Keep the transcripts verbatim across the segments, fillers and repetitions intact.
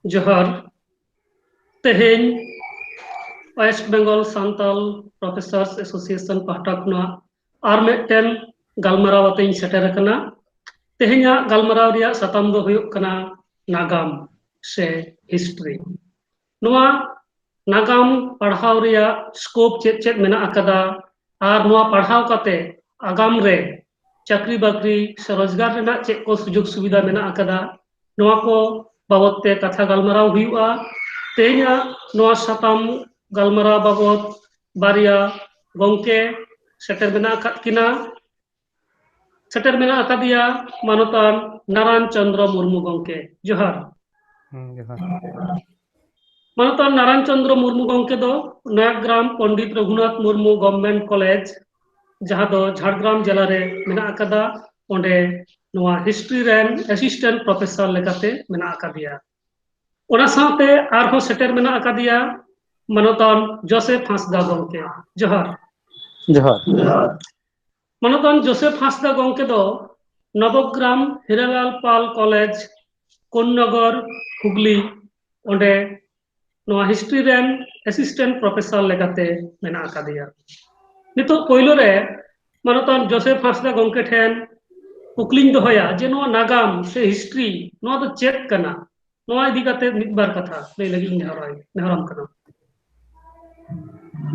ᱡᱚᱦᱟᱨ᱾ ᱛᱮᱦᱮᱧ West Bengal Santal Professors Association ᱯᱟᱦᱴᱟ ᱠᱷᱚᱱᱟᱜ ᱟᱨ ᱢᱤᱫᱴᱮᱱ ᱜᱟᱞᱢᱟᱨᱟᱣ ᱟᱛᱮᱧ ᱥᱮᱴᱮᱨ ᱟᱠᱟᱱᱟ᱾ ᱛᱮᱦᱮᱧᱟᱜ ᱜᱟᱞᱢᱟᱨᱟᱣ ᱨᱮᱭᱟᱜ ᱥᱟᱛᱟᱢ ᱫᱚ ᱦᱩᱭᱩᱜ ᱠᱟᱱᱟ ᱱᱟᱜᱟᱢ ᱥᱮ ᱦᱤᱥᱴᱨᱤ᱾ ᱱᱚᱣᱟ ᱱᱟᱜᱟᱢ ᱯᱟᱲᱦᱟᱣ ᱨᱮᱭᱟᱜ ᱥᱠᱳᱯ ᱪᱮᱫ ᱪᱮᱫ ᱢᱮᱱᱟᱜ ᱟᱠᱟᱫᱟ ᱟᱨ ᱱᱚᱣᱟ ᱯᱟᱲᱦᱟᱣ ᱠᱟᱛᱮ ᱟᱜᱟᱢ ᱨᱮ ᱪᱟᱹᱠᱨᱤ ᱵᱟᱹᱠᱨᱤ ᱥᱮ ᱨᱳᱡᱽᱜᱟᱨ ᱨᱮᱱᱟᱜ ᱪᱮᱫ ᱠᱚ ᱥᱩᱡᱳᱜᱽ ᱥᱩᱵᱤᱫᱷᱟ ᱢᱮᱱᱟᱜ ᱟᱠᱟᱫᱟ, ᱱᱚᱣᱟ ᱠᱚ ᱵᱟᱵᱚᱛ ᱛᱮ ᱠᱟᱛᱷᱟ ᱜᱟᱞᱢᱟᱨᱟᱣ ᱦᱩᱭᱩᱜᱼᱟ᱾ ᱛᱮᱦᱮᱧᱟᱜ ᱱᱚᱣᱟ ᱥᱟᱛᱟᱢ ᱜᱟᱞᱢᱟᱨᱟᱣ ᱵᱟᱵᱚᱛ ᱵᱟᱨᱭᱟ ᱜᱚᱢᱠᱮ ᱥᱮᱴᱮᱨ ᱢᱮᱱᱟᱜ ᱟᱠᱟᱫ ᱠᱤᱱᱟ᱾ ᱥᱮᱴᱮᱨ ᱢᱮᱱᱟᱜ ᱟᱠᱟᱫᱮᱭᱟ ᱢᱟᱱᱚᱛᱟᱱ ᱱᱟᱨᱟᱱ ᱪᱚᱸᱫᱽᱨᱚ ᱢᱩᱨᱢᱩ ᱜᱚᱢᱠᱮ᱾ ᱡᱚᱦᱟᱨ᱾ ᱦᱩᱸ, ᱡᱚᱦᱟᱨ᱾ ᱢᱟᱱᱚᱛᱟᱱ ᱱᱟᱨᱟᱱ ᱪᱚᱸᱫᱽᱨᱚ ᱢᱩᱨᱢᱩ ᱜᱚᱢᱠᱮ ᱫᱚ ᱱᱚᱭᱟᱜᱨᱟᱢ ᱯᱚᱱᱰᱤᱛ ᱨᱚᱜᱷᱩᱱᱟᱛᱷ ᱢᱩᱨᱢᱩ ᱜᱚᱵᱷᱢᱮᱱᱴ ᱠᱚᱞᱮᱡᱽ, ᱡᱟᱦᱟᱸ ᱫᱚ ᱡᱷᱟᱲᱜᱨᱟᱢ ᱡᱮᱞᱟ ᱨᱮ ᱢᱮᱱᱟᱜ ᱟᱠᱟᱫᱟ, ᱚᱸᱰᱮ ᱱᱚᱣᱟ ᱦᱤᱥᱴᱨᱤ ᱨᱮᱱ ᱮᱥᱤᱥᱴᱮᱱᱴ ᱯᱨᱚᱯᱷᱮᱥᱚᱨ ᱞᱮᱠᱟᱛᱮ ᱢᱮᱱᱟᱜ ᱟᱠᱟᱫᱮᱭᱟ᱾ ᱚᱱᱟ ᱥᱟᱶᱛᱮ ᱟᱨᱦᱚᱸ ᱥᱮᱴᱮᱨ ᱢᱮᱱᱟᱜ ᱟᱠᱟᱫᱮᱭᱟ ᱢᱟᱱᱚᱛᱟᱱ ᱡᱳᱥᱮᱯ ᱦᱟᱸᱥᱫᱟ ᱜᱚᱢᱠᱮ᱾ ᱡᱚᱦᱟᱨ᱾ ᱡᱚᱦᱟᱨ᱾ ᱢᱟᱱᱚᱛᱟᱱ ᱡᱳᱥᱮᱯ ᱦᱟᱸᱥᱫᱟ ᱜᱚᱢᱠᱮ ᱫᱚ ᱱᱚᱵᱚᱜᱨᱟᱢ ᱦᱤᱨᱟᱞᱟᱞ ᱯᱟᱞ ᱠᱚᱞᱮᱡᱽ, ᱠᱳᱱᱱᱚᱜᱚᱨ, ᱦᱩᱜᱽᱞᱤ, ᱚᱸᱰᱮ ᱱᱚᱣᱟ ᱦᱤᱥᱴᱨᱤ ᱨᱮᱱ ᱮᱥᱤᱥᱴᱮᱱᱴ ᱯᱨᱚᱯᱷᱮᱥᱚᱨ ᱞᱮᱠᱟᱛᱮ ᱢᱮᱱᱟᱜ ᱟᱠᱟᱫᱮᱭᱟ᱾ ᱱᱤᱛᱚᱜ ᱯᱳᱭᱞᱳ ᱨᱮ ᱢᱟᱱᱚᱛᱟᱱ ᱡᱳᱥᱮᱯ ᱦᱟᱸᱥᱫᱟ ᱜᱚᱢᱠᱮ ᱴᱷᱮᱱ ᱠᱩᱠᱞᱤᱧ ᱫᱚᱦᱚᱭᱟ ᱡᱮ ᱱᱚᱣᱟ ᱱᱟᱜᱟᱢ ᱥᱮ ᱦᱤᱥᱴᱨᱤ, ᱱᱚᱣᱟ ᱫᱚ ᱪᱮᱫ ᱠᱟᱱᱟ? ᱱᱚᱣᱟ ᱤᱫᱤ ᱠᱟᱛᱮ ᱢᱤᱫ ᱵᱟᱨ ᱠᱟᱛᱷᱟ ᱞᱟᱹᱭ ᱞᱟᱹᱜᱤᱫ ᱤᱧ ᱱᱮᱦᱚᱨᱟᱭ-, ᱱᱮᱦᱚᱨᱟᱢ ᱠᱟᱱᱟ᱾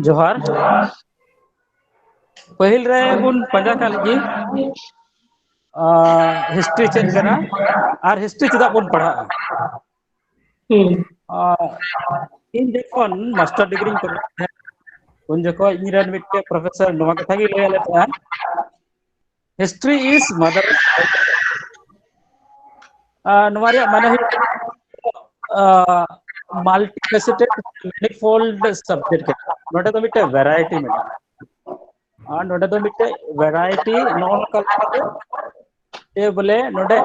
ᱡᱚᱦᱟᱨ᱾ ᱯᱟᱹᱦᱤᱞ ᱨᱮ ᱵᱚᱱ ᱯᱟᱸᱡᱟ ᱠᱟᱜ ᱞᱮᱜᱮ, ᱟᱸ, ᱦᱤᱥᱴᱨᱤ ᱪᱮᱫ ᱠᱟᱱᱟ ᱟᱨ ᱦᱤᱥᱴᱨᱤ ᱪᱮᱫᱟᱜ ᱵᱚᱱ ᱯᱟᱲᱦᱟᱜᱼᱟ᱾ ᱦᱩᱸ᱾ ᱟᱸ, ᱤᱧ ᱡᱚᱠᱷᱚᱱ ᱢᱟᱥᱴᱟᱨ ᱰᱤᱜᱽᱨᱤᱧ ᱠᱚᱨᱟᱣ ᱛᱟᱦᱮᱸᱫ, ᱩᱱ ᱡᱚᱠᱷᱚᱱ ᱤᱧ ᱨᱮᱱ ᱢᱤᱫᱴᱮᱡ ᱯᱨᱚᱯᱷᱮᱥᱚᱨ ᱱᱚᱣᱟ ᱠᱟᱛᱷᱟ ᱜᱮᱭ ᱞᱟᱹᱭ ᱟᱞᱮ ᱛᱟᱦᱮᱸᱫ, "History is mother of all." ᱟᱨ ᱱᱚᱣᱟ ᱨᱮᱭᱟᱜ ᱢᱟᱱᱮ ᱦᱩᱭᱩᱜ ᱠᱟᱱᱟ, ᱟᱸ, multifaceted, manifold subject ᱠᱟᱱᱟ᱾ ᱱᱚᱰᱮ ᱫᱚ ᱢᱤᱫᱴᱮᱡ variety ᱢᱮᱱᱟᱜᱼᱟ᱾ ᱟᱨ ᱱᱚᱰᱮ ᱫᱚ ᱢᱤᱫᱴᱮᱡ variety ᱱᱚᱜᱼᱚ ᱱᱚᱝᱠᱟ ᱞᱮᱠᱟᱛᱮ ᱡᱮ ᱵᱚᱞᱮ ᱱᱚᱰᱮ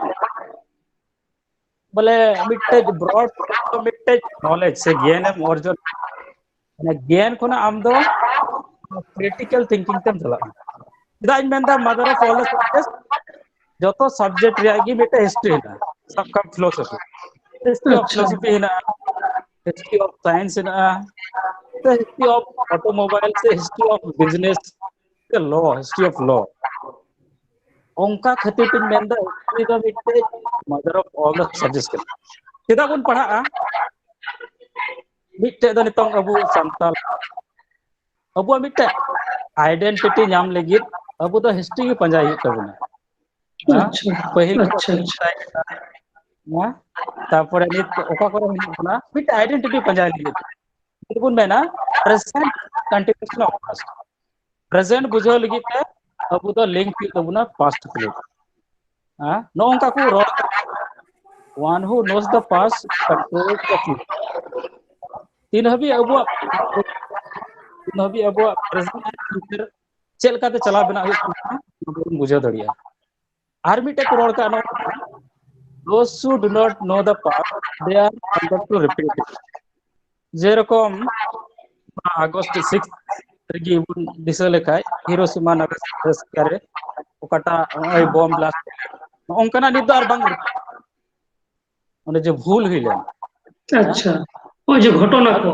ᱵᱚᱞᱮ ᱢᱤᱫᱴᱮᱡ broad ᱢᱤᱫᱴᱮᱡ knowledge ᱥᱮ ᱜᱮᱭᱟᱱ ᱮᱢ ᱚᱨᱡᱚᱱ, ᱢᱟᱱᱮ ᱜᱮᱭᱟᱱ ᱠᱷᱚᱱᱟᱜ ᱟᱢ ᱫᱚ critical thinking ᱛᱮᱢ ᱪᱟᱞᱟᱜᱼᱟ᱾ ᱪᱮᱫᱟᱜ ᱤᱧ ᱢᱮᱱᱫᱟ mother of all the subjects? ᱡᱚᱛᱚ subject ᱨᱮᱭᱟᱜ ᱜᱮ ᱢᱤᱫᱴᱮᱡ history ᱦᱮᱱᱟᱜᱼᱟ, ᱥᱟᱵ ᱠᱟᱜ ᱢᱮ philosophy, History of philosophy ᱦᱮᱱᱟᱜᱼᱟ, history of science ᱦᱮᱱᱟᱜᱼᱟ, ᱥᱮ history of automobile, ᱥᱮ history of business, ᱥᱮ law, history of law᱾ ᱚᱱᱠᱟ ᱠᱷᱟᱹᱛᱤᱨ ᱛᱤᱧ ᱢᱮᱱᱫᱟ, history ᱫᱚ ᱢᱤᱫᱴᱮᱡ mother of all the subjects ᱠᱟᱱᱟ᱾ ᱪᱮᱫᱟᱜ ᱵᱚᱱ ᱯᱟᱲᱦᱟᱜᱼᱟ? ᱢᱤᱫᱴᱮᱡ ᱫᱚ ᱱᱤᱛᱚᱝ ᱟᱵᱚ ᱥᱟᱱᱛᱟᱲ, ᱟᱵᱚᱣᱟᱜ ᱢᱤᱫᱴᱮᱡ identity ᱧᱟᱢ ᱞᱟᱹᱜᱤᱫ ᱟᱵᱚ ᱫᱚ history ᱜᱮ ᱯᱟᱸᱡᱟᱭ ᱦᱩᱭᱩᱜ ᱛᱟᱵᱚᱱᱟ᱾ ᱦᱮᱸ? ᱟᱪᱪᱷᱟ, ᱯᱟᱹᱦᱤᱞ ᱠᱚ ᱟᱪᱪᱷᱟ, ᱪᱮᱫ ᱟᱪᱪᱷᱟ᱾ ᱠᱚ ᱛᱟᱦᱮᱸ ᱠᱟᱱᱟ? ᱦᱮᱸ? ᱛᱟᱨᱯᱚᱨᱮ ᱱᱤᱛ ᱚᱠᱟ ᱠᱚᱨᱮ ᱢᱮᱱᱟᱜ ᱵᱚᱱᱟ, ᱢᱤᱫᱴᱮᱡ identity ᱯᱟᱸᱡᱟᱭ ᱞᱟᱹᱜᱤᱫ᱾ ᱡᱩᱫᱤ ᱵᱚᱱ ᱢᱮᱱᱟ present continuation of past, present ᱵᱩᱡᱷᱟᱹᱣ ᱞᱟᱹᱜᱤᱫ ᱛᱮ ᱟᱵᱚ ᱫᱚ link ᱦᱩᱭᱩᱜ ᱛᱟᱵᱚᱱᱟ past ᱛᱩᱞᱩᱡ᱾ ᱦᱮᱸ? ᱱᱚᱜᱼᱚ ᱱᱚᱝᱠᱟ ᱠᱚ ᱨᱚᱲ ᱠᱟᱱᱟ, "One who knows the past controls the future᱾" ᱛᱤᱱ ᱦᱟᱹᱵᱤᱡ ᱟᱵᱚᱣᱟᱜ, ᱛᱤᱱ ᱦᱟᱹᱵᱤᱡ ᱟᱵᱚᱣᱟᱜ present ᱟᱨ future ᱪᱮᱫ ᱞᱮᱠᱟᱛᱮ ᱪᱟᱞᱟᱣ ᱵᱮᱱᱟᱣ ᱦᱩᱭᱩᱜ ᱠᱟᱱᱟ, ᱚᱱᱟ ᱵᱚᱱ ᱵᱩᱡᱷᱟᱹᱣ ᱫᱟᱲᱮᱭᱟᱜᱼᱟ᱾ ᱟᱨ ᱢᱤᱫᱴᱮᱡ ᱠᱚ ᱨᱚᱲ ᱠᱟᱜᱼᱟ, ᱱᱚᱣᱟ, "Those who do not know the past, they are condemned to repeat it." ᱡᱮᱨᱚᱠᱚᱢ ᱚᱱᱟ August six ᱨᱮᱜᱮ ᱵᱚᱱ ᱫᱤᱥᱟᱹ ᱞᱮᱠᱷᱟᱡ, ᱦᱤᱨᱳᱥᱤᱢᱟ ᱱᱟᱜᱟᱥᱟᱠᱤ ᱨᱮ ᱚᱠᱟᱴᱟᱜ ᱱᱚᱜᱼᱚᱭ bomb blast, ᱱᱚᱜᱼᱚ ᱱᱚᱝᱠᱟᱱᱟᱜ ᱱᱤᱛ ᱫᱚ ᱟᱨ ᱵᱟᱝ, ᱚᱱᱮ ᱡᱮ ᱵᱷᱩᱞ ᱦᱩᱭ ᱞᱮᱱ, ᱟᱪᱪᱷᱟ, ᱳᱭ ᱡᱮ ᱜᱷᱚᱴᱚᱱᱟ ᱠᱚ᱾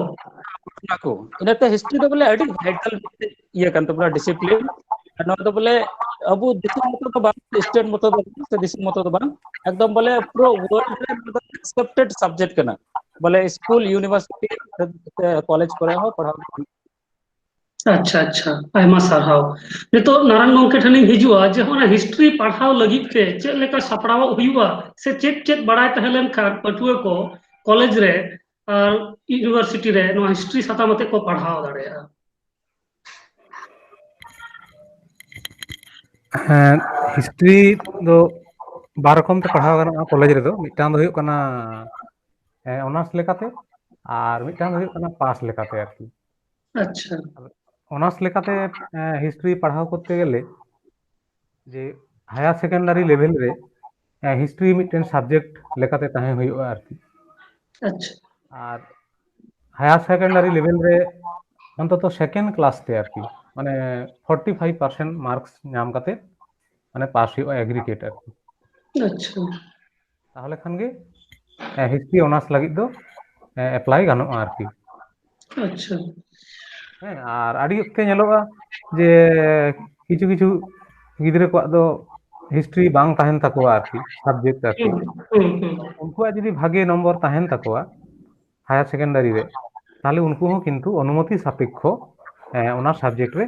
ᱚᱱᱟ ᱠᱚ᱾ ᱤᱱᱟᱹᱛᱮ history ᱫᱚ ᱵᱚᱞᱮ ᱟᱹᱰᱤ vital ᱢᱤᱫᱴᱮᱡ ᱤᱭᱟᱹ ᱠᱟᱱ ᱛᱟᱵᱚᱱᱟ, discipline᱾ ᱟᱨ ᱱᱚᱣᱟ ᱫᱚ ᱵᱚᱞᱮ ᱟᱵᱚ ᱫᱤᱥᱚᱢ ᱢᱚᱛᱚ ᱫᱚ ᱵᱟᱝ, state ᱢᱚᱛᱚ ᱫᱚ ᱵᱟᱝ, ᱥᱮ ᱫᱤᱥᱚᱢ ᱢᱚᱛᱚ ᱫᱚ ᱵᱟᱝ, ᱮᱠᱫᱚᱢ ᱵᱚᱞᱮ ᱯᱩᱨᱟᱹ world ᱨᱮ ᱱᱚᱣᱟ ᱫᱚ accepted subject ᱠᱟᱱᱟ᱾ ᱵᱚᱞᱮ school, university, ᱥᱮ college ᱠᱚᱨᱮ ᱦᱚᱸ ᱯᱟᱲᱦᱟᱣ ᱜᱟᱱᱚᱜᱼᱟ᱾ ᱟᱪᱪᱷᱟ, ᱟᱪᱪᱷᱟ, ᱟᱭᱢᱟ ᱥᱟᱨᱦᱟᱣ᱾ ᱱᱤᱛᱚᱜ ᱱᱟᱨᱟᱭᱚᱱ ᱜᱚᱢᱠᱮ ᱴᱷᱮᱱᱤᱧ ᱦᱤᱡᱩᱜᱼᱟ ᱡᱮ ᱚᱱᱟ history ᱯᱟᱲᱦᱟᱣ ᱞᱟᱹᱜᱤᱫ ᱛᱮ ᱪᱮᱫ ᱞᱮᱠᱟ ᱥᱟᱯᱲᱟᱣᱚᱜ ᱦᱩᱭᱩᱜᱼᱟ, ᱥᱮ ᱪᱮᱫ ᱪᱮᱫ ᱵᱟᱲᱟᱭ ᱛᱟᱦᱮᱸ ᱞᱮᱱᱠᱷᱟᱱ ᱯᱟᱹᱴᱷᱩᱣᱟᱹ ᱠᱚ college ᱨᱮ ᱟᱨ university ᱨᱮ ᱱᱚᱣᱟ history ᱥᱟᱛᱟᱢ ᱟᱛᱮ ᱠᱚ ᱯᱟᱲᱦᱟᱣ ᱫᱟᱲᱮᱭᱟᱜᱼᱟ? ᱦᱮᱸ, history ᱫᱚ ᱵᱟᱨ ᱨᱚᱠᱚᱢ ᱛᱮ ᱯᱟᱲᱦᱟᱣ ᱜᱟᱱᱚᱜᱼᱟ college ᱨᱮᱫᱚ᱾ ᱢᱤᱫᱴᱟᱝ ᱫᱚ ᱦᱩᱭᱩᱜ ᱠᱟᱱᱟ, ᱦᱮᱸ, honours ᱞᱮᱠᱟᱛᱮ, ᱟᱨ ᱢᱤᱫᱴᱟᱝ ᱫᱚ ᱦᱩᱭᱩᱜ ᱠᱟᱱᱟ pass ᱞᱮᱠᱟᱛᱮ ᱟᱨᱠᱤ᱾ ᱟᱪᱪᱷᱟ᱾ Honours ᱞᱮᱠᱟᱛᱮ, ᱮᱸ, history ᱯᱟᱲᱦᱟᱣ ᱠᱚᱨᱛᱮ ᱜᱮᱞᱮ ᱡᱮ higher secondary level ᱨᱮ, ᱮᱸ, history ᱢᱤᱫᱴᱮᱱ subject ᱞᱮᱠᱟᱛᱮ ᱛᱟᱦᱮᱸ ᱦᱩᱭᱩᱜᱼᱟ ᱟᱨᱠᱤ᱾ ᱟᱪᱪᱷᱟ᱾ ᱟᱨ higher secondary level ᱨᱮ ᱚᱱᱛᱚᱛᱚ second class ᱛᱮ ᱟᱨᱠᱤ, ᱢᱟᱱᱮ forty five percent marks ᱧᱟᱢ ᱠᱟᱛᱮ, ᱢᱟᱱᱮ, pass ᱦᱩᱭᱩᱜᱼᱟ aggregate ᱟᱨᱠᱤ᱾ ᱟᱪᱪᱷᱟ᱾ ᱛᱟᱦᱚᱞᱮ ᱠᱷᱟᱱ ᱜᱮ ᱦᱤᱥᱴᱨᱤ ᱚᱱᱟᱨᱥ ᱞᱟᱹᱜᱤᱫ ᱫᱚ ᱮᱯᱞᱟᱭ ᱜᱟᱱᱚᱜᱼᱟ ᱟᱨᱠᱤ᱾ ᱟᱪᱪᱷᱟ᱾ ᱦᱮᱸ, ᱟᱨ ᱟᱹᱰᱤ ᱚᱠᱛᱮ ᱧᱮᱞᱚᱜᱼᱟ ᱡᱮ ᱠᱤᱪᱷᱩ ᱠᱤᱪᱷᱩ ᱜᱤᱫᱽᱨᱟᱹ ᱠᱚᱣᱟᱜ ᱫᱚ ᱦᱤᱥᱴᱨᱤ ᱵᱟᱝ ᱛᱟᱦᱮᱱ ᱛᱟᱠᱚᱣᱟ ᱟᱨᱠᱤ, ᱥᱟᱵᱡᱮᱠᱴ ᱟᱨᱠᱤ᱾ ᱦᱩᱸ, ᱦᱩᱸ, ᱦᱩᱸ᱾ ᱩᱱᱠᱩᱣᱟᱜ ᱡᱩᱫᱤ ᱵᱷᱟᱜᱮ ᱱᱚᱢᱵᱚᱨ ᱛᱟᱦᱮᱱ ᱛᱟᱠᱚᱣᱟ ᱦᱟᱭᱟᱨ ᱥᱮᱠᱮᱱᱰᱟᱨᱤ ᱨᱮ, ᱛᱟᱦᱚᱞᱮ ᱩᱱᱠᱩ ᱦᱚᱸ ᱠᱤᱱᱛᱩ ᱚᱱᱩᱢᱚᱛᱤ ᱥᱟᱯᱮᱠᱠᱷᱚ, ᱮ, ᱚᱱᱟ ᱥᱟᱵᱡᱮᱠᱴ ᱨᱮ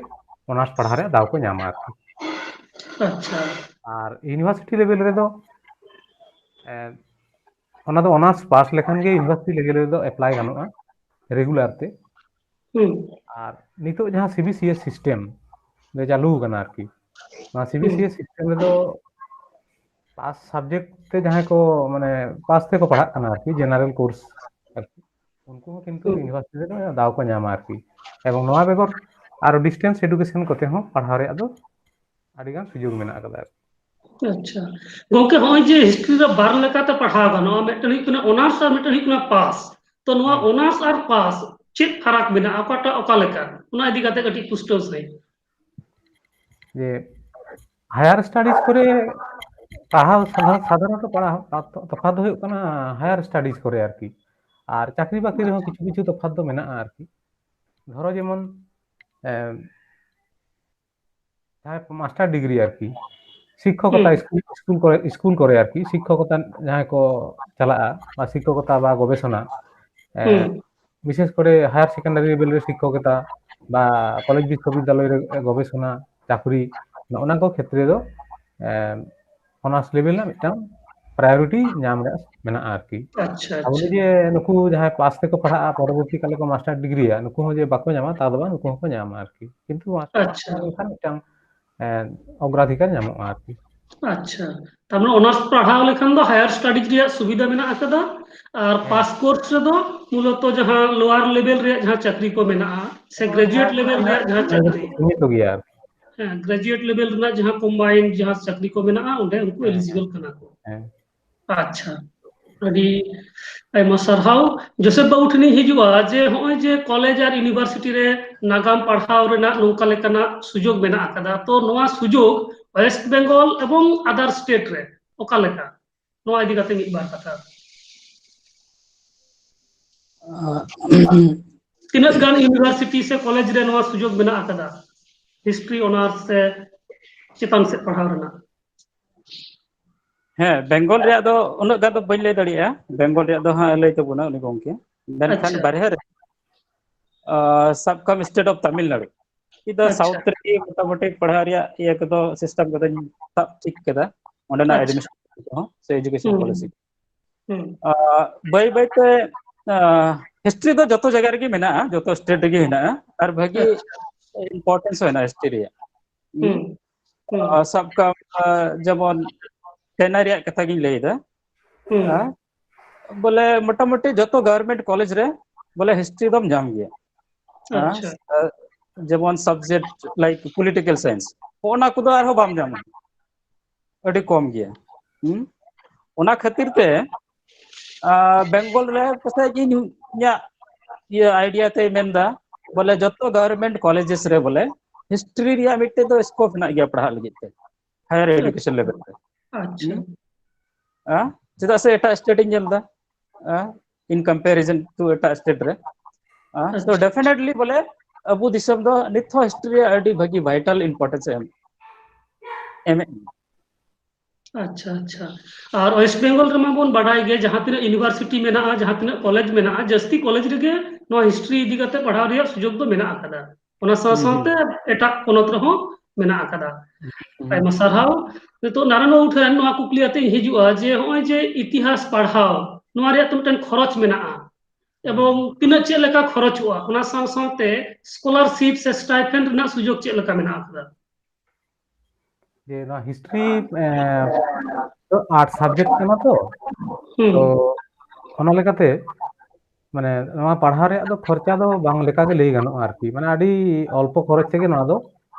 ᱚᱱᱟᱨᱥ ᱯᱟᱲᱦᱟᱣ ᱨᱮᱭᱟᱜ ᱫᱟᱣ ᱠᱚ ᱧᱟᱢᱟ ᱟᱨᱠᱤ᱾ ᱟᱪᱪᱷᱟ᱾ ᱟᱨ ᱤᱭᱩᱱᱤᱵᱷᱟᱨᱥᱤᱴᱤ ᱞᱮᱵᱮᱞ ᱨᱮᱫᱚ, ᱮ, ᱚᱱᱟ ᱫᱚ ᱚᱱᱟᱨᱥ ᱯᱟᱥ ᱞᱮᱠᱷᱟᱱ ᱜᱮ ᱤᱭᱩᱱᱤᱵᱷᱟᱨᱥᱤᱴᱤ ᱞᱮᱵᱮᱞ ᱨᱮᱫᱚ ᱮᱯᱞᱟᱭ ᱜᱟᱱᱚᱜᱼᱟ ᱨᱮᱜᱩᱞᱟᱨ ᱛᱮ᱾ ᱦᱩᱸ᱾ ᱟᱨ ᱱᱤᱛᱚᱜ ᱡᱟᱦᱟᱸ ᱥᱤᱵᱤᱥᱤᱮᱥ ᱥᱤᱥᱴᱮᱢ ᱨᱮ ᱪᱟᱹᱞᱩ ᱟᱠᱟᱱᱟ ᱟᱨᱠᱤ, ᱱᱚᱣᱟ ᱥᱤᱵᱤᱥᱤᱮᱥ ᱥᱤᱥᱴᱮᱢ ᱨᱮᱫᱚ ᱯᱟᱥ ᱥᱟᱵᱡᱮᱠᱴ ᱛᱮ ᱡᱟᱦᱟᱸᱭ ᱠᱚ, ᱢᱟᱱᱮ, ᱯᱟᱥ ᱛᱮᱠᱚ ᱯᱟᱲᱦᱟᱜ ᱠᱟᱱᱟ ᱟᱨᱠᱤ, ᱡᱮᱱᱟᱨᱟᱞ ᱠᱳᱨᱥ ᱟᱨᱠᱤ, ᱩᱱᱠᱩ ᱦᱚᱸ ᱠᱤᱱᱛᱩ ᱦᱩᱸ᱾ ᱤᱭᱩᱱᱤᱵᱷᱟᱨᱥᱤᱴᱤ ᱨᱮ ᱫᱟᱣ ᱠᱚ ᱧᱟᱢᱟ ᱟᱨᱠᱤ᱾ ᱮᱵᱚᱝ ᱱᱚᱣᱟ ᱵᱮᱜᱚᱨ ᱟᱨᱚ ᱰᱤᱥᱴᱮᱱᱥ ᱮᱰᱩᱠᱮᱥᱚᱱ ᱠᱚᱛᱮ ᱦᱚᱸ ᱯᱟᱲᱦᱟᱣ ᱨᱮᱭᱟᱜ ᱫᱚ ᱟᱹᱰᱤ ᱜᱟᱱ ᱥᱩᱡᱳᱜᱽ ᱢᱮᱱᱟᱜ ᱟᱠᱟᱫᱟ ᱟᱨᱠᱤ᱾ ᱟᱪᱪᱷᱟ ᱜᱚᱝᱠᱮ, ᱱᱚᱜᱼᱚᱭ ᱡᱮ ᱦᱤᱥᱴᱨᱤ ᱨᱮ ᱵᱟᱨ ᱞᱮᱠᱟᱛᱮ ᱯᱟᱲᱦᱟᱣ ᱜᱟᱱᱚᱜᱼᱟ, ᱢᱤᱫᱴᱮᱱ ᱦᱩᱭᱩᱜ ᱠᱟᱱᱟ ᱚᱱᱟᱨᱥ ᱟᱨ ᱢᱤᱫᱴᱮᱱ ᱦᱩᱭᱩᱜ ᱠᱟᱱᱟ ᱯᱟᱥ, ᱛᱚ ᱱᱚᱣᱟ ᱦᱩᱸ᱾ ᱚᱱᱟᱨᱥ ᱟᱨ ᱯᱟᱥ ᱪᱮᱫ ᱯᱷᱟᱨᱟᱠ ᱢᱮᱱᱟᱜᱼᱟ, ᱚᱠᱟᱴᱟᱜ ᱚᱠᱟ ᱞᱮᱠᱟ, ᱚᱱᱟ ᱤᱫᱤ ᱠᱟᱛᱮ ᱠᱟᱹᱴᱤᱡ ᱯᱩᱥᱴᱟᱹᱣ ᱥᱟᱺᱦᱤᱡ᱾ ᱡᱮ ᱦᱟᱭᱟᱨ ᱥᱴᱟᱰᱤᱡ ᱠᱚᱨᱮ ᱯᱟᱲᱦᱟᱣ ᱥᱟᱫᱷᱟ-, ᱥᱟᱫᱷᱟᱨᱚᱱᱚᱛᱚ ᱯᱟᱲᱦᱟᱣ ᱛᱚ-, ᱛᱚᱯᱷᱟᱛ ᱫᱚ ᱦᱩᱭᱩᱜ ᱠᱟᱱᱟ ᱦᱟᱭᱟᱨ ᱥᱴᱟᱰᱤᱡ ᱠᱚᱨᱮ ᱟᱨᱠᱤ, ᱟᱨ ᱪᱟᱹᱠᱨᱤ ᱵᱟᱹᱠᱨᱤ ᱨᱮᱦᱚᱸ ᱠᱤᱪᱷᱩ ᱠᱤᱪᱷᱩ ᱛᱚᱯᱷᱟᱛ ᱫᱚ ᱢᱮᱱᱟᱜᱼᱟ ᱟᱨᱠᱤ᱾ ᱫᱷᱚᱨᱚ ᱡᱮᱢᱚᱱ, ᱮᱢ, ᱡᱟᱦᱟᱸᱭ ᱢᱟᱥᱴᱟᱨ ᱰᱤᱜᱽᱨᱤ ᱟᱨᱠᱤ, ᱥᱤᱠᱠᱷᱚᱠᱚᱛᱟ ᱦᱩᱸ᱾ ᱥᱠᱩᱞ, ᱥᱠᱩᱞ ᱠᱚᱨᱮ, ᱥᱠᱩᱞ ᱠᱚᱨᱮ ᱟᱨᱠᱤ, ᱥᱤᱠᱠᱷᱚᱠᱚᱛᱟ ᱡᱟᱦᱟᱸᱭ ᱠᱚ ᱪᱟᱞᱟᱜᱼᱟ, ᱵᱟ ᱥᱤᱠᱠᱷᱚᱠᱚᱛᱟ ᱵᱟ ᱜᱚᱵᱮᱥᱚᱱᱟ, ᱮ, ᱦᱩᱸ᱾ ᱵᱤᱥᱮᱥ ᱠᱚᱨᱮ ᱦᱟᱭᱟᱨ ᱥᱮᱠᱮᱱᱰᱟᱨᱤ ᱞᱮᱵᱮᱞ ᱨᱮ ᱥᱤᱠᱠᱷᱚᱠᱚᱛᱟ ᱵᱟ ᱠᱚᱞᱮᱡᱽ ᱵᱤᱥᱥᱚᱵᱤᱫᱽᱫᱟᱞᱚᱭ ᱨᱮ ᱜᱚᱵᱮᱥᱚᱱᱟ, ᱪᱟᱹᱠᱨᱤ, ᱱᱚᱜᱼᱚ ᱱᱟ ᱠᱚ ᱠᱷᱮᱛᱨᱮ ᱫᱚ, ᱮ, ᱚᱱᱟᱨᱥ ᱞᱮᱵᱮᱞ ᱨᱮᱱᱟᱜ ᱢᱤᱫᱴᱟᱝ ᱯᱨᱟᱭᱳᱨᱤᱴᱤ ᱧᱟᱢ ᱨᱮᱭᱟᱜ ᱢᱮᱱᱟᱜᱼᱟ ᱟᱨᱠᱤ᱾ ᱟᱪᱪᱷᱟ, ᱟᱵᱚ ᱫᱚ ᱟᱪᱪᱷᱟ᱾ ᱡᱮ ᱱᱩᱠᱩ ᱡᱟᱦᱟᱸᱭ ᱯᱟᱥ ᱛᱮᱠᱚ ᱯᱟᱲᱦᱟᱜᱼᱟ, ᱯᱚᱨᱚᱵᱚᱨᱛᱤ ᱠᱟᱞᱮ ᱠᱚ ᱢᱟᱥᱴᱟᱨ ᱰᱤᱜᱽᱨᱤᱭᱟ, ᱱᱩᱠᱩ ᱦᱚᱸ ᱡᱮ ᱵᱟᱠᱚ ᱧᱟᱢᱟ, ᱛᱟ ᱫᱚ ᱵᱟᱝ, ᱱᱩᱠᱩ ᱦᱚᱸᱠᱚ ᱧᱟᱢᱟ ᱟᱨᱠᱤ᱾ ᱠᱤᱱᱛᱩ ᱢᱟᱥᱴᱟᱨ ᱟᱪᱪᱷᱟ᱾ ᱯᱟᱲᱦᱟᱣ ᱞᱮᱱᱠᱷᱟᱱ ᱢᱤᱫᱴᱟᱝ, ᱮ, ᱚᱜᱨᱟᱫᱷᱤᱠᱟᱨ ᱧᱟᱢᱚᱜᱼᱟ ᱟᱨᱠᱤ᱾ ᱟᱪᱪᱷᱟ, ᱛᱟᱨ ᱢᱟᱱᱮ ᱚᱱᱟᱨᱥ ᱯᱟᱲᱦᱟᱣ ᱞᱮᱠᱷᱟᱱ ᱫᱚ ᱦᱟᱭᱟᱨ ᱥᱴᱟᱰᱤᱡ ᱨᱮᱭᱟᱜ ᱥᱩᱵᱤᱫᱷᱟ ᱢᱮᱱᱟᱜ ᱟᱠᱟᱫᱟ, ᱟᱨ ᱦᱮᱸ᱾ ᱯᱟᱥ ᱠᱳᱨᱥ ᱨᱮᱫᱚ ᱢᱩᱞᱚᱛᱚ ᱡᱟᱦᱟᱸ ᱞᱳᱣᱟᱨ ᱞᱮᱵᱮᱞ ᱨᱮᱭᱟᱜ ᱡᱟᱦᱟᱸ ᱪᱟᱹᱠᱨᱤ ᱠᱚ ᱢᱮᱱᱟᱜᱼᱟ, ᱥᱮ ᱜᱨᱮᱡᱩᱭᱮᱴ ᱞᱮᱵᱮᱞ ᱨᱮᱭᱟᱜ ᱡᱟᱦᱟᱸ ᱪᱟᱹᱠᱨᱤ, ᱥᱤᱢᱤᱛᱚ ᱜᱮᱭᱟ ᱟᱨᱠᱤ᱾ ᱦᱮᱸ, ᱜᱨᱮᱡᱩᱭᱮᱴ ᱞᱮᱵᱮᱞ ᱨᱮᱱᱟᱜ ᱡᱟᱦᱟᱸ ᱠᱚᱢᱵᱟᱭᱤᱱᱰ ᱡᱟᱦᱟᱸ ᱪᱟᱹᱠᱨᱤ ᱠᱚ ᱢᱮᱱᱟᱜᱼᱟ, ᱚᱸᱰᱮ ᱩᱱᱠᱩ ᱦᱮᱸ, ᱮᱞᱤᱡᱤᱵᱚᱞ ᱠᱟᱱᱟ ᱠᱚ᱾ ᱦᱮᱸ᱾ ᱟᱪᱪᱷᱟ, ᱟᱹᱰᱤ ᱟᱭᱢᱟ ᱥᱟᱨᱦᱟᱣ᱾ ᱡᱳᱥᱮᱯ ᱵᱟᱹᱵᱩ ᱴᱷᱮᱱᱤᱧ ᱦᱤᱡᱩᱜᱼᱟ ᱡᱮ ᱱᱚᱜᱼᱚᱭ ᱡᱮ ᱠᱚᱞᱮᱡᱽ ᱟᱨ ᱤᱭᱩᱱᱤᱵᱷᱟᱨᱥᱤᱴᱤ ᱨᱮ ᱱᱟᱜᱟᱢ ᱯᱟᱲᱦᱟᱣ ᱨᱮᱱᱟᱜ ᱱᱚᱝᱠᱟ ᱞᱮᱠᱟᱱᱟᱜ ᱥᱩᱡᱳᱜᱽ ᱢᱮᱱᱟᱜ ᱟᱠᱟᱫᱟ, ᱛᱚ ᱱᱚᱣᱟ ᱥᱩᱡᱳᱜᱽ ᱳᱭᱮᱥᱴ ᱵᱮᱝᱜᱚᱞ ᱮᱵᱚᱝ ᱟᱫᱟᱨ ᱥᱴᱮᱴ ᱨᱮ ᱚᱠᱟ ᱞᱮᱠᱟ, ᱱᱚᱣᱟ ᱤᱫᱤ ᱠᱟᱛᱮ ᱢᱤᱫ ᱵᱟᱨ ᱠᱟᱛᱷᱟ᱾ ᱛᱤᱱᱟᱹᱜ ᱜᱟᱱ ᱤᱭᱩᱱᱤᱵᱷᱟᱨᱥᱤᱴᱤ ᱥᱮ ᱠᱚᱞᱮᱡᱽ ᱨᱮ ᱱᱚᱣᱟ ᱥᱩᱡᱳᱜᱽ ᱢᱮᱱᱟᱜ ᱟᱠᱟᱫᱟ ᱦᱤᱥᱴᱨᱤ ᱚᱱᱟᱨᱥ ᱥᱮ ᱪᱮᱛᱟᱱ ᱥᱮᱫ ᱯᱟᱲᱦᱟᱣ ᱨᱮᱱᱟᱜ? ᱦᱮᱸ, ᱵᱮᱝᱜᱚᱞ ᱨᱮᱭᱟᱜ ᱫᱚ ᱩᱱᱟᱹᱜ ᱜᱟᱱ ᱫᱚ ᱵᱟᱹᱧ ᱞᱟᱹᱭ ᱫᱟᱲᱮᱭᱟᱜᱼᱟ, ᱵᱮᱝᱜᱚᱞ ᱨᱮᱭᱟᱜ ᱫᱚ ᱦᱟᱸᱜ ᱞᱟᱹᱭ ᱛᱟᱵᱚᱱᱟ ᱩᱱᱤ ᱜᱚᱢᱠᱮ᱾ ᱢᱮᱱᱠᱷᱟᱱ ᱟᱪᱪᱷᱟ᱾ ᱵᱟᱨᱦᱮ ᱨᱮ, ᱟᱸ, ᱥᱟᱵ ᱠᱟᱜ ᱢᱮ, ᱥᱴᱮᱴ ᱚᱯᱷ ᱛᱟᱢᱤᱞᱱᱟᱲᱩ, ᱤᱧ ᱫᱚ ᱟᱪᱪᱷᱟ᱾ ᱥᱟᱣᱩᱛᱷ ᱨᱮ ᱢᱚᱴᱟᱢᱩᱴᱤ ᱯᱟᱲᱦᱟᱣ ᱨᱮᱭᱟᱜ ᱤᱭᱟᱹ ᱠᱚᱫᱚ, ᱥᱤᱥᱴᱮᱢ ᱠᱚᱫᱚᱧ ᱥᱟᱵ ᱴᱷᱤᱠ ᱠᱟᱫᱟ, ᱚᱸᱰᱮᱱᱟᱜ ᱟᱪᱪᱷᱟ᱾ ᱮᱰᱢᱤᱥᱚᱱ ᱠᱚᱦᱚᱸ ᱥᱮ ᱮᱡᱩᱠᱮᱥᱚᱱ ᱦᱩᱸ, ᱯᱚᱞᱤᱥᱤ᱾ ᱦᱩᱸ᱾ ᱟᱸ, ᱵᱟᱹᱭ ᱵᱟᱹᱭ ᱛᱮ, ᱟᱸ, ᱦᱤᱥᱴᱨᱤ ᱫᱚ ᱡᱚᱛᱚ ᱡᱟᱭᱜᱟ ᱨᱮᱜᱮ ᱢᱮᱱᱟᱜᱼᱟ, ᱡᱚᱛᱚ ᱥᱴᱮᱴ ᱨᱮᱜᱮ ᱢᱮᱱᱟᱜᱼᱟ, ᱟᱨ ᱵᱷᱟᱹᱜᱤ ᱟᱪᱪᱷᱟ᱾ ᱤᱢᱯᱚᱨᱴᱮᱱᱥ ᱦᱚᱸ ᱦᱮᱱᱟᱜᱼᱟ ᱦᱤᱥᱴᱨᱤ ᱨᱮᱭᱟᱜ᱾ ᱦᱩᱸ? ᱦᱩᱸ, ᱦᱩᱸ᱾ ᱟᱸ, ᱥᱟᱵ ᱠᱟᱜ ᱢᱮ, ᱡᱮᱢᱚᱱ ᱪᱮᱱᱱᱟᱭ ᱨᱮᱭᱟᱜ ᱠᱟᱛᱷᱟ ᱜᱤᱧ ᱞᱟᱹᱭ ᱮᱫᱟ᱾ ᱦᱩᱸ᱾ ᱦᱮᱸ? ᱵᱚᱞᱮ ᱢᱚᱴᱟᱢᱩᱴᱤ ᱡᱚᱛᱚ ᱜᱚᱣᱚᱨᱢᱮᱱᱴ ᱠᱚᱞᱮᱡᱽ ᱨᱮ ᱵᱚᱞᱮ ᱦᱤᱥᱴᱨᱤ ᱫᱚᱢ ᱧᱟᱢ ᱜᱮᱭᱟ᱾ ᱦᱮᱸ? ᱟᱪᱪᱷᱟ᱾ ᱡᱮᱢᱚᱱ ᱥᱟᱵᱡᱮᱠᱴ ᱞᱟᱭᱤᱠ ᱯᱚᱞᱤᱴᱤᱠᱟᱞ ᱥᱟᱭᱮᱱᱥ, ᱚᱱᱟ ᱠᱚᱫᱚ ᱟᱨᱦᱚᱸ ᱵᱟᱢ ᱧᱟᱢᱟ, ᱟᱹᱰᱤ ᱠᱚᱢ ᱜᱮᱭᱟ᱾ ᱦᱩᱸ? ᱚᱱᱟ ᱠᱷᱟᱹᱛᱤᱨ ᱛᱮ, ᱟᱸ, ᱵᱮᱝᱜᱚᱞ ᱨᱮ ᱯᱟᱥᱮᱡ ᱤᱧ, ᱤᱧᱟᱹᱜ ᱤᱭᱟᱹ ᱟᱭᱰᱤᱭᱟ ᱛᱮ ᱢᱮᱱᱫᱟ, ᱵᱚᱞᱮ ᱡᱚᱛᱚ ᱜᱚᱣᱚᱨᱢᱮᱱᱴ ᱠᱚᱞᱮᱡᱮᱥ ᱨᱮ ᱵᱚᱞᱮ ᱦᱤᱥᱴᱨᱤ ᱨᱮᱭᱟᱜ ᱢᱤᱫᱴᱮᱡ ᱫᱚ ᱥᱠᱳᱯ ᱦᱮᱱᱟᱜ ᱜᱮᱭᱟ ᱯᱟᱲᱦᱟᱜ ᱞᱟᱹᱜᱤᱫ ᱛᱮ, ᱦᱟᱭᱟᱨ ᱮᱰᱩᱠᱮᱥᱚᱱ ᱞᱮᱵᱮᱞ ᱨᱮ᱾ ᱟᱪᱪᱷᱟ᱾ ᱦᱩᱸ? ᱦᱮᱸ? ᱪᱮᱫᱟᱜ ᱥᱮ ᱮᱴᱟᱜ ᱥᱴᱮᱴ ᱤᱧ ᱧᱮᱞ ᱮᱫᱟ, ᱦᱮᱸ? In comparison to ᱮᱴᱟᱜ ᱥᱴᱮᱴ ᱨᱮ᱾ ᱦᱮᱸ? So ᱟᱪᱪᱷᱟ᱾ Definitely ᱵᱚᱞᱮ ᱟᱵᱚ ᱫᱤᱥᱚᱢ ᱫᱚ ᱱᱤᱛ ᱦᱚᱸ ᱦᱤᱥᱴᱨᱤ ᱨᱮᱭᱟᱜ ᱟᱹᱰᱤ ᱵᱷᱟᱹᱜᱤ ᱵᱷᱟᱭᱴᱟᱞ ᱤᱢᱯᱚᱨᱴᱮᱱᱥ ᱮ ᱮᱢ, ᱮᱢᱮᱫ ᱜᱮᱭᱟ᱾ ᱟᱪᱪᱷᱟ, ᱟᱪᱪᱷᱟ᱾ ᱟᱨ ᱳᱭᱮᱥᱴ ᱵᱮᱝᱜᱚᱞ ᱨᱮᱢᱟ ᱵᱚᱱ ᱵᱟᱰᱟᱭ ᱜᱮ, ᱡᱟᱦᱟᱸ ᱛᱤᱱᱟᱹᱜ ᱤᱭᱩᱱᱤᱵᱷᱟᱨᱥᱤᱴᱤ ᱢᱮᱱᱟᱜᱼᱟ, ᱡᱟᱦᱟᱸ ᱛᱤᱱᱟᱹᱜ ᱠᱚᱞᱮᱡᱽ ᱢᱮᱱᱟᱜᱼᱟ, ᱡᱟᱹᱥᱛᱤ ᱠᱚᱞᱮᱡᱽ ᱨᱮᱜᱮ ᱱᱚᱣᱟ ᱦᱤᱥᱴᱨᱤ ᱤᱫᱤ ᱠᱟᱛᱮ ᱯᱟᱲᱦᱟᱣ ᱨᱮᱭᱟᱜ ᱥᱩᱡᱳᱜᱽ ᱫᱚ ᱢᱮᱱᱟᱜ ᱟᱠᱟᱫᱟ᱾ ᱚᱱᱟ ᱥᱟᱶ ᱦᱩᱸ, ᱦᱩᱸ᱾ ᱥᱟᱶᱛᱮ ᱮᱴᱟᱜ ᱯᱚᱱᱚᱛ ᱨᱮᱦᱚᱸ ᱢᱮᱱᱟᱜ ᱟᱠᱟᱫᱟ᱾ ᱦᱩᱸ᱾ ᱟᱭᱢᱟ ᱥᱟᱨᱦᱟᱣ᱾ ᱱᱤᱛᱚᱜ ᱱᱟᱨᱟᱭᱚᱱ ᱵᱟᱹᱵᱩ ᱴᱷᱮᱱ ᱱᱚᱣᱟ ᱠᱩᱠᱞᱤ ᱟᱛᱮ ᱤᱧ ᱦᱤᱡᱩᱜᱼᱟ ᱡᱮ ᱱᱚᱜᱼᱚᱭ ᱡᱮ ᱤᱛᱤᱦᱟᱥ ᱯᱟᱲᱦᱟᱣ, ᱱᱚᱣᱟ ᱨᱮᱭᱟᱜ ᱛᱚ ᱢᱤᱫᱴᱮᱱ ᱠᱷᱚᱨᱚᱪ ᱢᱮᱱᱟᱜᱼᱟ, ᱮᱵᱚᱝ ᱛᱤᱱᱟᱹᱜ ᱪᱮᱫ ᱞᱮᱠᱟ ᱠᱷᱚᱨᱚᱪᱚᱜᱼᱟ, ᱚᱱᱟ ᱥᱟᱶ ᱥᱟᱶᱛᱮ ᱥᱠᱚᱞᱟᱨᱥᱤᱯ ᱥᱮ ᱥᱴᱟᱭᱯᱷᱮᱱᱰ ᱨᱮᱱᱟᱜ ᱥᱩᱡᱳᱜᱽ ᱪᱮᱫ ᱞᱮᱠᱟ ᱢᱮᱱᱟᱜ ᱟᱠᱟᱫᱟ? ᱡᱮ ᱱᱚᱣᱟ ᱦᱤᱥᱴᱨᱤ ᱫᱚ ᱟᱨᱴᱥ ᱥᱟᱵᱡᱮᱠᱴ ᱠᱟᱱᱟ ᱛᱚ, ᱦᱩᱸ᱾ ᱛᱚ ᱚᱱᱟ ᱞᱮᱠᱟᱛᱮ ᱢᱟᱱᱮ ᱱᱚᱣᱟ ᱯᱟᱲᱦᱟᱣ ᱨᱮᱭᱟᱜ ᱫᱚ ᱠᱷᱚᱨᱪᱟ ᱫᱚ ᱵᱟᱝ ᱞᱮᱠᱟ ᱜᱮ ᱞᱟᱹᱭ ᱜᱟᱱᱚᱜᱼᱟ ᱟᱨᱠᱤ, ᱢᱟᱱᱮ ᱟᱹᱰᱤ ᱚᱞᱯᱚ ᱠᱷᱚᱨᱚᱪ ᱛᱮᱜᱮ ᱱᱚᱣᱟ ᱫᱚ,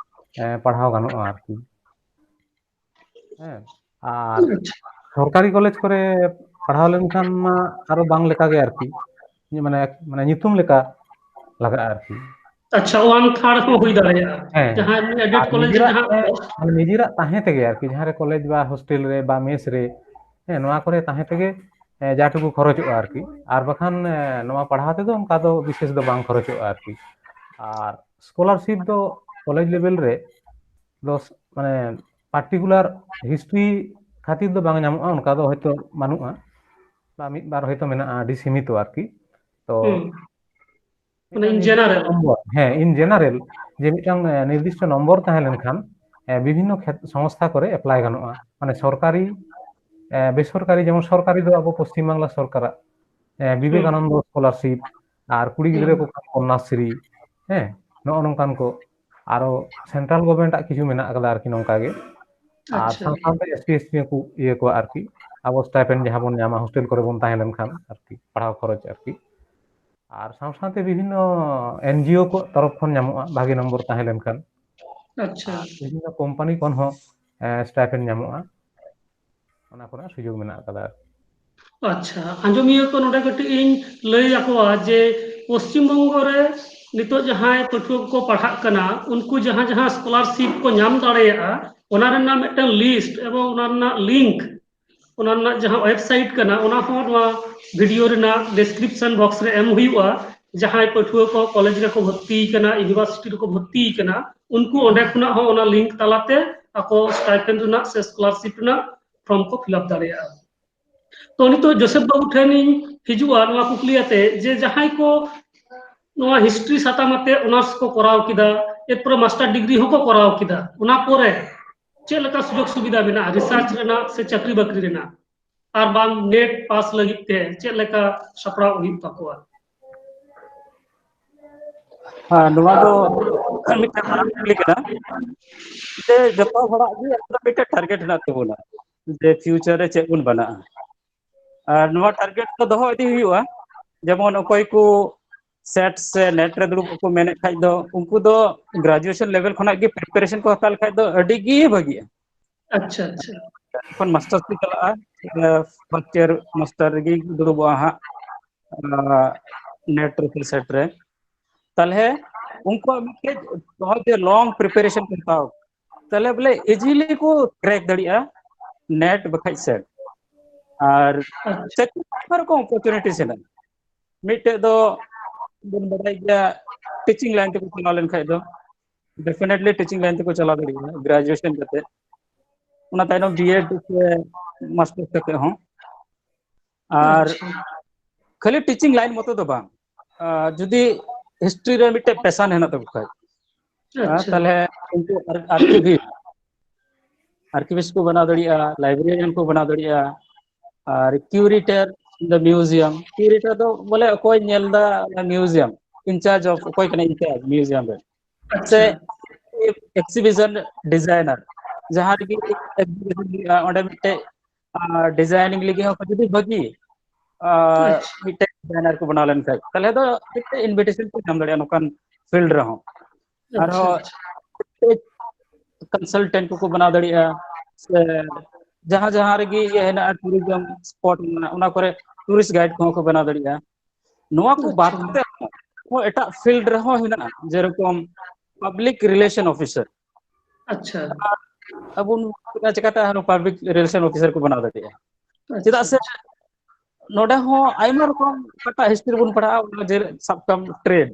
ᱮ, ᱯᱟᱲᱦᱟᱣ ᱜᱟᱱᱚᱜᱼᱟ ᱟᱨᱠᱤ᱾ ᱦᱮᱸ, ᱟᱨ ᱟᱪᱪᱷᱟ᱾ ᱥᱚᱨᱠᱟᱨᱤ ᱠᱚᱞᱮᱡᱽ ᱠᱚᱨᱮ ᱯᱟᱲᱦᱟᱣ ᱞᱮᱱᱠᱷᱟᱱ ᱢᱟ ᱟᱨᱚ ᱵᱟᱝ ᱞᱮᱠᱟ ᱜᱮ ᱟᱨᱠᱤ, ᱢᱟᱱᱮ, ᱢᱟᱱᱮ ᱧᱩᱛᱩᱢ ᱞᱮᱠᱟ ᱞᱟᱜᱟᱜᱼᱟ ᱟᱨᱠᱤ᱾ ᱟᱪᱪᱷᱟ, ᱳᱣᱟᱱ ᱛᱷᱟᱨᱰ ᱦᱚᱸ ᱦᱩᱭ ᱫᱟᱲᱮᱭᱟᱜᱼᱟ᱾ ᱦᱮᱸ, ᱡᱟᱦᱟᱸ ᱮᱰᱮᱰ ᱟᱨ ᱠᱚᱞᱮᱡᱽ ᱨᱮ ᱱᱤᱡᱮᱨᱟᱜ, ᱡᱟᱦᱟᱸ ᱢᱟᱱᱮ ᱱᱤᱡᱮᱨᱟᱜ ᱛᱟᱦᱮᱸ ᱛᱮᱜᱮ ᱟᱨᱠᱤ, ᱡᱟᱦᱟᱸ ᱨᱮ ᱠᱚᱞᱮᱡᱽ ᱵᱟ ᱦᱳᱥᱴᱮᱞ ᱨᱮ ᱵᱟ ᱢᱮᱥ ᱨᱮ, ᱦᱮᱸ, ᱱᱚᱣᱟ ᱠᱚᱨᱮ ᱛᱟᱦᱮᱸ ᱛᱮᱜᱮ ᱮ, ᱡᱟ ᱴᱩᱠᱩ ᱠᱷᱚᱨᱚᱪᱚᱜᱼᱟ ᱟᱨᱠᱤ᱾ ᱟᱨ ᱵᱟᱠᱷᱟᱱ, ᱮ, ᱱᱚᱣᱟ ᱯᱟᱲᱦᱟᱣ ᱛᱮᱫᱚ ᱚᱱᱠᱟ ᱫᱚ ᱵᱤᱥᱮᱥ ᱫᱚ ᱵᱟᱝ ᱠᱷᱚᱨᱚᱪᱚᱜᱼᱟ ᱟᱨᱠᱤ᱾ ᱟᱨ ᱥᱠᱚᱞᱟᱨᱥᱤᱯ ᱫᱚ ᱠᱚᱞᱮᱡᱽ ᱞᱮᱵᱮᱞ ᱨᱮ ᱫᱚ ᱥ-, ᱢᱟᱱᱮ ᱯᱟᱨᱴᱤᱠᱩᱞᱟᱨ ᱦᱤᱥᱴᱨᱤ ᱠᱷᱟᱹᱛᱤᱨ ᱫᱚ ᱵᱟᱝ ᱧᱟᱢᱚᱜᱼᱟ, ᱚᱱᱠᱟ ᱫᱚ ᱦᱚᱭᱛᱳ ᱵᱟᱹᱱᱩᱜᱼᱟ, ᱵᱟ ᱢᱤᱫ ᱵᱟᱨ ᱦᱚᱭᱛᱳ ᱢᱮᱱᱟᱜᱼᱟ, ᱟᱹᱰᱤ ᱥᱤᱢᱤᱛᱚ ᱟᱨᱠᱤ᱾ ᱛᱚ ᱦᱩᱸ᱾ ᱢᱟᱱᱮ in general᱾ ᱱᱚᱢᱵᱚᱨ, ᱦᱮᱸ, in general, ᱡᱮ ᱢᱤᱫᱴᱟᱝ, ᱮ, ᱱᱤᱨᱫᱤᱥᱴᱚ ᱱᱚᱢᱵᱚᱨ ᱛᱟᱦᱮᱸ ᱞᱮᱱᱠᱷᱟᱱ, ᱮ, ᱵᱤᱵᱷᱤᱱᱱᱚ ᱠᱷᱮᱛ-, ᱥᱚᱝᱥᱛᱷᱟ ᱠᱚᱨᱮ ᱮᱯᱞᱟᱭ ᱜᱟᱱᱚᱜᱼᱟ᱾ ᱢᱟᱱᱮ ᱥᱚᱨᱠᱟᱨᱤ, ᱮ, ᱵᱮᱥᱚᱨᱠᱟᱨᱤ, ᱡᱮᱢᱚᱱ ᱥᱚᱨᱠᱟᱨᱤ ᱫᱚ ᱟᱵᱚ ᱯᱚᱥᱪᱤᱢ ᱵᱟᱝᱞᱟ ᱥᱚᱨᱠᱟᱨᱟᱜ, ᱮ, ᱵᱤᱵᱮᱠᱟᱱᱚᱱᱫᱚ ᱥᱠᱚᱞᱟᱨᱥᱤᱯ, ᱟᱨ ᱠᱩᱲᱤ ᱜᱤᱫᱽᱨᱟᱹ ᱠᱚ ᱠᱷᱟᱱ ᱠᱚᱱᱱᱟᱥᱨᱤ, ᱦᱮᱸ, ᱱᱚᱜᱼᱚ ᱱᱚᱝᱠᱟᱱ ᱠᱚ᱾ ᱟᱨᱚ ᱥᱮᱱᱴᱨᱟᱞ ᱜᱚᱵᱷᱢᱮᱱᱴ ᱟᱜ ᱠᱤᱪᱷᱩ ᱢᱮᱱᱟᱜ ᱟᱠᱟᱫᱟ ᱟᱨᱠᱤ ᱱᱚᱝᱠᱟ ᱜᱮ᱾ ᱟᱨ ᱟᱪᱪᱷᱟ᱾ ᱥᱟᱶ ᱥᱟᱶᱛᱮ ᱮᱥ ᱴᱤ, ᱮᱥ ᱥᱤ ᱠᱚ, ᱤᱭᱟᱹ ᱠᱚᱣᱟ ᱟᱨᱠᱤ, ᱟᱵᱚ ᱥᱴᱟᱭᱯᱮᱱᱰ ᱡᱟᱦᱟᱸ ᱵᱚᱱ ᱧᱟᱢᱟ ᱦᱳᱥᱴᱮᱞ ᱠᱚᱨᱮ ᱵᱚᱱ ᱛᱟᱦᱮᱸ ᱞᱮᱱᱠᱷᱟᱱ ᱟᱨᱠᱤ, ᱯᱟᱲᱦᱟᱣ ᱠᱷᱚᱨᱚᱪ ᱟᱨᱠᱤ᱾ ᱟᱨ ᱥᱟᱶ ᱥᱟᱶᱛᱮ ᱵᱤᱵᱷᱤᱱᱱᱚ ᱮᱱ ᱡᱤ ᱳ ᱠᱚ ᱛᱚᱨᱚᱯ ᱠᱷᱚᱱ ᱧᱟᱢᱚᱜᱼᱟ, ᱵᱷᱟᱜᱮ ᱱᱚᱢᱵᱚᱨ ᱛᱟᱦᱮᱸ ᱞᱮᱱᱠᱷᱟᱱ᱾ ᱟᱪᱪᱷᱟ᱾ ᱟᱨ ᱵᱤᱵᱷᱤᱱᱱᱚ ᱠᱳᱢᱯᱟᱱᱤ ᱠᱷᱚᱱ ᱦᱚᱸ, ᱮ, ᱥᱴᱟᱭᱯᱮᱱᱰ ᱧᱟᱢᱚᱜᱼᱟ, ᱚᱱᱟ ᱠᱚᱨᱮᱱᱟᱜ ᱥᱩᱡᱳᱜᱽ ᱢᱮᱱᱟᱜ ᱟᱠᱟᱫᱟ ᱟᱨᱠᱤ᱾ ᱟᱪᱪᱷᱟ, ᱟᱸᱡᱚᱢᱤᱭᱟᱹ ᱠᱚ ᱱᱚᱰᱮ ᱠᱟᱹᱴᱤᱡ ᱤᱧ ᱞᱟᱹᱭ ᱟᱠᱚᱣᱟ ᱡᱮ ᱯᱚᱥᱪᱤᱢ ᱵᱚᱝᱜᱚ ᱨᱮ ᱱᱤᱛᱚᱜ ᱡᱟᱦᱟᱸᱭ ᱯᱟᱹᱴᱷᱩᱣᱟᱹ ᱠᱚᱠᱚ ᱯᱟᱲᱦᱟᱜ ᱠᱟᱱᱟ, ᱩᱱᱠᱩ ᱡᱟᱦᱟᱸ ᱡᱟᱦᱟᱸ ᱥᱠᱚᱞᱟᱨᱥᱤᱯ ᱠᱚ ᱧᱟᱢ ᱫᱟᱲᱮᱭᱟᱜᱼᱟ, ᱚᱱᱟ ᱨᱮᱱᱟᱜ ᱢᱤᱫᱴᱟᱝ ᱞᱤᱥᱴ ᱮᱵᱚᱝ ᱚᱱᱟ ᱨᱮᱱᱟᱜ ᱞᱤᱝᱠ, ᱚᱱᱟ ᱨᱮᱱᱟᱜ ᱡᱟᱦᱟᱸ ᱳᱭᱮᱵᱥᱟᱭᱤᱴ ᱠᱟᱱᱟ, ᱚᱱᱟ ᱦᱚᱸ ᱱᱚᱣᱟ ᱵᱷᱤᱰᱤᱭᱳ ᱨᱮᱱᱟᱜ ᱰᱮᱥᱠᱨᱤᱯᱥᱚᱱ ᱵᱚᱠᱥ ᱨᱮ ᱮᱢ ᱦᱩᱭᱩᱜᱼᱟ᱾ ᱡᱟᱦᱟᱸᱭ ᱯᱟᱹᱴᱷᱩᱣᱟᱹ ᱠᱚ ᱠᱚᱞᱮᱡᱽ ᱨᱮᱠᱚ ᱵᱷᱚᱨᱛᱤ ᱠᱟᱱᱟ, ᱤᱭᱩᱱᱤᱵᱷᱟᱨᱥᱤᱴᱤ ᱨᱮᱠᱚ ᱵᱷᱚᱨᱛᱤ ᱠᱟᱱᱟ, ᱩᱱᱠᱩ ᱚᱸᱰᱮ ᱠᱷᱚᱱᱟᱜ ᱦᱚᱸ ᱚᱱᱟ ᱞᱤᱝᱠ ᱛᱟᱞᱟᱛᱮ ᱟᱠᱚ ᱥᱴᱟᱭᱯᱮᱱᱰ ᱨᱮᱱᱟᱜ ᱥᱮ ᱥᱠᱚᱞᱟᱨᱥᱤᱯ ᱨᱮᱱᱟᱜ ᱯᱷᱨᱚᱢ ᱠᱚ ᱯᱷᱤᱞᱟᱯ ᱫᱟᱲᱮᱭᱟᱜᱼᱟ᱾ ᱛᱚ ᱱᱤᱛᱚᱜ ᱡᱳᱥᱮᱯ ᱵᱟᱹᱵᱩ ᱴᱷᱮᱱ ᱤᱧ ᱦᱤᱡᱩᱜᱼᱟ ᱱᱚᱣᱟ ᱠᱩᱠᱞᱤ ᱟᱛᱮ ᱡᱮ ᱡᱟᱦᱟᱸᱭ ᱠᱚ ᱱᱚᱣᱟ ᱦᱤᱥᱴᱨᱤ ᱥᱟᱛᱟᱢ ᱟᱛᱮ ᱚᱱᱟᱨᱥ ᱠᱚ ᱠᱚᱨᱟᱣ ᱠᱮᱫᱟ, ᱮᱨᱯᱚᱨᱮ ᱢᱟᱥᱴᱟᱨ ᱰᱤᱜᱽᱨᱤ ᱦᱚᱸᱠᱚ ᱠᱚᱨᱟᱣ ᱠᱮᱫᱟ, ᱚᱱᱟ ᱯᱚᱨᱮ ᱪᱮᱫ ᱞᱮᱠᱟ ᱥᱩᱡᱳᱜᱽ ᱥᱩᱵᱤᱫᱷᱟ ᱢᱮᱱᱟᱜᱼᱟ ᱨᱤᱥᱟᱨᱪ ᱨᱮᱱᱟᱜ ᱥᱮ ᱪᱟᱹᱠᱨᱤ ᱵᱟᱹᱠᱨᱤ ᱨᱮᱱᱟᱜ, ᱟᱨ ᱵᱟᱝ ᱱᱮᱴ ᱯᱟᱥ ᱞᱟᱹᱜᱤᱫ ᱛᱮ ᱪᱮᱫ ᱞᱮᱠᱟ ᱥᱟᱯᱲᱟᱣ ᱦᱩᱭᱩᱜ ᱛᱟᱠᱚᱣᱟ? ᱦᱮᱸ, ᱱᱚᱣᱟ ᱫᱚ ᱢᱤᱫᱴᱮᱱ ᱢᱟᱨᱟᱝ ᱠᱩᱠᱞᱤ ᱠᱟᱱᱟ᱾ ᱡᱮ ᱡᱚᱛᱚ ᱦᱚᱲᱟᱜ ᱜᱮ ᱟᱵᱚ ᱫᱚ ᱢᱤᱫᱴᱮᱱ ᱴᱟᱨᱜᱮᱴ ᱦᱮᱱᱟᱜ ᱛᱟᱵᱚᱱᱟ, ᱡᱮ ᱯᱷᱤᱭᱩᱪᱟᱨ ᱨᱮ ᱪᱮᱫ ᱵᱚᱱ ᱵᱮᱱᱟᱜᱼᱟ᱾ ᱟᱨ ᱱᱚᱣᱟ ᱴᱟᱨᱜᱮᱴ ᱫᱚ ᱫᱚᱦᱚ ᱤᱫᱤ ᱦᱩᱭᱩᱜᱼᱟ᱾ ᱡᱮᱢᱚᱱ ᱚᱠᱚᱭ ᱠᱚ ᱥᱮᱴ ᱥᱮ ᱱᱮᱴ ᱨᱮ ᱫᱩᱲᱩᱵ ᱠᱚ ᱢᱮᱱᱮᱫ ᱠᱷᱟᱡ ᱫᱚ, ᱩᱱᱠᱩ ᱫᱚ ᱜᱨᱟᱡᱩᱭᱮᱥᱚᱱ ᱞᱮᱵᱮᱞ ᱠᱷᱚᱱᱟᱜ ᱜᱮ ᱯᱨᱤᱯᱟᱨᱮᱥᱚᱱ ᱠᱚ ᱦᱟᱛᱟᱣ ᱞᱮᱠᱷᱟᱡ ᱫᱚ ᱟᱹᱰᱤ ᱜᱮ ᱵᱷᱟᱹᱜᱤᱜᱼᱟ᱾ ᱟᱪᱪᱷᱟ, ᱟᱪᱪᱷᱟ᱾ ᱡᱚᱠᱷᱚᱱ ᱢᱟᱥᱴᱟᱨᱥ ᱠᱚ ᱪᱟᱞᱟᱜᱼᱟ, ᱯᱷᱟᱨᱥᱴ ᱤᱭᱟᱨ ᱢᱟᱥᱴᱟᱨ ᱨᱮᱜᱮ ᱫᱩᱲᱩᱵᱚᱜᱼᱟ ᱦᱟᱸᱜ, ᱱᱮᱴ ᱨᱮ ᱥᱮ ᱥᱮᱴ ᱨᱮ᱾ ᱛᱟᱦᱞᱮ ᱩᱱᱠᱩᱣᱟᱜ ᱢᱤᱫᱴᱮᱡ ᱱᱚᱜᱼᱚᱭ ᱡᱮ ᱞᱚᱝ ᱯᱨᱤᱯᱟᱨᱮᱥᱚᱱ ᱠᱚ ᱦᱟᱛᱟᱣ, ᱛᱟᱦᱞᱮ ᱵᱚᱞᱮ ᱤᱡᱤᱞᱤ ᱠᱚ ᱠᱨᱮᱠ ᱫᱟᱲᱮᱭᱟᱜᱼᱟ ᱱᱮᱴ ᱵᱟᱠᱷᱟᱡ ᱥᱮᱴ᱾ ᱟᱨ ᱪᱟᱹᱠᱨᱤ ᱟᱭᱢᱟ ᱨᱚᱠᱚᱢ ᱚᱯᱚᱨᱪᱩᱱᱤᱴᱤ ᱦᱮᱱᱟᱜᱼᱟ᱾ ᱢᱤᱫᱴᱮᱡ ᱫᱚ ᱵᱚᱱ ᱵᱟᱰᱟᱭ ᱜᱮᱭᱟ, ᱴᱤᱪᱤᱝ ᱞᱟᱭᱤᱱ ᱛᱮᱠᱚ ᱪᱟᱞᱟᱣ ᱞᱮᱱᱠᱷᱟᱡ ᱫᱚ ᱰᱮᱯᱷᱤᱱᱮᱴᱞᱤ ᱴᱤᱪᱤᱝ ᱞᱟᱭᱤᱱ ᱛᱮᱠᱚ ᱪᱟᱞᱟᱣ ᱫᱟᱲᱮᱭᱟᱜᱼᱟ ᱜᱨᱮᱡᱩᱭᱮᱥᱚᱱ ᱠᱟᱛᱮ, ᱚᱱᱟ ᱛᱟᱭᱱᱚᱢ ᱵᱤᱭᱮᱰ ᱥᱮ ᱢᱟᱥᱴᱟᱨ ᱠᱟᱛᱮ ᱦᱚᱸ᱾ ᱟᱨ ᱠᱷᱟᱹᱞᱤ ᱴᱤᱪᱤᱝ ᱞᱟᱭᱤᱱ ᱢᱚᱛᱚ ᱫᱚ ᱵᱟᱝ, ᱡᱩᱫᱤ ᱦᱤᱥᱴᱨᱤ ᱨᱮ ᱢᱤᱫᱴᱮᱡ ᱯᱮᱥᱟᱱ ᱦᱮᱱᱟᱜ ᱛᱟᱠᱚ ᱠᱷᱟᱡ, ᱛᱟᱦᱚᱞᱮ ᱩᱱᱠᱩ ᱟᱨᱠᱤᱵᱷᱤᱥᱴ ᱟᱨᱠᱤᱵᱷᱤᱥᱴ ᱠᱚ ᱵᱮᱱᱟᱣ ᱫᱟᱲᱮᱭᱟᱜᱼᱟ, ᱞᱟᱭᱵᱨᱮᱨᱤᱭᱟᱱ ᱠᱚ ᱵᱮᱱᱟᱣ ᱫᱟᱲᱮᱭᱟᱜᱼᱟ, ᱟᱨ ᱠᱤᱣᱨᱮᱴᱟᱨ ᱫᱚ ᱢᱤᱣᱡᱤᱭᱟᱢ, ᱠᱤᱣᱨᱮᱴᱟᱨ ᱫᱚ ᱵᱚᱞᱮ ᱚᱠᱚᱭ ᱧᱮᱞ ᱫᱟ ᱢᱤᱣᱡᱤᱭᱟᱢ, ᱤᱱᱪᱟᱨᱡᱽ ᱚᱯᱷ ᱚᱠᱚᱭ ᱠᱟᱱᱟ ᱤᱱᱪᱟᱨᱡᱽ ᱢᱤᱣᱡᱤᱭᱟᱢ ᱨᱮ, ᱥᱮ ᱮᱠᱥᱤᱵᱤᱥᱚᱱ ᱰᱤᱡᱟᱭᱱᱟᱨ, ᱡᱟᱦᱟᱸ ᱨᱮᱜᱮ ᱮᱠᱥᱤᱵᱤᱥᱚᱱ ᱦᱩᱭᱩᱜᱼᱟ ᱚᱸᱰᱮ ᱢᱤᱫᱴᱮᱡ ᱰᱤᱡᱟᱭᱱᱤᱝ ᱞᱟᱹᱜᱤᱫ ᱦᱚᱸ ᱡᱩᱫᱤ ᱵᱷᱟᱹᱜᱤ ᱢᱤᱫᱴᱮᱡ ᱰᱤᱡᱟᱭᱱᱟᱨ ᱠᱚ ᱵᱮᱱᱟᱣ ᱞᱮᱱᱠᱷᱟᱡ, ᱛᱟᱦᱚᱞᱮ ᱫᱚ ᱢᱤᱫᱴᱮᱡ ᱤᱱᱵᱷᱤᱴᱮᱥᱚᱱ ᱠᱚ ᱧᱟᱢ ᱫᱟᱲᱮᱭᱟᱜᱼᱟ ᱱᱚᱝᱠᱟᱱ ᱯᱷᱤᱞᱰ ᱨᱮᱦᱚᱸ᱾ ᱟᱨᱦᱚᱸ ᱠᱚᱱᱥᱟᱞᱴᱮᱱᱴ ᱠᱚᱠᱚ ᱵᱮᱱᱟᱣ ᱫᱟᱲᱮᱭᱟᱜᱼᱟ, ᱥᱮ ᱡᱟᱦᱟᱸ ᱡᱟᱦᱟᱸ ᱨᱮᱜᱮ ᱤᱭᱟᱹ ᱦᱮᱱᱟᱜᱼᱟ, ᱴᱩᱨᱤᱡᱚᱢ ᱥᱯᱚᱴ ᱢᱮᱱᱟᱜᱼᱟ, ᱚᱱᱟ ᱠᱚᱨᱮ ᱴᱩᱨᱤᱥᱴ ᱜᱟᱭᱤᱰ ᱠᱚᱦᱚᱸ ᱠᱚ ᱵᱮᱱᱟᱣ ᱫᱟᱲᱮᱭᱟᱜᱼᱟ᱾ ᱱᱚᱣᱟ ᱠᱚ ᱵᱟᱫ ᱠᱟᱛᱮ ᱦᱚᱸ ᱮᱴᱟᱜ ᱯᱷᱤᱞᱰ ᱨᱮᱦᱚᱸ ᱦᱮᱱᱟᱜᱼᱟ, ᱡᱮᱨᱚᱠᱚᱢ ᱯᱟᱵᱽᱞᱤᱠ ᱨᱤᱞᱮᱥᱚᱱ ᱚᱯᱷᱤᱥᱟᱨ᱾ ᱟᱪᱪᱷᱟ᱾ ᱟᱵᱚ ᱱᱚᱣᱟ ᱪᱤᱠᱟᱹᱛᱮ ᱟᱨᱦᱚᱸ ᱯᱟᱵᱽᱞᱤᱠ ᱨᱤᱞᱮᱥᱚᱱ ᱚᱯᱷᱤᱥᱟᱨ ᱠᱚ ᱵᱮᱱᱟᱣ ᱫᱟᱲᱮᱭᱟᱜᱼᱟ? ᱪᱮᱫᱟᱜ ᱥᱮ ᱱᱚᱰᱮ ᱦᱚᱸ ᱟᱭᱢᱟ ᱨᱚᱠᱚᱢ ᱚᱠᱟᱴᱟᱜ ᱦᱤᱥᱴᱨᱤ ᱵᱚᱱ ᱯᱟᱲᱦᱟᱜᱼᱟ, ᱚᱱᱟ ᱡᱮ ᱥᱟᱵ ᱠᱟᱜ ᱢᱮ ᱴᱨᱮᱰ,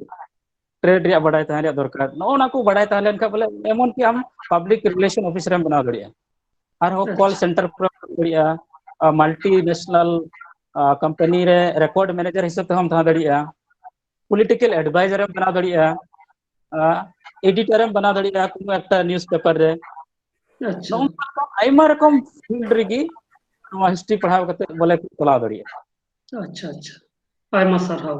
ᱴᱨᱮᱰ ᱨᱮᱭᱟᱜ ᱵᱟᱰᱟᱭ ᱛᱟᱦᱮᱸ ᱨᱮᱭᱟᱜ ᱫᱚᱨᱠᱟᱨ᱾ ᱱᱚᱜᱼᱚ ᱱᱚᱣᱟ ᱠᱚ ᱵᱟᱰᱟᱭ ᱛᱟᱦᱮᱸ ᱞᱮᱱᱠᱷᱟᱱ ᱵᱚᱞᱮ ᱮᱢᱚᱱ ᱠᱤ ᱟᱢ ᱯᱟᱵᱽᱞᱤᱠ ᱨᱤᱞᱮᱥᱚᱱ ᱚᱯᱷᱤᱥᱟᱨ ᱮᱢ ᱵᱮᱱᱟᱣ ᱫᱟᱲᱮᱭᱟᱜᱼᱟ᱾ ᱟᱨᱦᱚᱸ ᱠᱚᱞ ᱥᱮᱱᱴᱟᱨ ᱯᱨᱚᱜᱨᱟᱢ ᱫᱟᱲᱮᱭᱟᱜᱼᱟ, ᱢᱟᱞᱴᱤ ᱱᱮᱥᱱᱟᱞ ᱠᱳᱢᱯᱟᱱᱤ ᱨᱮ ᱨᱮᱠᱚᱨᱰ ᱢᱮᱱᱮᱡᱟᱨ ᱦᱤᱥᱟᱹᱵ ᱛᱮᱦᱚᱸᱢ ᱛᱟᱦᱮᱸ ᱫᱟᱲᱮᱭᱟᱜᱼᱟ, ᱯᱚᱞᱤᱴᱤᱠᱟᱞ ᱮᱰᱵᱟᱭᱡᱟᱨ ᱮᱢ ᱵᱮᱱᱟᱣ ᱫᱟᱲᱮᱭᱟᱜᱼᱟ, ᱮᱰᱤᱴᱚᱨ ᱮᱢ ᱵᱮᱱᱟᱣ ᱫᱟᱲᱮᱭᱟᱜᱼᱟ ᱠᱳᱱᱳ ᱮᱠᱴᱟ ᱱᱤᱭᱩᱡ ᱯᱮᱯᱟᱨ ᱨᱮ᱾ ᱟᱪᱪᱷᱟ᱾ ᱱᱚᱜᱼᱚ ᱱᱚᱝᱠᱟ ᱟᱭᱢᱟ ᱨᱚᱠᱚᱢ ᱯᱷᱤᱞᱰ ᱨᱮᱜᱮ ᱱᱚᱣᱟ ᱦᱤᱥᱴᱨᱤ ᱯᱟᱲᱦᱟᱣ ᱠᱟᱛᱮ ᱵᱚᱞᱮ ᱠᱚ ᱪᱟᱞᱟᱣ ᱫᱟᱲᱮᱭᱟᱜᱼᱟ᱾ ᱟᱪᱪᱷᱟ, ᱟᱪᱪᱷᱟ, ᱟᱭᱢᱟ ᱥᱟᱨᱦᱟᱣ᱾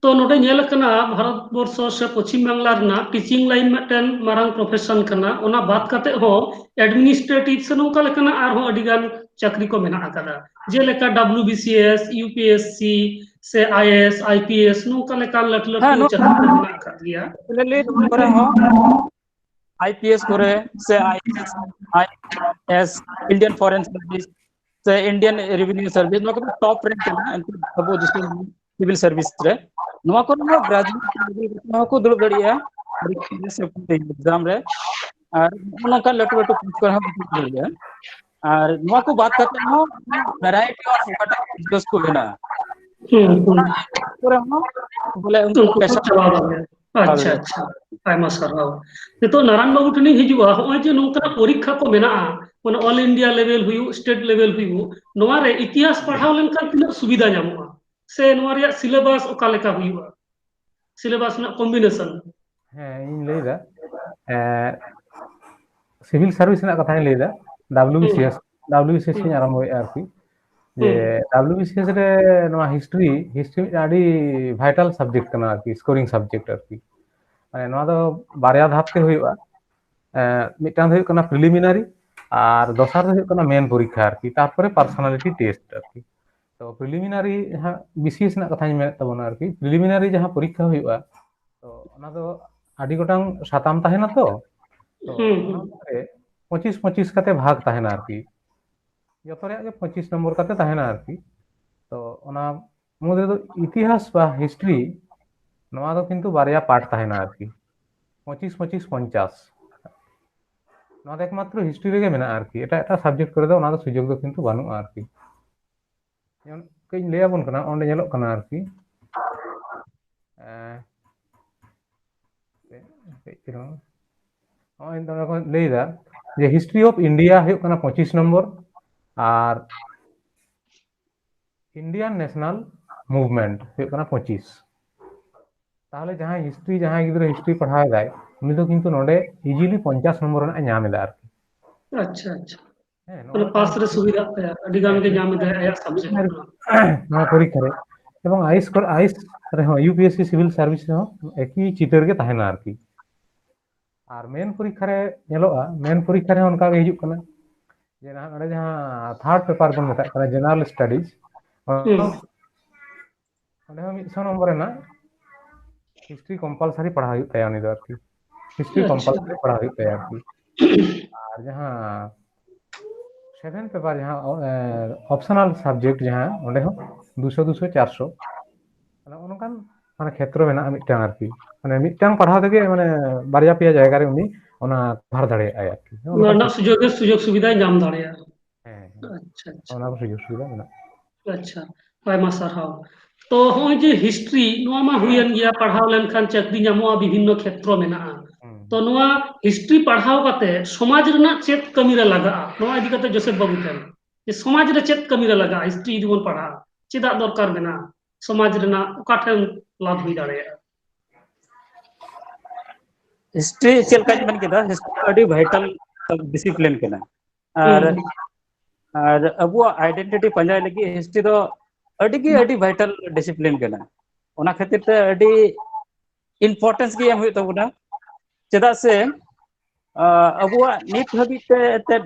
ᱛᱚ ᱱᱚᱰᱮ ᱧᱮᱞ ᱟᱠᱟᱱᱟ ᱵᱷᱟᱨᱚᱛ ᱵᱚᱨᱥᱚ ᱥᱮ ᱯᱚᱪᱷᱤᱢ ᱵᱟᱝᱞᱟ ᱨᱮᱱᱟᱜ ᱴᱤᱪᱤᱝ ᱞᱟᱭᱤᱱ ᱢᱤᱫᱴᱮᱱ ᱢᱟᱨᱟᱝ ᱯᱨᱚᱯᱷᱮᱥᱚᱱ ᱠᱟᱱᱟ, ᱚᱱᱟ ᱵᱟᱫ ᱠᱟᱛᱮ ᱦᱚᱸ ᱮᱰᱢᱤᱱᱤᱥᱴᱨᱮᱴᱤᱵᱷ ᱥᱮ ᱱᱚᱝᱠᱟ ᱞᱮᱠᱟᱱᱟᱜ ᱟᱨᱦᱚᱸ ᱟᱹᱰᱤ ᱜᱟᱱ ᱪᱟᱹᱠᱨᱤ ᱠᱚ ᱢᱮᱱᱟᱜ ᱟᱠᱟᱫᱟ, ᱡᱮᱞᱮᱠᱟ W B C S, U P S C ᱥᱮ I A S, I P S, ᱱᱚᱝᱠᱟ ᱞᱮᱠᱟᱱ ᱞᱟᱹᱴᱩ ᱞᱟᱹᱴᱩ ᱦᱮᱸ, ᱱᱚᱣᱟ ᱪᱟᱹᱠᱨᱤ ᱠᱚ ᱢᱮᱱᱟᱜ ᱟᱠᱟᱫ ᱜᱮᱭᱟ᱾ ᱞᱟᱹᱭ ᱱᱚᱣᱟ ᱠᱚᱨᱮ ᱦᱚᱸ ᱟᱭ ᱯᱤ ᱮᱥ ᱠᱚᱨᱮ ᱥᱮ I A S, I A S, Indian foreign service ᱥᱮ ᱤᱱᱰᱤᱭᱟᱱ ᱨᱮᱵᱷᱮᱱᱤᱭᱩ ᱥᱟᱨᱵᱷᱤᱥ, ᱱᱚᱣᱟ ᱠᱚᱫᱚ ᱴᱚᱯ ᱨᱮᱱᱠ ᱠᱟᱱᱟ ᱮᱱᱛᱮ ᱟᱵᱚ ᱫᱤᱥᱚᱢ ᱥᱤᱵᱤᱞ ᱥᱟᱨᱵᱷᱤᱥ ᱨᱮ᱾ ᱱᱚᱣᱟ ᱠᱚᱨᱮ ᱦᱚᱸ ᱜᱨᱮᱡᱩᱭᱮᱴ ᱞᱮᱵᱮᱞ ᱠᱟᱛᱮ ᱦᱚᱸᱠᱚ ᱫᱩᱲᱩᱵ ᱫᱟᱲᱮᱭᱟᱜᱼᱟ ᱮᱠᱡᱟᱢ ᱨᱮ, ᱟᱨ ᱱᱚᱝᱠᱟᱱ ᱞᱟᱹᱴᱩ ᱞᱟᱹᱴᱩ ᱯᱳᱥᱴ ᱠᱚᱨᱮ ᱦᱚᱸ ᱫᱩᱲᱩᱵ ᱫᱟᱲᱮᱭᱟᱜᱼᱟ᱾ ᱟᱨ ᱱᱚᱣᱟ ᱠᱚ ᱵᱟᱫ ᱠᱟᱛᱮ ᱦᱚᱸ ᱵᱷᱮᱨᱟᱭᱴᱤ ᱚᱯᱷ ᱚᱠᱟᱴᱟᱜ ᱵᱤᱡᱽᱱᱮᱥ ᱠᱚ ᱢᱮᱱᱟᱜᱼᱟ, ᱦᱩᱸ, ᱦᱩᱸ᱾ ᱚᱱᱟ ᱠᱚᱨᱮ ᱦᱚᱸ ᱵᱚᱞᱮ ᱩᱱᱠᱩ ᱩᱱᱠᱩ ᱠᱚ ᱯᱮᱥᱟ ᱪᱟᱞᱟᱣ ᱫᱟᱲᱮᱭᱟᱜᱼᱟ᱾ ᱟᱪᱪᱷᱟ, ᱫᱟᱲᱮᱭᱟᱜᱼᱟ᱾ ᱟᱪᱪᱷᱟ, ᱟᱭᱢᱟ ᱥᱟᱨᱦᱟᱣ᱾ ᱱᱤᱛᱚᱜ ᱱᱟᱨᱟᱱ ᱵᱟᱹᱵᱩ ᱴᱷᱮᱱᱤᱧ ᱦᱤᱡᱩᱜᱼᱟ, ᱱᱚᱜᱼᱚᱭ ᱡᱮ ᱱᱚᱝᱠᱟᱱᱟᱜ ᱯᱚᱨᱤᱠᱠᱷᱟ ᱠᱚ ᱢᱮᱱᱟᱜᱼᱟ, ᱢᱟᱱᱮ all India level ᱦᱩᱭᱩᱜ, state level ᱦᱩᱭᱩᱜ, ᱱᱚᱣᱟ ᱨᱮ ᱤᱛᱤᱦᱟᱥ ᱯᱟᱲᱦᱟᱣ ᱞᱮᱱᱠᱷᱟᱱ ᱛᱤᱱᱟᱹᱜ ᱥᱩᱵᱤᱫᱷᱟ ᱧᱟᱢᱚᱜᱼᱟ, ᱥᱮ ᱱᱚᱣᱟ ᱨᱮᱭᱟᱜ ᱥᱤᱞᱮᱵᱟᱥ ᱚᱠᱟ ᱞᱮᱠᱟ ᱦᱩᱭᱩᱜᱼᱟ, ᱥᱤᱞᱮᱵᱟᱥ ᱨᱮᱱᱟᱜ ᱠᱚᱢᱵᱤᱱᱮᱥᱚᱱ? ᱦᱮᱸ, ᱤᱧ ᱞᱟᱹᱭᱫᱟ, ᱮᱸ, ᱥᱤᱵᱷᱤᱞ ᱥᱟᱨᱵᱷᱤᱥ ᱨᱮᱱᱟᱜ ᱠᱟᱛᱷᱟᱧ ᱞᱟᱹᱭᱫᱟ, W B C S, W B C S ᱤᱧ ᱟᱨᱟᱢᱵᱷᱚᱭᱮᱫᱼᱟ ᱟᱨᱠᱤ, ᱡᱮ ᱰᱟᱵᱞᱤᱭᱩ ᱵᱤ ᱥᱤ ᱮᱥ ᱨᱮ ᱱᱚᱣᱟ ᱦᱤᱥᱴᱨᱤ, ᱦᱤᱥᱴᱨᱤ ᱢᱤᱫᱴᱟᱝ ᱟᱹᱰᱤ ᱵᱷᱟᱭᱴᱟᱞ ᱥᱟᱵᱡᱮᱠᱴ ᱠᱟᱱᱟ ᱟᱨᱠᱤ, ᱥᱠᱳᱨᱤᱝ ᱥᱟᱵᱡᱮᱠᱴ ᱟᱨᱠᱤ᱾ ᱢᱟᱱᱮ ᱱᱚᱣᱟ ᱫᱚ ᱵᱟᱨᱭᱟ ᱫᱷᱟᱯ ᱛᱮ ᱦᱩᱭᱩᱜᱼᱟ᱾ ᱮᱸ, ᱢᱤᱫᱴᱟᱝ ᱫᱚ ᱦᱩᱭᱩᱜ ᱠᱟᱱᱟ ᱯᱨᱤᱞᱤᱢᱤᱱᱟᱨᱤ, ᱟᱨ ᱫᱚᱥᱟᱨ ᱫᱚ ᱦᱩᱭᱩᱜ ᱠᱟᱱᱟ ᱢᱮᱱ ᱯᱚᱨᱤᱠᱠᱷᱟ ᱟᱨᱠᱤ, ᱛᱟᱨᱯᱚᱨᱮ ᱯᱟᱨᱥᱚᱱᱟᱞᱤᱴᱤ ᱴᱮᱥᱴ ᱟᱨᱠᱤ᱾ ᱛᱚ ᱯᱨᱤᱞᱤᱢᱤᱱᱟᱨᱤ ᱡᱟᱦᱟᱸ ᱵᱤ ᱥᱤ ᱮᱥ ᱨᱮᱱᱟᱜ ᱠᱟᱛᱷᱟᱧ ᱢᱮᱱᱮᱫ ᱛᱟᱵᱚᱱᱟ ᱟᱨᱠᱤ, ᱯᱨᱤᱞᱤᱢᱤᱱᱟᱨᱤ ᱡᱟᱦᱟᱸ ᱯᱚᱨᱤᱠᱠᱷᱟ ᱦᱩᱭᱩᱜᱼᱟ, ᱛᱚ ᱚᱱᱟ ᱫᱚ ᱟᱹᱰᱤ ᱜᱚᱴᱟᱝ ᱥᱟᱛᱟᱢ ᱛᱟᱦᱮᱱᱟ ᱛᱚ, ᱛᱚ ᱦᱩᱸ, ᱚᱱᱟ ᱦᱩᱸ᱾ ᱢᱩᱫᱽᱨᱮ ᱯᱚᱸᱪᱤᱥ ᱯᱚᱸᱪᱤᱥ ᱠᱟᱛᱮ ᱵᱷᱟᱜᱽ ᱛᱟᱦᱮᱱᱟ ᱟᱨᱠᱤ, ᱡᱚᱛᱚ ᱨᱮᱭᱟᱜ ᱜᱮ ᱯᱚᱸᱪᱤᱥ ᱱᱚᱢᱵᱚᱨ ᱠᱟᱛᱮ ᱛᱟᱦᱮᱱᱟ ᱟᱨᱠᱤ᱾ ᱛᱚ ᱚᱱᱟ ᱢᱩᱫᱽ ᱨᱮᱫᱚ ᱤᱛᱤᱦᱟᱥ ᱵᱟ ᱦᱤᱥᱴᱨᱤ, ᱱᱚᱣᱟ ᱫᱚ ᱠᱤᱱᱛᱩ ᱵᱟᱨᱭᱟ ᱯᱟᱨᱴ ᱛᱟᱦᱮᱱᱟ ᱟᱨᱠᱤ, ᱯᱚᱸᱪᱤᱥ ᱯᱚᱸᱪᱤᱥ ᱯᱚᱧᱪᱟᱥ᱾ ᱱᱚᱣᱟ ᱫᱚ ᱮᱠᱢᱟᱛᱨᱚ ᱦᱤᱥᱴᱨᱤ ᱨᱮᱜᱮ ᱢᱮᱱᱟᱜᱼᱟ ᱟᱨᱠᱤ, ᱮᱴᱟᱜ ᱮᱴᱟᱜ ᱥᱟᱵᱡᱮᱠᱴ ᱠᱚᱨᱮ ᱫᱚ ᱚᱱᱟ ᱫᱚ ᱥᱩᱡᱳᱜᱽ ᱫᱚ ᱠᱤᱱᱛᱩ ᱵᱟᱹᱱᱩᱜᱼᱟ ᱟᱨᱠᱤ᱾ ᱡᱮᱢᱚᱱ ᱠᱟᱹᱡ ᱤᱧ ᱞᱟᱹᱭ ᱟᱵᱚᱱ ᱠᱟᱱᱟ, ᱚᱸᱰᱮ ᱧᱮᱞᱚᱜ ᱠᱟᱱᱟ ᱟᱨᱠᱤ, ᱮᱸ, ᱠᱟᱹᱡ ᱪᱩᱞᱩᱝ, ᱱᱚᱜᱼᱚᱭ ᱱᱚᱰᱮ ᱠᱚ ᱞᱟᱹᱭᱫᱟ ᱡᱮ ᱦᱤᱥᱴᱨᱤ ᱚᱯᱷ ᱤᱱᱰᱤᱭᱟ ᱦᱩᱭᱩᱜ ᱠᱟᱱᱟ ᱯᱚᱸᱪᱤᱥ ᱱᱚᱢᱵᱚᱨ, ᱟᱨ ᱤᱱᱰᱤᱭᱟᱱ ᱱᱮᱥᱱᱟᱞ ᱢᱩᱵᱷᱢᱮᱱᱴ ᱦᱩᱭᱩᱜ ᱠᱟᱱᱟ ᱯᱚᱸᱪᱤᱥ᱾ ᱛᱟᱦᱚᱞᱮ ᱡᱟᱦᱟᱸᱭ ᱦᱤᱥᱴᱨᱤ, ᱡᱟᱦᱟᱸᱭ ᱜᱤᱫᱽᱨᱟᱹ ᱦᱤᱥᱴᱨᱤ ᱯᱟᱲᱦᱟᱣ ᱮᱫᱟᱭ, ᱩᱱᱤ ᱫᱚ ᱠᱤᱱᱛᱩ ᱱᱚᱰᱮ ᱤᱡᱤᱞᱤ ᱯᱚᱧᱪᱟᱥ ᱱᱚᱢᱵᱚᱨ ᱨᱮᱱᱟᱜ ᱮ ᱧᱟᱢ ᱮᱫᱟ ᱟᱨᱠᱤ᱾ ᱟᱪᱪᱷᱟ, ᱟᱪᱪᱷᱟ᱾ ᱦᱮᱸ, ᱢᱟᱱᱮ ᱱᱚᱜᱼᱚ ᱯᱟᱥ ᱱᱚᱝᱠᱟ ᱨᱮ ᱥᱩᱵᱤᱫᱷᱟᱜ ᱛᱟᱭᱟ, ᱟᱹᱰᱤ ᱜᱟᱱ ᱜᱮ ᱧᱟᱢ ᱮᱫᱟᱭ ᱟᱭᱟᱜ ᱥᱟᱵᱡᱮᱠᱴ ᱨᱮᱱᱟᱜ᱾ ᱱᱚᱣᱟ ᱯᱚᱨᱤᱠᱠᱷᱟ ᱨᱮ᱾ ᱮᱵᱚᱝ ᱟᱭᱤᱥ ᱠᱚᱨᱮ, ᱟᱭᱤᱥ ᱨᱮᱦᱚᱸ, U P S C civil service ᱨᱮᱦᱚᱸ ᱮᱠᱤ ᱪᱤᱛᱟᱹᱨ ᱜᱮ ᱛᱟᱦᱮᱱᱟ ᱟᱨᱠᱤ᱾ ᱟᱨ ᱢᱮᱱ ᱯᱚᱨᱤᱠᱠᱷᱟ ᱨᱮ ᱧᱮᱞᱚᱜᱼᱟ, ᱢᱮᱱ ᱯᱚᱨᱤᱠᱠᱷᱟ ᱨᱮᱦᱚᱸ ᱚᱱᱠᱟ ᱜᱮ ᱦᱤᱡᱩᱜ ᱠᱟᱱᱟ, ᱡᱮ ᱱᱟᱦᱟᱜ ᱱᱚᱰᱮ ᱡᱟᱦᱟᱸ ᱛᱷᱟᱨᱰ ᱯᱮᱯᱟᱨ ᱵᱚᱱ ᱢᱮᱛᱟᱜ ᱠᱟᱱᱟ, ᱡᱮᱱᱟᱨᱟᱞ ᱥᱴᱟᱰᱤᱡᱽ, ᱦᱩᱸ᱾ ᱚᱸᱰᱮ ᱦᱚᱸ ᱢᱤᱫᱥᱚ ᱱᱚᱢᱵᱚᱨ ᱨᱮᱱᱟᱜ ᱦᱤᱥᱴᱨᱤ ᱠᱚᱢᱯᱟᱞᱥᱟᱨᱤ ᱯᱟᱲᱦᱟᱣ ᱦᱩᱭᱩᱜ ᱛᱟᱭᱟ ᱩᱱᱤ ᱫᱚ ᱟᱨᱠᱤ, ᱦᱤᱥᱴᱨᱤ ᱟᱪᱪᱷᱟ᱾ ᱠᱚᱢᱯᱟᱞᱥᱟᱨᱤ ᱯᱟᱲᱦᱟᱣ ᱦᱩᱭᱩᱜ ᱛᱟᱭᱟ ᱟᱨᱠᱤ᱾ ᱟᱨ ᱡᱟᱦᱟᱸ ᱥᱮᱵᱷᱮᱱ ᱯᱮᱯᱟᱨ, ᱡᱟᱦᱟᱸ ᱚᱯᱥᱚᱱᱟᱞ ᱥᱟᱵᱡᱮᱠᱴ, ᱡᱟᱦᱟᱸ ᱚᱸᱰᱮ ᱦᱚᱸ ᱫᱩᱥᱚ, ᱫᱩᱥᱚ, ᱪᱟᱨᱥᱚ, ᱱᱚᱜᱼᱚ ᱱᱚᱝᱠᱟᱱ ᱢᱟᱱᱮ ᱠᱷᱮᱛᱨᱚ ᱢᱮᱱᱟᱜᱼᱟ ᱢᱤᱫᱴᱟᱝ ᱟᱨᱠᱤ, ᱢᱟᱱᱮ ᱢᱤᱫᱴᱟᱝ ᱯᱟᱲᱦᱟᱣ ᱛᱮᱜᱮ ᱢᱟᱱᱮ ᱵᱟᱨᱭᱟ ᱯᱮᱭᱟ ᱡᱟᱭᱜᱟ ᱨᱮ ᱩᱱᱤ ᱚᱱᱟ ᱠᱚᱵᱷᱟᱨ ᱫᱟᱲᱮᱭᱟᱜᱼᱟᱭ ᱟᱨᱠᱤ᱾ ᱱᱚᱜᱼᱚ ᱚᱱᱟ ᱱᱚᱝᱠᱟᱱ ᱨᱮᱱᱟᱜ ᱥᱩᱡᱳᱜᱽ, ᱥᱩᱡᱳᱜᱽ ᱥᱩᱵᱤᱫᱷᱟᱭ ᱧᱟᱢ ᱫᱟᱲᱮᱭᱟᱜᱼᱟ᱾ ᱟᱪᱪᱷᱟ, ᱟᱪᱪᱷᱟ᱾ ᱚᱱᱟ ᱠᱚ ᱥᱩᱡᱳᱜᱽ ᱥᱩᱵᱤᱫᱷᱟ ᱢᱮᱱᱟᱜᱼᱟ᱾ ᱟᱪᱪᱷᱟ, ᱟᱭᱢᱟ ᱥᱟᱨᱦᱟᱣ᱾ ᱛᱚ ᱦᱚᱸᱜᱼᱚᱭ ᱡᱮ ᱦᱤᱥᱴᱨᱤ, ᱱᱚᱣᱟ ᱢᱟ ᱦᱩᱭᱮᱱ ᱜᱮᱭᱟ, ᱯᱟᱲᱦᱟᱣ ᱞᱮᱱᱠᱷᱟᱱ ᱪᱟᱹᱠᱨᱤ ᱧᱟᱢᱚᱜᱼᱟ, ᱵᱤᱵᱷᱤᱱᱱᱚ ᱠᱷᱮᱛᱨᱚ ᱢᱮᱱᱟᱜᱼᱟ᱾ ᱦᱩᱸ᱾ ᱛᱚ ᱱᱚᱣᱟ ᱦᱤᱥᱴᱨᱤ ᱯᱟᱲᱦᱟᱣ ᱠᱟᱛᱮ ᱥᱚᱢᱟᱡᱽ ᱨᱮᱱᱟᱜ ᱪᱮᱫ ᱠᱟᱹᱢᱤ ᱨᱮ ᱞᱟᱜᱟᱜᱼᱟ? ᱱᱚᱣᱟ ᱤᱫᱤ ᱠᱟᱛᱮ ᱡᱳᱥᱮᱯ ᱵᱟᱹᱵᱩ ᱴᱷᱮᱱ, ᱡᱮ ᱥᱚᱢᱟᱡᱽ ᱨᱮ ᱪᱮᱫ ᱠᱟᱹᱢᱤ ᱨᱮ ᱞᱟᱜᱟᱜᱼᱟ ᱦᱤᱥᱴᱨᱤ ᱡᱩᱫᱤ ᱵᱚᱱ ᱯᱟᱲᱦᱟᱜᱼᱟ? ᱪᱮᱫᱟᱜ ᱫᱚᱨᱠᱟᱨ ᱢᱮᱱᱟᱜᱼᱟ? ᱥᱚᱢᱟᱡᱽ ᱨᱮᱱᱟᱜ ᱚᱠᱟ ᱴᱷᱮᱱ ᱞᱟᱵᱷ ᱦᱩᱭ ᱫᱟᱲᱮᱭᱟᱜᱼᱟ? ᱦᱤᱥᱴᱨᱤ ᱪᱮᱫ ᱞᱮᱠᱟᱧ ᱢᱮᱱ ᱠᱮᱫᱟ, ᱦᱤᱥᱴᱨᱤ ᱫᱚ ᱟᱹᱰᱤ ᱵᱷᱟᱭᱴᱟᱞ ᱰᱤᱥᱤᱯᱞᱤᱱ ᱠᱟᱱᱟ᱾ ᱟᱨ ᱦᱩᱸ᱾ ᱟᱨ ᱟᱵᱚᱣᱟᱜ ᱟᱭᱰᱮᱱᱴᱤᱴᱤ ᱯᱟᱸᱡᱟᱭ ᱞᱟᱹᱜᱤᱫ ᱦᱤᱥᱴᱨᱤ ᱫᱚ ᱟᱹᱰᱤ ᱜᱮ ᱟᱹᱰᱤ ᱵᱷᱟᱭᱴᱟᱞ ᱰᱤᱥᱤᱯᱞᱤᱱ ᱠᱟᱱᱟ᱾ ᱚᱱᱟ ᱠᱷᱟᱹᱛᱤᱨ ᱛᱮ ᱟᱹᱰᱤ ᱤᱢᱯᱚᱨᱴᱮᱱᱥ ᱜᱮ ᱮᱢ ᱦᱩᱭᱩᱜ ᱛᱟᱵᱚᱱᱟ᱾ ᱪᱮᱫᱟᱜ ᱥᱮ ᱟᱵᱚᱣᱟᱜ ᱱᱤᱛ ᱦᱟᱹᱵᱤᱡ ᱛᱮ ᱮᱱᱛᱮᱫ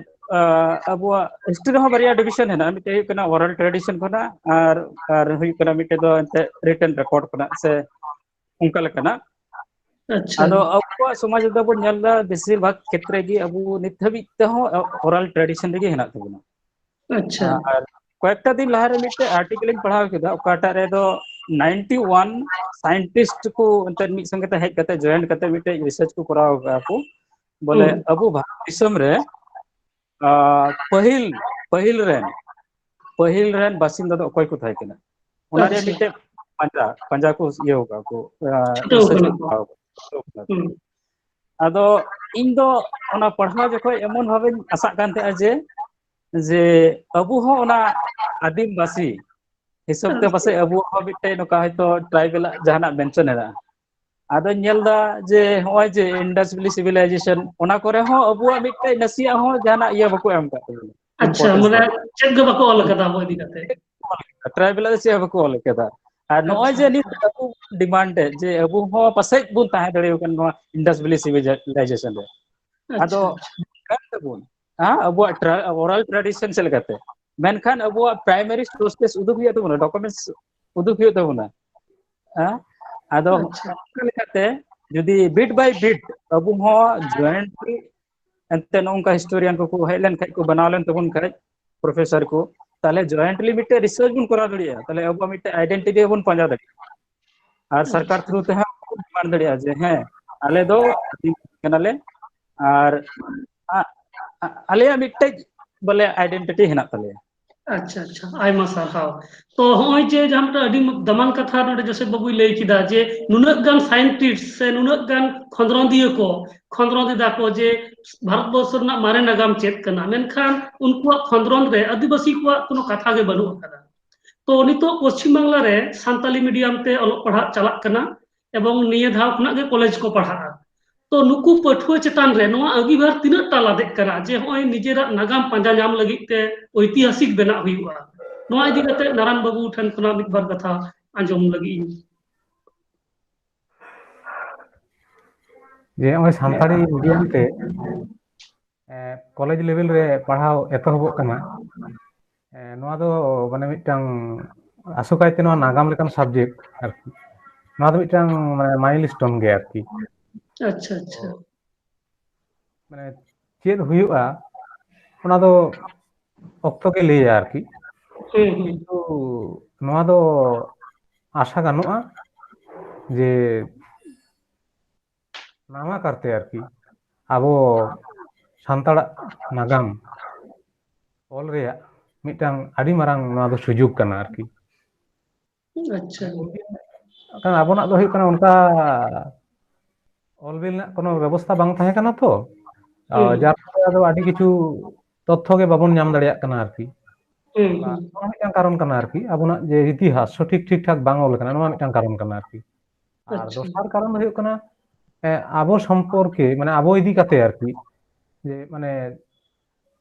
ᱟᱵᱚᱣᱟᱜ ᱦᱤᱥᱴᱨᱤ ᱨᱮᱦᱚᱸ ᱵᱟᱨᱭᱟ ᱰᱤᱵᱷᱤᱡᱚᱱ ᱦᱮᱱᱟᱜᱼᱟ᱾ ᱢᱤᱫᱴᱮᱡ ᱦᱩᱭᱩᱜ ᱠᱟᱱᱟ ᱚᱨᱟᱞ ᱴᱨᱟᱰᱤᱥᱚᱱ ᱠᱷᱚᱱᱟᱜ, ᱟᱨ ᱟᱨ ᱦᱩᱭᱩᱜ ᱠᱟᱱᱟ ᱢᱤᱫᱴᱮᱡ ᱫᱚ ᱮᱱᱛᱮᱫ ᱨᱤᱴᱮᱱ ᱨᱮᱠᱚᱨᱰ ᱠᱷᱚᱱᱟᱜ ᱥᱮ ᱚᱱᱠᱟ ᱞᱮᱠᱟᱱᱟᱜ᱾ ᱟᱪᱪᱷᱟ᱾ ᱟᱫᱚ ᱟᱵᱚᱣᱟᱜ ᱥᱚᱢᱟᱡᱽ ᱨᱮᱫᱚ ᱵᱚᱱ ᱧᱮᱞ ᱮᱫᱟ ᱵᱮᱥᱤᱨ ᱵᱷᱟᱜᱽ ᱠᱷᱮᱛᱨᱮ ᱜᱮ ᱟᱵᱚ ᱱᱤᱛ ᱦᱟᱹᱵᱤᱡ ᱛᱮᱦᱚᱸ ᱚᱨᱟᱞ ᱴᱨᱟᱰᱤᱥᱚᱱ ᱨᱮᱜᱮ ᱦᱮᱱᱟᱜ ᱛᱟᱵᱚᱱᱟ᱾ ᱟᱪᱪᱷᱟ᱾ ᱟᱨ ᱠᱚᱭᱮᱠᱴᱟ ᱫᱤᱱ ᱞᱟᱦᱟᱨᱮ ᱢᱤᱫᱴᱮᱡ ᱟᱨᱴᱤᱠᱮᱞ ᱤᱧ ᱯᱟᱲᱦᱟᱣ ᱠᱮᱫᱟ, ᱚᱠᱟᱴᱟᱜ ᱨᱮᱫᱚ ᱱᱟᱭᱤᱱᱴᱤ ᱣᱟᱱ ᱥᱟᱭᱮᱱᱴᱤᱥᱴ ᱠᱚ ᱮᱱᱛᱮᱫ ᱢᱤᱫ ᱥᱚᱸᱜᱮ ᱛᱮ ᱦᱮᱡ ᱠᱟᱛᱮ, ᱡᱚᱭᱮᱱᱴ ᱠᱟᱛᱮ ᱢᱤᱫᱴᱮᱡ ᱨᱤᱥᱟᱨᱪ ᱠᱚ ᱠᱚᱨᱟᱣ ᱠᱟᱜᱼᱟ ᱠᱚ, ᱵᱚᱞᱮ ᱦᱩᱸ᱾ ᱟᱵᱚ ᱵᱷᱟᱨᱚᱛ ᱫᱤᱥᱚᱢ ᱨᱮ ᱟᱨ ᱯᱟᱹᱦᱤᱞ ᱯᱟᱹᱦᱤᱞ ᱨᱮᱱ ᱯᱟᱹᱦᱤᱞ ᱨᱮᱱ ᱵᱟᱥᱤᱱᱫᱟ ᱫᱚ ᱚᱠᱚᱭ ᱠᱚ ᱛᱟᱦᱮᱸ ᱠᱟᱱᱟ, ᱚᱱᱟ ᱨᱮᱭᱟᱜ ᱟᱪᱪᱷᱟ᱾ ᱢᱤᱫᱴᱮᱡ ᱯᱟᱸᱡᱟ ᱯᱟᱸᱡᱟ ᱠᱚ ᱤᱭᱟᱹ ᱠᱟᱜᱼᱟ ᱠᱚ, ᱟᱨ ᱪᱷᱩᱴᱟᱹᱣ ᱨᱤᱥᱟᱨᱪ ᱠᱟᱱᱟ ᱠᱚ ᱠᱚ᱾ ᱠᱚᱨᱟᱣ ᱠᱟᱜᱼᱟ᱾ ᱦᱩᱸ᱾ ᱟᱫᱚ ᱤᱧ ᱫᱚ ᱚᱱᱟ ᱯᱟᱲᱦᱟᱣ ᱡᱚᱠᱷᱚᱡ ᱮᱢᱚᱱ ᱵᱷᱟᱵᱮᱧ ᱟᱥᱟᱜ ᱠᱟᱱ ᱛᱟᱦᱮᱸᱜᱼᱟ ᱡᱮ ᱡᱮ ᱟᱵᱚ ᱦᱚᱸ ᱚᱱᱟ ᱟᱹᱫᱤᱢ ᱵᱟᱹᱥᱤ ᱦᱤᱥᱟᱹᱵ ᱛᱮ ᱯᱟᱥᱮᱡ ᱟᱵᱚᱣᱟᱜ ᱦᱚᱸ ᱢᱤᱫᱴᱮᱡ ᱱᱚᱝᱠᱟ ᱦᱚᱭᱛᱳ ᱴᱨᱟᱭᱵᱮᱞ ᱟᱜ ᱡᱟᱦᱟᱱᱟᱜ ᱢᱮᱱᱥᱚᱱ ᱦᱮᱱᱟᱜᱼᱟ᱾ ᱟᱫᱚᱧ ᱧᱮᱞ ᱮᱫᱟ ᱡᱮ ᱱᱚᱜᱼᱚᱭ ᱡᱮ ᱤᱱᱰᱟᱥ ᱵᱷᱮᱞᱤ ᱥᱤᱵᱤᱞᱟᱭᱡᱮᱥᱚᱱ, ᱚᱱᱟ ᱠᱚᱨᱮ ᱦᱚᱸ ᱟᱵᱚᱣᱟᱜ ᱢᱤᱫᱴᱮᱡ ᱱᱟᱥᱮᱭᱟᱜ ᱦᱚᱸ ᱡᱟᱦᱟᱱᱟᱜ ᱤᱭᱟᱹ ᱵᱟᱠᱚ ᱮᱢ ᱟᱠᱟᱫ ᱛᱟᱵᱚᱱᱟ, ᱟᱪᱪᱷᱟ, importance ᱢᱟᱱᱮ ᱵᱟᱠᱚ᱾ ᱪᱮᱫ ᱜᱮ ᱵᱟᱠᱚ ᱚᱞ ᱟᱠᱟᱫᱟ ᱟᱵᱚ ᱤᱫᱤ ᱠᱟᱛᱮ᱾ ᱴᱨᱟᱭᱵᱮᱞ ᱫᱚ ᱪᱮᱫ ᱦᱚᱸ ᱵᱟᱠᱚ ᱚᱞ ᱟᱠᱟᱫᱟ᱾ ᱟᱨ ᱱᱚᱜᱼᱚᱭ ᱟᱪᱪᱷᱟ᱾ ᱡᱮ ᱱᱤᱛ ᱟᱵᱚ ᱰᱤᱢᱟᱱᱰ ᱮᱫ ᱡᱮ ᱟᱵᱚ ᱦᱚᱸ ᱯᱟᱥᱮᱡ ᱵᱚᱱ ᱛᱟᱦᱮᱸ ᱫᱟᱲᱮᱭᱟᱜ ᱠᱟᱱ ᱱᱚᱣᱟ ᱤᱱᱰᱟᱥ ᱵᱷᱮᱞᱤ ᱥᱤᱵᱤᱞᱟᱭᱡᱮᱥᱚᱱ ᱨᱮ, ᱟᱪᱪᱷᱟ, ᱟᱫᱚ ᱟᱪᱪᱷᱟ᱾ ᱠᱟᱱ ᱛᱟᱵᱚᱱ, ᱦᱮᱸ, ᱟᱵᱚᱣᱟᱜ ᱚᱨᱟᱞ ᱴᱨᱟᱰᱤᱥᱚᱱ ᱪᱮᱫ ᱞᱮᱠᱟᱛᱮ, ᱢᱮᱱᱠᱷᱟᱱ ᱟᱵᱚᱣᱟᱜ ᱯᱨᱟᱭᱢᱟᱨᱤ ᱥᱳᱨᱥᱮᱥ ᱩᱫᱩᱜ ᱦᱩᱭᱩᱜ ᱛᱟᱵᱚᱱᱟ, ᱰᱚᱠᱩᱢᱮᱱᱴᱥ ᱩᱫᱩᱜ ᱦᱩᱭᱩᱜ ᱛᱟᱵᱚᱱᱟ᱾ ᱦᱮᱸ? ᱟᱫᱚ ᱟᱪᱪᱷᱟ᱾ ᱚᱱᱠᱟ ᱞᱮᱠᱟᱛᱮ ᱡᱩᱫᱤ ᱵᱤᱴ ᱵᱟᱭ ᱵᱤᱴ ᱟᱵᱚ ᱦᱚᱸ ᱡᱚᱭᱮᱱᱴᱞᱤ ᱮᱱᱛᱮ ᱱᱚᱜᱼᱚ ᱱᱚᱝᱠᱟ ᱦᱤᱥᱴᱳᱨᱤᱭᱟᱱ ᱠᱚᱠᱚ ᱦᱮᱡ ᱞᱮᱱᱠᱷᱟᱡ ᱠᱚ, ᱵᱮᱱᱟᱣ ᱞᱮᱱ ᱛᱟᱵᱚᱱ ᱠᱷᱟᱡ ᱯᱨᱚᱯᱷᱮᱥᱚᱨ ᱠᱚ, ᱛᱟᱦᱞᱮ ᱡᱚᱭᱮᱱᱴᱞᱤ ᱢᱤᱫᱴᱮᱡ ᱨᱤᱥᱟᱨᱪ ᱵᱚᱱ ᱠᱚᱨᱟᱣ ᱫᱟᱲᱮᱭᱟᱜᱼᱟ, ᱛᱟᱦᱞᱮ ᱟᱵᱚᱣᱟᱜ ᱢᱤᱫᱴᱮᱡ ᱟᱭᱰᱮᱱᱴᱤᱴᱤ ᱵᱚᱱ ᱯᱟᱸᱡᱟ ᱫᱟᱲᱮᱭᱟᱜᱼᱟ᱾ ᱟᱨ ᱥᱚᱨᱠᱟᱨ ᱛᱷᱨᱩ ᱛᱮᱦᱚᱸ ᱵᱚᱱ ᱰᱤᱢᱟᱱᱰ ᱫᱟᱲᱮᱭᱟᱜᱼᱟ ᱡᱮ ᱦᱮᱸ, ᱟᱞᱮ ᱫᱚ ᱟᱹᱫᱤᱢ ᱠᱟᱱᱟᱞᱮ, ᱟᱨ ᱟ-, ᱟ-, ᱟᱞᱮᱭᱟᱜ ᱢᱤᱫᱴᱮᱡ ᱵᱚᱞᱮ ᱟᱭᱰᱮᱱᱴᱤᱴᱤ ᱦᱮᱱᱟᱜ ᱛᱟᱞᱮᱭᱟ᱾ ᱟᱪᱪᱷᱟ, ᱟᱪᱪᱷᱟ, ᱟᱭᱢᱟ ᱥᱟᱨᱦᱟᱣ᱾ ᱛᱚ ᱦᱚᱸᱜᱼᱚᱭ ᱡᱮ ᱡᱟᱦᱟᱸ ᱢᱤᱫᱴᱟᱝ ᱟᱹᱰᱤ ᱫᱟᱢᱟᱱ ᱠᱟᱛᱷᱟ ᱱᱚᱰᱮ ᱡᱚᱥᱮᱯ ᱵᱟᱵᱩᱭ ᱞᱟᱹᱭ ᱠᱮᱫᱟ ᱡᱮ ᱱᱩᱱᱟᱹᱜ ᱜᱟᱱ ᱥᱟᱭᱮᱱᱴᱤᱥᱴ ᱥᱮ ᱱᱩᱱᱟᱹᱜ ᱜᱟᱱ ᱠᱷᱚᱸᱫᱽᱨᱚᱸᱫᱤᱭᱟᱹ ᱠᱚ ᱠᱷᱚᱸᱫᱽᱨᱚᱸᱫ ᱮᱫᱟ ᱠᱚ ᱡᱮ ᱵᱷᱟᱨᱚᱛᱵᱚᱨᱥᱚ ᱨᱮᱱᱟᱜ ᱢᱟᱨᱮ ᱱᱟᱜᱟᱢ ᱪᱮᱫ ᱠᱟᱱᱟ, ᱢᱮᱱᱠᱷᱟᱱ ᱩᱱᱠᱩᱣᱟᱜ ᱠᱷᱚᱸᱫᱽᱨᱚᱸᱫ ᱨᱮ ᱟᱹᱫᱤᱵᱟᱹᱥᱤ ᱠᱚᱣᱟᱜ ᱠᱳᱱᱳ ᱠᱟᱛᱷᱟ ᱜᱮ ᱵᱟᱹᱱᱩᱜ ᱟᱠᱟᱫᱟ᱾ ᱛᱚ ᱱᱤᱛᱚᱜ ᱯᱚᱥᱪᱤᱢ ᱵᱟᱝᱞᱟ ᱨᱮ ᱥᱟᱱᱛᱟᱞᱤ ᱢᱤᱰᱤᱭᱟᱢ ᱛᱮ ᱚᱞᱚᱜ ᱯᱟᱲᱦᱟᱜ ᱪᱟᱞᱟᱜ ᱠᱟᱱᱟ ᱮᱵᱚᱝ ᱱᱤᱭᱟᱹ ᱫᱷᱟᱣ ᱠᱷᱚᱱᱟᱜ ᱜᱮ ᱠᱚᱞᱮᱡᱽ ᱠᱚ ᱯᱟᱲᱦᱟᱜᱼᱟ᱾ ᱛᱚ ᱱᱩᱠᱩ ᱯᱟᱹᱴᱷᱩᱣᱟᱹ ᱪᱮᱛᱟᱱ ᱨᱮ ᱱᱚᱣᱟ ᱟᱹᱜᱤᱵᱷᱟᱨ ᱛᱤᱱᱟᱹᱜ ᱴᱟ ᱞᱟᱫᱮᱜ ᱠᱟᱱᱟ ᱡᱮ ᱦᱚᱸᱜᱼᱚᱭ ᱱᱤᱡᱮᱨᱟᱜ ᱱᱟᱜᱟᱢ ᱯᱟᱸᱡᱟ ᱧᱟᱢ ᱞᱟᱹᱜᱤᱫ ᱛᱮ ᱳᱭᱛᱤᱦᱟᱥᱤᱠ ᱵᱮᱱᱟᱜ ᱦᱩᱭᱩᱜᱼᱟ? ᱱᱚᱣᱟ ᱤᱫᱤ ᱠᱟᱛᱮ ᱱᱟᱨᱟᱱ ᱵᱟᱹᱵᱩ ᱴᱷᱮᱱ ᱠᱷᱚᱱᱟᱜ ᱢᱤᱫ ᱵᱟᱨ ᱠᱟᱛᱷᱟ ᱟᱸᱡᱚᱢ ᱞᱟᱹᱜᱤᱫ ᱤᱧ᱾ ᱡᱮ ᱱᱚᱜᱼᱚᱭ ᱥᱟᱱᱛᱟᱲᱤ ᱢᱤᱰᱤᱭᱟᱢ ᱛᱮ ᱠᱚᱞᱮᱡᱽ ᱞᱮᱵᱮᱞ ᱨᱮ ᱯᱟᱲᱦᱟᱣ ᱮᱛᱚᱦᱚᱵᱚᱜ ᱠᱟᱱᱟ, ᱮ, ᱱᱚᱣᱟ ᱫᱚ ᱢᱟᱱᱮ ᱢᱤᱫᱴᱟᱝ ᱟᱥᱚᱠᱟᱭᱛᱮ ᱱᱚᱣᱟ ᱱᱟᱜᱟᱢ ᱞᱮᱠᱟᱱ ᱥᱟᱵᱡᱮᱠᱴ ᱟᱨᱠᱤ, ᱱᱚᱣᱟ ᱫᱚ ᱢᱤᱫᱴᱟᱝ ᱢᱟᱱᱮ ᱢᱟᱭᱤᱞ ᱥᱴᱳᱱ ᱜᱮ ᱟᱨᱠᱤ᱾ ᱟᱪᱪᱷᱟ, ᱟᱪᱪᱷᱟ᱾ ᱢᱟᱱᱮ ᱪᱮᱫ ᱦᱩᱭᱩᱜᱼᱟ ᱚᱱᱟ ᱫᱚ ᱚᱠᱛᱚ ᱜᱮ ᱞᱟᱹᱭᱟ ᱟᱨᱠᱤ᱾ ᱦᱩᱸ, ᱦᱩᱸ᱾ ᱠᱤᱱᱛᱩ ᱱᱚᱣᱟ ᱫᱚ ᱟᱥᱟ ᱜᱟᱱᱚᱜᱼᱟ ᱡᱮ ᱱᱟᱣᱟ ᱠᱟᱨᱛᱮ ᱟᱨᱠᱤ ᱟᱵᱚ ᱥᱟᱱᱛᱟᱲᱟᱜ ᱱᱟᱜᱟᱢ ᱚᱞ ᱨᱮᱭᱟᱜ ᱢᱤᱫᱴᱟᱝ ᱟᱹᱰᱤ ᱢᱟᱨᱟᱝ ᱱᱚᱣᱟ ᱫᱚ ᱥᱩᱡᱳᱜᱽ ᱠᱟᱱᱟ ᱟᱨᱠᱤ᱾ ᱟᱪᱪᱷᱟ᱾ ᱠᱟᱨᱚᱱ ᱟᱵᱚᱱᱟᱜ ᱫᱚ ᱦᱩᱭᱩᱜ ᱠᱟᱱᱟ ᱚᱱᱠᱟ ᱚᱞ ᱵᱤᱞ ᱨᱮᱱᱟᱜ ᱠᱳᱱᱳ ᱵᱮᱵᱚᱥᱛᱷᱟ ᱵᱟᱝ ᱛᱟᱦᱮᱸ ᱠᱟᱱᱟ ᱛᱚ, ᱦᱩᱸ᱾ ᱡᱟᱨ ᱯᱷᱚᱞᱮ ᱟᱫᱚ ᱟᱹᱰᱤ ᱠᱤᱪᱷᱩ ᱛᱚᱛᱛᱷᱚ ᱜᱮ ᱵᱟᱵᱚᱱ ᱧᱟᱢ ᱫᱟᱲᱮᱭᱟᱜ ᱠᱟᱱᱟ ᱟᱨᱠᱤ᱾ ᱦᱩᱸ, ᱦᱩᱸ᱾ ᱱᱚᱣᱟ ᱢᱤᱫᱴᱟᱝ ᱠᱟᱨᱚᱱ ᱠᱟᱱᱟ ᱟᱨᱠᱤ, ᱟᱵᱚᱱᱟᱜ ᱡᱮ ᱤᱛᱤᱦᱟᱥ ᱥᱚᱴᱷᱤᱠ ᱴᱷᱤᱠ ᱴᱷᱟᱠ ᱵᱟᱝ ᱚᱞ ᱠᱟᱱᱟ, ᱱᱚᱣᱟ ᱢᱤᱫᱴᱟᱝ ᱠᱟᱨᱚᱱ ᱠᱟᱱᱟ ᱟᱨᱠᱤ᱾ ᱟᱨ ᱟᱪᱪᱷᱟ᱾ ᱫᱚᱥᱟᱨ ᱠᱟᱨᱚᱱ ᱫᱚ ᱦᱩᱭᱩᱜ ᱠᱟᱱᱟ, ᱮ, ᱟᱵᱚ ᱥᱚᱢᱯᱚᱨᱠᱮ, ᱢᱟᱱᱮ ᱟᱵᱚ ᱤᱫᱤ ᱠᱟᱛᱮ ᱟᱨᱠᱤ, ᱡᱮ ᱢᱟᱱᱮ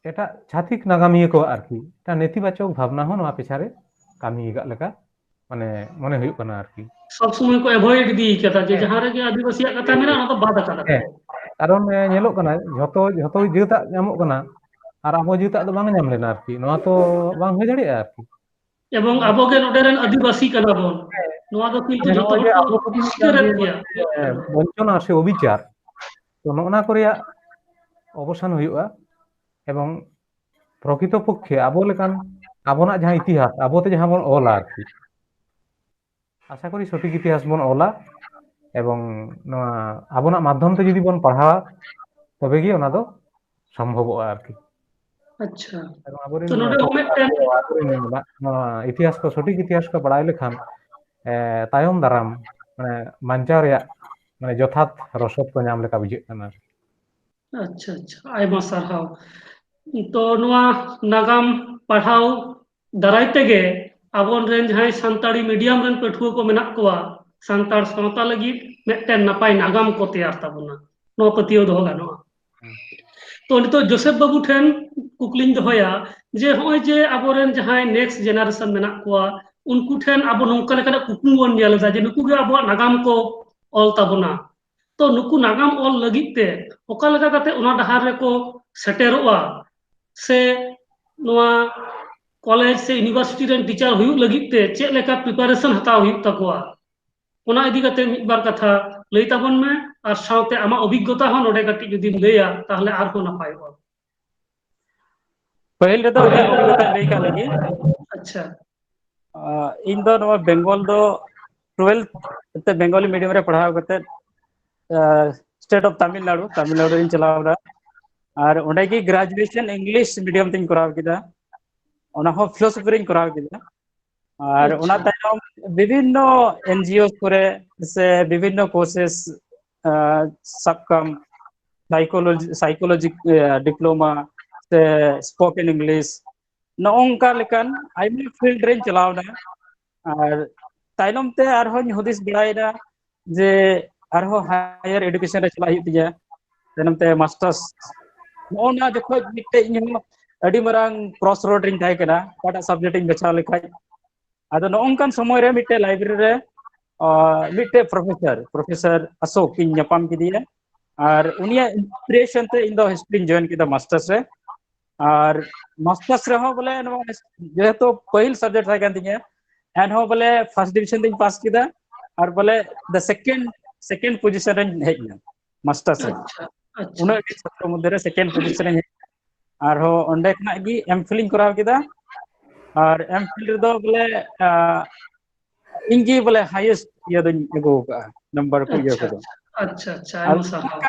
ᱮᱴᱟᱜ ᱪᱷᱟᱹᱛᱤᱠ ᱱᱟᱜᱟᱢᱤᱭᱟᱹ ᱠᱚᱣᱟᱜ ᱟᱨᱠᱤ ᱢᱤᱫᱴᱟᱝ ᱱᱮᱛᱤᱵᱟᱪᱚᱠ ᱵᱷᱟᱵᱽᱱᱟ ᱦᱚᱸ ᱱᱚᱣᱟ ᱯᱮᱪᱷᱟ ᱨᱮ ᱠᱟᱹᱢᱤ ᱟᱠᱟᱫ ᱞᱮᱠᱟ ᱢᱟᱱᱮ ᱢᱚᱱᱮ ᱦᱩᱭᱩᱜ ᱠᱟᱱᱟ ᱟᱨᱠᱤ᱾ ᱥᱚᱵ ᱥᱚᱢᱚᱭ ᱠᱚ ᱮᱵᱷᱚᱭᱮᱰ ᱤᱫᱤ ᱠᱟᱫᱟ ᱡᱮ ᱦᱮᱸ᱾ ᱡᱟᱦᱟᱸ ᱨᱮᱜᱮ ᱟᱹᱫᱤᱵᱟᱹᱥᱤᱭᱟᱜ ᱠᱟᱛᱷᱟ ᱢᱮᱱᱟᱜᱼᱟ, ᱚᱱᱟ ᱫᱚ ᱵᱟᱫ ᱟᱠᱟᱫᱟ ᱠᱚ᱾ ᱦᱮᱸ, ᱠᱟᱨᱚᱱ, ᱮ, ᱧᱮᱞᱚᱜ ᱠᱟᱱᱟ ᱡᱷᱚᱛᱚ, ᱡᱷᱚᱛᱚ ᱡᱟᱹᱛᱟᱜ ᱧᱟᱢᱚᱜ ᱠᱟᱱᱟ ᱟᱨ ᱟᱵᱚ ᱡᱟᱹᱛᱟᱜ ᱫᱚ ᱵᱟᱝ ᱧᱟᱢ ᱞᱮᱱᱟ ᱟᱨᱠᱤ᱾ ᱱᱚᱣᱟ ᱛᱚ ᱵᱟᱝ ᱦᱩᱭ ᱫᱟᱲᱮᱭᱟᱜᱼᱟ ᱟᱨᱠᱤ᱾ ᱮᱵᱚᱝ ᱟᱵᱚ ᱜᱮ ᱱᱚᱰᱮ ᱨᱮᱱ ᱟᱹᱫᱤᱵᱟᱹᱥᱤ ᱠᱟᱱᱟ ᱵᱚᱱ᱾ ᱦᱮᱸ᱾ ᱱᱚᱣᱟ ᱫᱚ ᱠᱤᱱᱛᱩ ᱢᱟᱱᱮ ᱡᱷᱚᱛᱚ ᱱᱚᱜᱼᱚᱭ ᱦᱚᱲ ᱡᱮ ᱠᱚ ᱟᱵᱚ ᱯᱨᱚᱛᱤ ᱢᱤᱫᱴᱟᱝ ᱥᱤᱠᱟᱹᱨᱮᱫ ᱡᱮ, ᱜᱮᱭᱟ᱾ ᱮ, ᱵᱚᱧᱪᱚᱱᱟ ᱥᱮ ᱚᱵᱤᱪᱟᱨ, ᱛᱚ ᱱᱚᱜᱼᱱᱟ ᱠᱚ ᱨᱮᱭᱟᱜ ᱚᱵᱚᱥᱟᱱ ᱦᱩᱭᱩᱜᱼᱟ ᱮᱵᱚᱝ ᱯᱨᱚᱠᱤᱛᱚ ᱯᱚᱠᱠᱷᱮ ᱟᱵᱚ ᱞᱮᱠᱟᱱ ᱟᱵᱚᱱᱟᱜ ᱡᱟᱦᱟᱸ ᱤᱛᱤᱦᱟᱥ, ᱟᱵᱚᱛᱮ ᱡᱟᱦᱟᱸ ᱵᱚᱱ ᱚᱞᱟ ᱟᱨᱠᱤ, ᱟᱥᱟ ᱠᱚᱨᱤ ᱥᱚᱴᱷᱤᱠ ᱤᱛᱤᱦᱟᱥ ᱵᱚᱱ ᱚᱞᱟ ᱮᱵᱚᱝ ᱱᱚᱣᱟ ᱟᱵᱚᱱᱟᱜ ᱢᱟᱫᱽᱫᱷᱚᱢ ᱛᱮ ᱡᱩᱫᱤ ᱵᱚᱱ ᱯᱟᱲᱦᱟᱣᱟ, ᱛᱚᱵᱮ ᱜᱮ ᱚᱱᱟ ᱫᱚ ᱥᱚᱢᱵᱷᱚᱵᱚᱜᱼᱟ ᱟᱨᱠᱤ᱾ ᱟᱪᱪᱷᱟ᱾ ᱟᱵᱚᱨᱮᱱ ᱛᱚ ᱱᱚᱰᱮ ᱦᱚᱸ ᱢᱤᱫᱴᱮᱱ ᱟᱵᱚ ᱟᱵᱚᱨᱮᱱ ᱢᱮᱱᱟᱜ, ᱱᱚᱣᱟ ᱤᱛᱤᱦᱟᱥ ᱠᱚ, ᱥᱚᱴᱷᱤᱠ ᱤᱛᱤᱦᱟᱥ ᱠᱚ ᱵᱟᱲᱟᱭ ᱞᱮᱠᱷᱟᱱ, ᱮ, ᱛᱟᱭᱚᱢ ᱫᱟᱨᱟᱢ, ᱢᱟᱱᱮ, ᱵᱟᱧᱪᱟᱣ ᱨᱮᱭᱟᱜ, ᱢᱟᱱᱮ, ᱡᱚᱛᱷᱟᱛ ᱨᱚᱥᱚᱫ ᱠᱚ ᱧᱟᱢ ᱞᱮᱠᱟ ᱵᱩᱡᱷᱟᱹᱜ ᱠᱟᱱᱟ᱾ ᱟᱪᱪᱷᱟ, ᱟᱪᱪᱷᱟ, ᱟᱭᱢᱟ ᱥᱟᱨᱦᱟᱣ᱾ ᱛᱚ ᱱᱚᱣᱟ ᱱᱟᱜᱟᱢ ᱯᱟᱲᱦᱟᱣ ᱫᱟᱨᱟᱭ ᱛᱮᱜᱮ ᱟᱵᱚᱨᱮᱱ ᱡᱟᱦᱟᱸᱭ ᱥᱟᱱᱛᱟᱲᱤ medium ᱨᱮᱱ ᱯᱟᱹᱴᱷᱩᱣᱟᱹ ᱠᱚ ᱢᱮᱱᱟᱜ ᱠᱚᱣᱟ, ᱥᱟᱱᱛᱟᱲ ᱥᱟᱶᱛᱟ ᱞᱟᱹᱜᱤᱫ ᱢᱤᱫᱴᱮᱱ ᱱᱟᱯᱟᱭ ᱱᱟᱜᱟᱢ ᱠᱚ ᱛᱮᱭᱟᱨ ᱛᱟᱵᱚᱱᱟ, ᱱᱚᱣᱟ ᱯᱟᱹᱛᱭᱟᱹᱣ ᱫᱚᱦᱚ ᱜᱟᱱᱚᱜᱼᱟ᱾ ᱛᱚ ᱱᱤᱛᱚᱜ ᱡᱳᱥᱮᱯ ᱵᱟᱹᱵᱩ ᱴᱷᱮᱱ ᱠᱩᱠᱞᱤᱧ ᱫᱚᱦᱚᱭᱟ ᱡᱮ ᱱᱚᱜᱼᱚᱭ ᱡᱮ ᱟᱵᱚᱨᱮᱱ ᱡᱟᱦᱟᱸᱭ next generation ᱢᱮᱱᱟᱜ ᱠᱚᱣᱟ, ᱩᱱᱠᱩ ᱴᱷᱮᱱ ᱟᱵᱚ ᱱᱚᱝᱠᱟ ᱞᱮᱠᱟᱱᱟᱜ ᱠᱩᱠᱢᱩ ᱵᱚᱱ ᱧᱮᱞ ᱮᱫᱟ ᱡᱮ ᱱᱩᱠᱩ ᱜᱮ ᱟᱵᱚᱣᱟᱜ ᱱᱟᱜᱟᱢ ᱠᱚ ᱚᱞ ᱛᱟᱵᱚᱱᱟ᱾ ᱛᱚ ᱱᱩᱠᱩ ᱱᱟᱜᱟᱢ ᱚᱞ ᱞᱟᱹᱜᱤᱫ ᱛᱮ ᱚᱠᱟ ᱞᱮᱠᱟ ᱠᱟᱛᱮ ᱚᱱᱟ ᱰᱟᱦᱟᱨ ᱨᱮᱠᱚ ᱥᱮᱴᱮᱨᱚᱜᱼᱟ, ᱥᱮ ᱱᱚᱣᱟ ᱠᱚᱞᱮᱡᱽ ᱥᱮ university ᱨᱮᱱ teacher ᱦᱩᱭᱩᱜ ᱞᱟᱹᱜᱤᱫ ᱛᱮ ᱪᱮᱫ ᱞᱮᱠᱟ preparation ᱦᱟᱛᱟᱣ ᱦᱩᱭᱩᱜ ᱛᱟᱠᱚᱣᱟ, ᱚᱱᱟ ᱤᱫᱤ ᱠᱟᱛᱮ ᱢᱤᱫ ᱵᱟᱨ ᱠᱟᱛᱷᱟ ᱞᱟᱹᱭ ᱛᱟᱵᱚᱱ ᱢᱮ, ᱟᱨ ᱥᱟᱶᱛᱮ ᱟᱢᱟᱜ ᱚᱵᱷᱤᱜᱽᱜᱚᱛᱟ ᱦᱚᱸ ᱱᱚᱰᱮ ᱠᱟᱹᱴᱤᱡ ᱡᱩᱫᱤᱢ ᱞᱟᱹᱭᱟ ᱛᱟᱦᱚᱞᱮ ᱟᱨᱦᱚᱸ ᱱᱟᱯᱟᱭᱚᱜᱼᱟ᱾ ᱯᱟᱹᱦᱤᱞ ᱨᱮᱫᱚ ᱤᱧᱟᱹᱜ ᱚᱵᱷᱤᱜᱽᱜᱚᱛᱟᱧ ᱞᱟᱹᱭ ᱠᱟᱜ ᱞᱮᱜᱮ᱾ ᱟᱪᱪᱷᱟ᱾ ᱟᱸ, ᱤᱧ ᱫᱚ ᱱᱚᱣᱟ ᱵᱮᱝᱜᱚᱞ ᱫᱚ twelfth ᱛᱮ ᱵᱮᱝᱜᱚᱞᱤ medium ᱨᱮ ᱯᱟᱲᱦᱟᱣ ᱠᱟᱛᱮ state of ᱛᱟᱢᱤᱞᱱᱟᱲᱩ ᱛᱟᱢᱤᱞᱱᱟᱲᱩ ᱨᱤᱧ ᱪᱟᱞᱟᱣ ᱮᱱᱟ᱾ ᱟᱨ ᱚᱸᱰᱮ ᱜᱮ graduation English medium ᱛᱤᱧ ᱠᱚᱨᱟᱣ ᱠᱮᱫᱟ᱾ ᱚᱱᱟ ᱦᱚᱸ philosophy ᱨᱤᱧ ᱠᱚᱨᱟᱣ ᱠᱮᱫᱟ᱾ ᱟᱨ ᱚᱱᱟ ᱟᱪᱪᱷᱟ᱾ ᱛᱟᱭᱚᱢ ᱵᱤᱵᱷᱤᱱᱱᱚ NGO ᱠᱚᱨᱮ ᱥᱮ ᱵᱤᱵᱷᱤᱱᱱᱚ courses, ᱟᱸ, ᱥᱟᱵ ᱠᱟᱢ psychology, psychology, ᱟᱸ, diploma ᱥᱮ spoken English, ᱱᱚᱜᱼᱚ ᱱᱚᱝᱠᱟ ᱞᱮᱠᱟᱱ ᱟᱭᱢᱟ field ᱨᱮᱧ ᱪᱟᱞᱟᱣ ᱮᱱᱟ᱾ ᱟᱨ ᱛᱟᱭᱱᱚᱢ ᱛᱮ ᱟᱨᱦᱚᱸᱧ ᱦᱩᱫᱤᱥ ᱵᱟᱲᱟᱭᱮᱫᱟ ᱡᱮ ᱟᱨᱦᱚᱸ higher education ᱨᱮ ᱪᱟᱞᱟᱜ ᱦᱩᱭᱩᱜ ᱛᱤᱧᱟ, ᱛᱟᱭᱱᱚᱢ ᱛᱮ masters᱾ ᱱᱚᱜᱼᱚ ᱱᱚᱣᱟ ᱡᱚᱠᱷᱚᱡ ᱢᱤᱫᱴᱮᱡ ᱤᱧ ᱦᱚᱸ ᱟᱹᱰᱤ ᱢᱟᱨᱟᱝ cross road ᱨᱤᱧ ᱛᱟᱦᱮᱸ ᱠᱟᱱᱟ, ᱚᱠᱟᱴᱟᱜ subject ᱤᱧ ᱵᱟᱪᱷᱟᱣ ᱞᱮᱠᱷᱟᱡ᱾ ᱟᱫᱚ ᱱᱚᱜᱼᱚ ᱱᱚᱝᱠᱟᱱ ᱥᱚᱢᱚᱭ ᱨᱮ ᱢᱤᱫᱴᱮᱡ library ᱨᱮ, ᱟᱸ, ᱢᱤᱫᱴᱮᱡ professor, professor ᱟᱥᱳᱠ ᱤᱧ ᱧᱟᱯᱟᱢ ᱠᱮᱫᱮᱭᱟ᱾ ᱟᱨ ᱩᱱᱤᱭᱟᱜ inspiration ᱛᱮ ᱤᱧ ᱫᱚ history ᱤᱧ join ᱠᱮᱫᱟ masters ᱨᱮ᱾ ᱟᱨ masters ᱨᱮᱦᱚᱸ ᱵᱚᱞᱮ ᱱᱚᱣᱟ ᱡᱮᱦᱮᱛᱩ ᱯᱟᱹᱦᱤᱞ subject ᱛᱟᱦᱮᱸ ᱠᱟᱱ ᱛᱤᱧᱟᱹ, ᱮᱱᱦᱚᱸ ᱵᱚᱞᱮ first division ᱛᱤᱧ pass ᱠᱮᱫᱟ᱾ ᱟᱨ ᱵᱚᱞᱮ the second, second position ᱨᱮᱧ ᱦᱮᱡ ᱮᱱᱟ masters ᱨᱮ᱾ ᱟᱪᱪᱷᱟ, ᱟᱪᱪᱷᱟ, ᱩᱱᱟᱹᱜ ᱜᱮ ᱪᱷᱟᱛᱨᱚ ᱢᱚᱫᱽᱫᱷᱮ ᱨᱮ second position ᱨᱮᱧ ᱦᱮᱡ ᱮᱱᱟ᱾ ᱟᱨᱦᱚᱸ ᱚᱸᱰᱮ ᱠᱷᱚᱱᱟᱜ ᱜᱮ MPhil ᱤᱧ ᱠᱚᱨᱟᱣ ᱠᱮᱫᱟ᱾ ᱟᱨ MPhil ᱨᱮᱫᱚ ᱵᱚᱞᱮ, ᱟᱸ, ᱤᱧ ᱜᱮ ᱵᱚᱞᱮ highest ᱤᱭᱟᱹ ᱫᱚᱧ ᱟᱹᱜᱩ ᱟᱠᱟᱫᱼᱟ, number ᱠᱚ ᱤᱭᱟᱹ ᱟᱪᱪᱷᱟ, ᱠᱚᱫᱚ᱾ ᱟᱪᱪᱷᱟ, ᱟᱪᱪᱷᱟ, ᱟᱨ ᱟᱭᱢᱟ ᱥᱟᱨᱦᱟᱣ᱾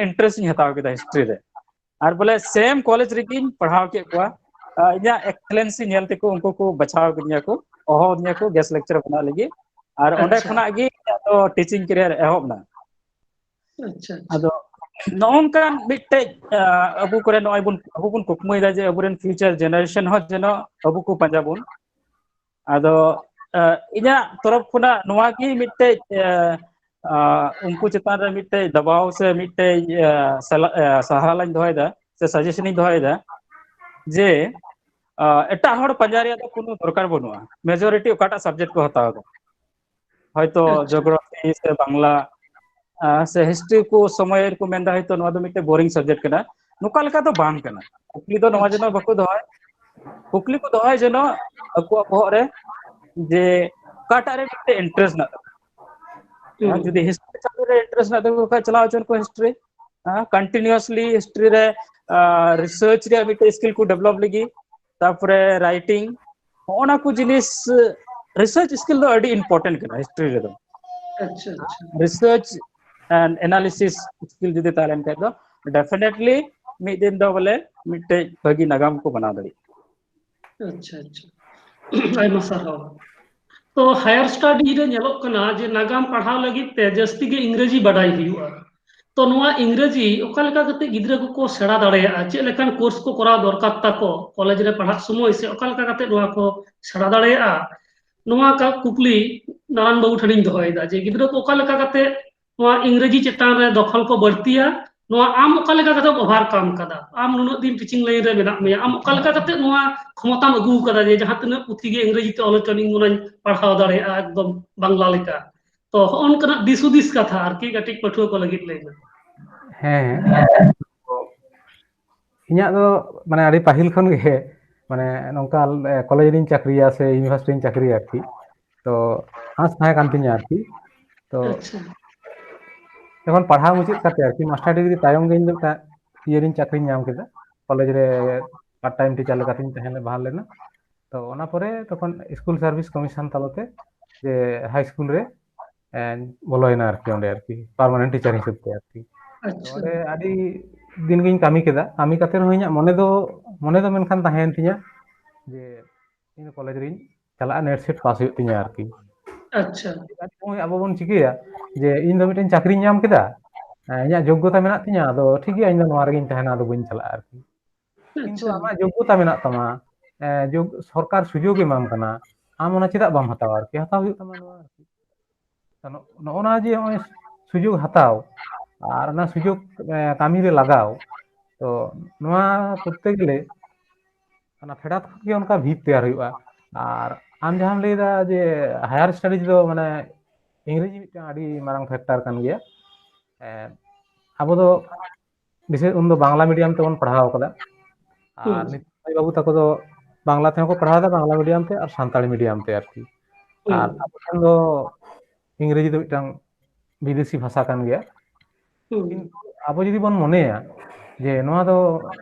interest ᱤᱧ ᱦᱟᱛᱟᱣ ᱠᱮᱫᱟ history ᱨᱮ᱾ ᱟᱨ ᱵᱚᱞᱮ ᱥᱮᱢ ᱠᱚᱞᱮᱡᱽ ᱨᱮᱜᱤᱧ ᱯᱟᱲᱦᱟᱣ ᱠᱮᱫ ᱠᱚᱣᱟ᱾ ᱟᱨ ᱤᱧᱟᱹᱜ ᱮᱠᱥᱮᱞᱮᱱᱥᱤ ᱧᱮᱞ ᱛᱮᱠᱚ ᱩᱱᱠᱩ ᱠᱚ ᱵᱟᱪᱷᱟᱣ ᱠᱤᱫᱤᱧᱟ ᱠᱚ, ᱦᱚᱦᱚ ᱟᱹᱫᱤᱧᱟ ᱠᱚ ᱜᱮᱥᱴ ᱞᱮᱠᱪᱟᱨ ᱵᱮᱱᱟᱜ ᱞᱟᱹᱜᱤᱫ᱾ ᱟᱨ ᱚᱸᱰᱮ ᱟᱪᱪᱷᱟ᱾ ᱠᱷᱚᱱᱟᱜ ᱜᱮ ᱤᱧᱟᱹᱜ ᱫᱚ ᱴᱤᱪᱤᱝ ᱠᱮᱨᱤᱭᱟᱨ ᱮᱦᱚᱵ ᱮᱱᱟ᱾ ᱟᱪᱪᱷᱟ, ᱟᱪᱪᱷᱟ᱾ ᱟᱫᱚ ᱱᱚᱜᱼᱚ ᱱᱚᱝᱠᱟᱱ ᱢᱤᱫᱴᱮᱡ, ᱟ, ᱟᱵᱚ ᱠᱚᱨᱮ ᱱᱚᱜᱼᱚᱭ ᱵᱚᱱ, ᱟᱵᱚ ᱵᱚᱱ ᱠᱩᱠᱢᱩᱭᱮᱫᱟ ᱡᱮ ᱟᱵᱚᱨᱮᱱ ᱯᱷᱤᱭᱩᱪᱟᱨ ᱡᱮᱱᱟᱨᱮᱥᱚᱱ ᱦᱚᱸ ᱡᱮᱱᱚ ᱟᱵᱚ ᱠᱚ ᱯᱟᱸᱡᱟ ᱵᱚᱱ᱾ ᱟᱫᱚ, ᱟ, ᱤᱧᱟᱹᱜ ᱛᱚᱨᱚᱯ ᱠᱷᱚᱱᱟᱜ ᱱᱚᱣᱟ ᱜᱮ ᱢᱤᱫᱴᱮᱡ, ᱟ, ᱟ, ᱩᱱᱠᱩ ᱪᱮᱛᱟᱱ ᱨᱮ ᱢᱤᱫᱴᱮᱡ ᱫᱟᱵᱟᱣ ᱥᱮ ᱢᱤᱫᱴᱮᱡ, ᱟ, ᱥᱟᱞᱟ-, ᱟ, ᱥᱟᱦᱟᱨᱟ ᱞᱟᱧ ᱫᱚᱦᱚᱭᱮᱫᱟ ᱥᱮ ᱥᱟᱡᱮᱥᱚᱱ ᱤᱧ ᱫᱚᱦᱚᱭᱮᱫᱟ ᱡᱮ, ᱟ, ᱮᱴᱟᱜ ᱦᱚᱲ ᱯᱟᱸᱡᱟ ᱨᱮᱭᱟᱜ ᱫᱚ ᱠᱳᱱᱳ ᱫᱚᱨᱠᱟᱨ ᱵᱟᱹᱱᱩᱜᱼᱟ᱾ ᱢᱮᱡᱚᱨᱤᱴᱤ ᱚᱠᱟᱴᱟᱜ ᱥᱟᱵᱡᱮᱠᱴ ᱠᱚ ᱦᱟᱛᱟᱣ ᱮᱫᱟ, ᱦᱚᱭᱛᱳ ᱟᱪᱪᱷᱟ᱾ ᱡᱤᱭᱳᱜᱨᱟᱯᱷᱤ ᱥᱮ ᱵᱟᱝᱞᱟ, ᱟ, ᱥᱮ ᱦᱤᱥᱴᱨᱤ ᱠᱚ ᱥᱚᱢᱚᱭ ᱨᱮᱠᱚ ᱢᱮᱱᱫᱟ ᱦᱚᱭᱛᱳ ᱱᱚᱣᱟ ᱫᱚ ᱢᱤᱫᱴᱮᱡ ᱵᱳᱨᱤᱝ ᱥᱟᱵᱡᱮᱠᱴ ᱠᱟᱱᱟ᱾ ᱱᱚᱝᱠᱟ ᱞᱮᱠᱟ ᱫᱚ ᱵᱟᱝ ᱠᱟᱱᱟ᱾ ᱠᱩᱠᱞᱤ ᱫᱚ ᱱᱚᱣᱟ ᱟᱪᱪᱷᱟ᱾ ᱡᱮᱱᱚ ᱵᱟᱠᱚ ᱫᱚᱦᱚᱭ, ᱠᱩᱠᱞᱤ ᱠᱚ ᱫᱚᱦᱚᱭ ᱡᱮᱱᱚ ᱟᱠᱚᱣᱟᱜ ᱵᱚᱦᱚᱜ ᱨᱮ ᱡᱮ ᱚᱠᱟᱴᱟᱜ ᱨᱮ ᱢᱤᱫᱴᱮᱡ ᱤᱱᱴᱟᱨᱮᱥᱴ ᱢᱮᱱᱟᱜ ᱛᱟᱠᱚᱣᱟ᱾ ᱦᱩᱸ᱾ ᱡᱩᱫᱤ ᱦᱤᱥᱴᱨᱤ ᱪᱟᱹᱞᱩ ᱨᱮ ᱤᱱᱴᱟᱨᱮᱥᱴ ᱢᱮᱱᱟᱜ ᱛᱟᱠᱚ ᱠᱷᱟᱱ ᱪᱟᱞᱟᱣ ᱦᱚᱪᱚᱱ ᱠᱚ ᱦᱤᱥᱴᱨᱤ᱾ ᱦᱮᱸ, ᱠᱚᱱᱴᱤᱱᱤᱭᱩᱥᱞᱤ ᱦᱤᱥᱴᱨᱤ ᱨᱮ, ᱟ, ᱨᱤᱥᱟᱨᱪ ᱨᱮᱭᱟᱜ ᱢᱤᱫᱴᱮᱡ ᱥᱠᱤᱞ ᱠᱚ ᱰᱮᱵᱷᱞᱚᱯ ᱞᱟᱹᱜᱤᱫ, ᱛᱟᱨᱯᱚᱨᱮ ᱨᱟᱭᱴᱤᱝ, ᱱᱚᱜᱼᱚ ᱱᱟ ᱠᱚ ᱡᱤᱱᱤᱥ, ᱨᱤᱥᱟᱨᱪ ᱥᱠᱤᱞ ᱫᱚ ᱟᱹᱰᱤ ᱤᱢᱯᱚᱨᱴᱮᱱᱴ ᱠᱟᱱᱟ ᱦᱤᱥᱴᱨᱤ ᱨᱮᱫᱚ᱾ ᱟᱪᱪᱷᱟ, ᱟᱪᱪᱷᱟ᱾ ᱨᱤᱥᱟᱨᱪ ᱮᱱᱰ ᱮᱱᱟᱞᱤᱥᱤᱥ ᱥᱠᱤᱞ ᱡᱩᱫᱤ ᱛᱟᱦᱮᱸ ᱞᱮᱱ ᱠᱷᱟᱱ ᱫᱚ ᱰᱮᱯᱷᱤᱱᱮᱴᱞᱤ ᱢᱤᱫ ᱫᱤᱱ ᱫᱚ ᱵᱚᱞᱮ ᱢᱤᱫᱴᱮᱡ ᱵᱷᱟᱹᱜᱤ ᱱᱟᱜᱟᱢ ᱠᱚ ᱵᱮᱱᱟᱣ ᱫᱟᱲᱮᱭᱟᱜᱼᱟ᱾ ᱟᱪᱪᱷᱟ, ᱟᱪᱪᱷᱟ᱾ ᱟᱭᱢᱟ ᱥᱟᱨᱦᱟᱣ᱾ ᱛᱚ, ᱦᱟᱭᱟᱨ ᱥᱴᱟᱰᱤ ᱨᱮ ᱧᱮᱞᱚᱜ ᱠᱟᱱᱟ ᱡᱮ ᱱᱟᱜᱟᱢ ᱯᱟᱲᱦᱟᱣ ᱞᱟᱹᱜᱤᱫ ᱛᱮ ᱡᱟᱹᱥᱛᱤ ᱜᱮ ᱤᱝᱨᱮᱡᱤ ᱵᱟᱰᱟᱭ ᱦᱩᱭᱩᱜᱼᱟ᱾ ᱛᱚ, ᱱᱚᱣᱟ ᱤᱝᱨᱮᱡᱤ ᱚᱠᱟ ᱞᱮᱠᱟ ᱠᱟᱛᱮ ᱜᱤᱫᱽᱨᱟᱹ ᱠᱚᱠᱚ ᱥᱮᱬᱟ ᱫᱟᱲᱮᱭᱟᱜᱼᱟ? ᱪᱮᱫ ᱞᱮᱠᱟᱱ ᱠᱳᱨᱥ ᱠᱚ ᱠᱚᱨᱟᱣ ᱫᱚᱨᱠᱟᱨ ᱛᱟᱠᱚ ᱠᱚᱞᱮᱡᱽ ᱨᱮ ᱯᱟᱲᱦᱟᱜ ᱥᱚᱢᱚᱭ, ᱥᱮ ᱚᱠᱟ ᱞᱮᱠᱟ ᱠᱟᱛᱮ ᱱᱚᱣᱟ ᱠᱚ ᱥᱮᱬᱟ ᱫᱟᱲᱮᱭᱟᱜᱼᱟ? ᱱᱚᱣᱟ ᱠᱟ-, ᱠᱩᱠᱞᱤ ᱱᱟᱨᱟᱱ ᱵᱟᱹᱵᱩ ᱴᱷᱮᱱᱤᱧ ᱫᱚᱦᱚᱭᱮᱫᱟ ᱡᱮ ᱜᱤᱫᱽᱨᱟᱹ ᱠᱚ ᱚᱠᱟ ᱞᱮᱠᱟ ᱠᱟᱛᱮ ᱱᱚᱣᱟ ᱤᱝᱨᱮᱡᱤ ᱪᱮᱛᱟᱱ ᱨᱮ ᱫᱚᱠᱷᱚᱞ ᱠᱚ ᱵᱟᱹᱲᱛᱤᱭᱟ, ᱱᱚᱣᱟ ᱟᱢ ᱚᱠᱟ ᱞᱮᱠᱟ ᱠᱟᱛᱮᱢ overcome ᱠᱟᱫᱟ? ᱟᱢ ᱱᱩᱱᱟᱹᱜ ᱫᱤᱱ ᱴᱤᱪᱤᱝ ᱞᱟᱭᱤᱱ ᱨᱮ ᱢᱮᱱᱟᱜ ᱢᱮᱭᱟ, ᱟᱢ ᱚᱠᱟ ᱞᱮᱠᱟ ᱠᱟᱛᱮ ᱱᱚᱣᱟ ᱠᱷᱚᱢᱚᱛᱟᱢ ᱟᱹᱜᱩ ᱠᱟᱫᱟ ᱡᱮ ᱡᱟᱦᱟᱸ ᱛᱤᱱᱟᱹᱜ ᱯᱩᱛᱷᱤ ᱜᱮ ᱤᱝᱨᱮᱡᱤ ᱛᱮ ᱚᱞ ᱦᱚᱪᱚᱱᱤᱧ ᱢᱚᱱᱮᱧ ᱯᱟᱲᱦᱟᱣ ᱫᱟᱲᱮᱭᱟᱜᱼᱟ ᱮᱠᱫᱚᱢ ᱵᱟᱝᱞᱟ ᱞᱮᱠᱟ? ᱛᱚ, ᱦᱚᱸᱜᱼᱚ ᱱᱚᱝᱠᱟᱱᱟᱜ ᱫᱤᱥ ᱦᱩᱫᱤᱥ ᱠᱟᱛᱷᱟ ᱟᱨᱠᱤ ᱠᱟᱹᱴᱤᱡ ᱯᱟᱹᱴᱷᱩᱣᱟᱹ ᱠᱚ ᱞᱟᱹᱜᱤᱫ ᱞᱟᱹᱭ ᱢᱮ᱾ ᱦᱮᱸ, ᱤᱧᱟᱹᱜ ᱫᱚ ᱢᱟᱱᱮ ᱟᱹᱰᱤ ᱯᱟᱹᱦᱤᱞ ᱠᱷᱚᱱ ᱜᱮ ᱢᱟᱱᱮ ᱱᱚᱝᱠᱟ ᱠᱚᱞᱮᱡᱽ ᱨᱤᱧ ᱪᱟᱹᱠᱨᱤᱭᱟ ᱥᱮ ᱤᱭᱩᱱᱤᱵᱷᱟᱨᱥᱤᱴᱤ ᱨᱤᱧ ᱪᱟᱹᱠᱨᱤᱭᱟ ᱟᱨᱠᱤ, ᱛᱚ ᱟᱸᱥ ᱛᱟᱦᱮᱸ ᱠᱟᱱ ᱛᱤᱧᱟ ᱟᱨᱠᱤ᱾ ᱛᱚ ᱟᱪᱪᱷᱟ᱾ ᱡᱚᱠᱷᱚᱱ ᱯᱟᱲᱦᱟᱣ ᱢᱩᱪᱟᱹᱫ ᱠᱟᱛᱮ ᱟᱨᱠᱤ ᱢᱟᱥᱴᱟᱨ ᱰᱤᱜᱽᱨᱤ ᱛᱟᱭᱚᱢ ᱜᱮ ᱤᱧ ᱫᱚ ᱢᱤᱫᱴᱟᱝ ᱤᱭᱟᱹ ᱨᱤᱧ ᱪᱟᱹᱠᱨᱤᱧ ᱧᱟᱢ ᱠᱮᱫᱟ, ᱠᱚᱞᱮᱡᱽ ᱨᱮ ᱯᱟᱨᱴ ᱴᱟᱭᱤᱢ ᱴᱤᱪᱟᱨ ᱞᱮᱠᱟᱛᱤᱧ ᱛᱟᱦᱮᱸ ᱵᱟᱦᱟᱞ ᱞᱮᱱᱟ᱾ ᱛᱚ ᱚᱱᱟ ᱯᱚᱨᱮ ᱛᱚᱠᱷᱚᱱ ᱥᱠᱩᱞ ᱥᱟᱨᱵᱷᱤᱥ ᱠᱚᱢᱤᱥᱚᱱ ᱛᱟᱞᱟᱛᱮ ᱡᱮ ᱦᱟᱭ ᱥᱠᱩᱞ ᱨᱮ ᱮᱸ, ᱵᱚᱞᱚᱭᱮᱱᱟ ᱟᱨᱠᱤ ᱚᱸᱰᱮ ᱟᱨᱠᱤ ᱯᱟᱨᱢᱟᱱᱮᱱᱴ ᱴᱤᱪᱟᱨ ᱦᱤᱥᱟᱹᱵ ᱛᱮ ᱟᱨᱠᱤ᱾ ᱛᱚ ᱟᱪᱪᱷᱟ᱾ ᱚᱸᱰᱮ ᱟᱹᱰᱤ ᱫᱤᱱ ᱜᱤᱧ ᱠᱟᱹᱢᱤ ᱠᱮᱫᱟ᱾ ᱠᱟᱹᱢᱤ ᱠᱟᱛᱮ ᱨᱮᱦᱚᱸ ᱤᱧᱟᱹᱜ ᱢᱚᱱᱮ ᱫᱚ ᱢᱚᱱᱮ ᱫᱚ ᱢᱮᱱᱠᱷᱟᱱ ᱛᱟᱦᱮᱸᱭᱮᱱ ᱛᱤᱧᱟᱹ ᱡᱮ ᱤᱧ ᱫᱚ ᱠᱚᱞᱮᱡᱽ ᱨᱤᱧ ᱪᱟᱞᱟᱜᱼᱟ, ᱱᱮᱴ ᱥᱮᱴ ᱯᱟᱥ ᱦᱩᱭᱩᱜ ᱛᱤᱧᱟᱹ ᱟᱨᱠᱤ᱾ ᱟᱪᱪᱷᱟ᱾ ᱟᱹᱰᱤ ᱥᱚᱢᱚᱭ ᱟᱵᱚ ᱵᱚᱱ ᱪᱤᱠᱟᱹᱭᱟ ᱡᱮ ᱤᱧ ᱫᱚ ᱢᱤᱫᱴᱮᱱ ᱪᱟᱹᱠᱨᱤᱧ ᱧᱟᱢ ᱠᱮᱫᱟ, ᱦᱮᱸ, ᱤᱧᱟᱹᱜ ᱡᱳᱜᱽᱜᱚᱛᱟ ᱢᱮᱱᱟᱜ ᱛᱤᱧᱟᱹ, ᱟᱫᱚ ᱴᱷᱤᱠ ᱜᱮᱭᱟ, ᱤᱧ ᱫᱚ ᱱᱚᱣᱟ ᱨᱮᱜᱤᱧ ᱛᱟᱦᱮᱱᱟ, ᱟᱫᱚ ᱵᱟᱹᱧ ᱪᱟᱞᱟᱜᱼᱟ ᱟᱨᱠᱤ᱾ ᱠᱤᱱᱛᱩ ᱟᱪᱪᱷᱟ᱾ ᱟᱢᱟᱜ ᱡᱳᱜᱽᱜᱚᱛᱟ ᱢᱮᱱᱟᱜ ᱛᱟᱢᱟ, ᱮ, ᱡᱳᱜᱽ-, ᱥᱚᱨᱠᱟᱨ ᱥᱩᱡᱳᱜᱽ ᱮᱢᱟᱢ ᱠᱟᱱᱟ, ᱟᱢ ᱚᱱᱟ ᱪᱮᱫᱟᱜ ᱵᱟᱢ ᱦᱟᱛᱟᱣᱟ ᱟᱨᱠᱤ? ᱦᱟᱛᱟᱣ ᱦᱩᱭᱩᱜ ᱛᱟᱢᱟ ᱱᱚᱣᱟ ᱟᱨᱠᱤ᱾ ᱛᱚ ᱱᱚ-, ᱱᱚᱜᱼᱚ ᱱᱚᱣᱟ ᱡᱮ ᱱᱚᱜᱼᱚᱭ ᱥᱩᱡᱳᱜᱽ ᱦᱟᱛᱟᱣ ᱟᱨ ᱚᱱᱟ ᱥᱩᱡᱳᱜᱽ, ᱮ, ᱠᱟᱹᱢᱤ ᱨᱮ ᱞᱟᱜᱟᱣ, ᱛᱚ ᱱᱚᱣᱟ ᱠᱚᱨᱛᱮ ᱜᱮᱞᱮ ᱚᱱᱟ ᱯᱷᱮᱰᱟᱛ ᱠᱷᱚᱱ ᱜᱮ ᱚᱱᱠᱟ ᱵᱷᱤᱛ ᱛᱮᱭᱟᱨ ᱦᱩᱭᱩᱜᱼᱟ᱾ ᱟᱨ ᱟᱢ ᱡᱟᱦᱟᱸᱢ ᱞᱟᱹᱭᱫᱟ ᱡᱮ higher studies ᱫᱚ ᱢᱟᱱᱮ ᱤᱝᱨᱮᱡᱤ ᱢᱤᱫᱴᱟᱝ ᱟᱹᱰᱤ ᱢᱟᱨᱟᱝ factor ᱠᱟᱱ ᱜᱮᱭᱟ᱾ ᱮ, ᱟᱵᱚ ᱫᱚ ᱵᱤᱥᱮᱥ ᱩᱱᱫᱚ ᱵᱟᱝᱞᱟ medium ᱛᱮᱵᱚᱱ ᱯᱟᱲᱦᱟᱣ ᱠᱟᱫᱟ, ᱟᱨ ᱦᱩᱸ᱾ ᱱᱤᱛᱚᱜ ᱢᱟᱹᱭ ᱵᱟᱹᱵᱩ ᱛᱟᱠᱚ ᱫᱚ ᱵᱟᱝᱞᱟ ᱛᱮᱦᱚᱸ ᱠᱚ ᱯᱟᱲᱦᱟᱣ ᱮᱫᱟ, ᱵᱟᱝᱞᱟ medium ᱛᱮ ᱟᱨ ᱥᱟᱱᱛᱟᱲᱤ medium ᱛᱮ ᱟᱨᱠᱤ᱾ ᱦᱩᱸ᱾ ᱟᱨ ᱟᱵᱚ ᱴᱷᱮᱱ ᱫᱚ ᱤᱝᱨᱮᱡᱤ ᱫᱚ ᱢᱤᱫᱴᱟᱝ ᱵᱤᱫᱮᱥᱤ ᱵᱷᱟᱥᱟ ᱠᱟᱱ ᱜᱮᱭᱟ᱾ ᱦᱩᱸ᱾ ᱠᱤᱱᱛᱩ ᱟᱵᱚ ᱡᱩᱫᱤ ᱵᱚᱱ ᱢᱚᱱᱮᱭᱟ ᱡᱮ ᱱᱚᱣᱟ ᱫᱚ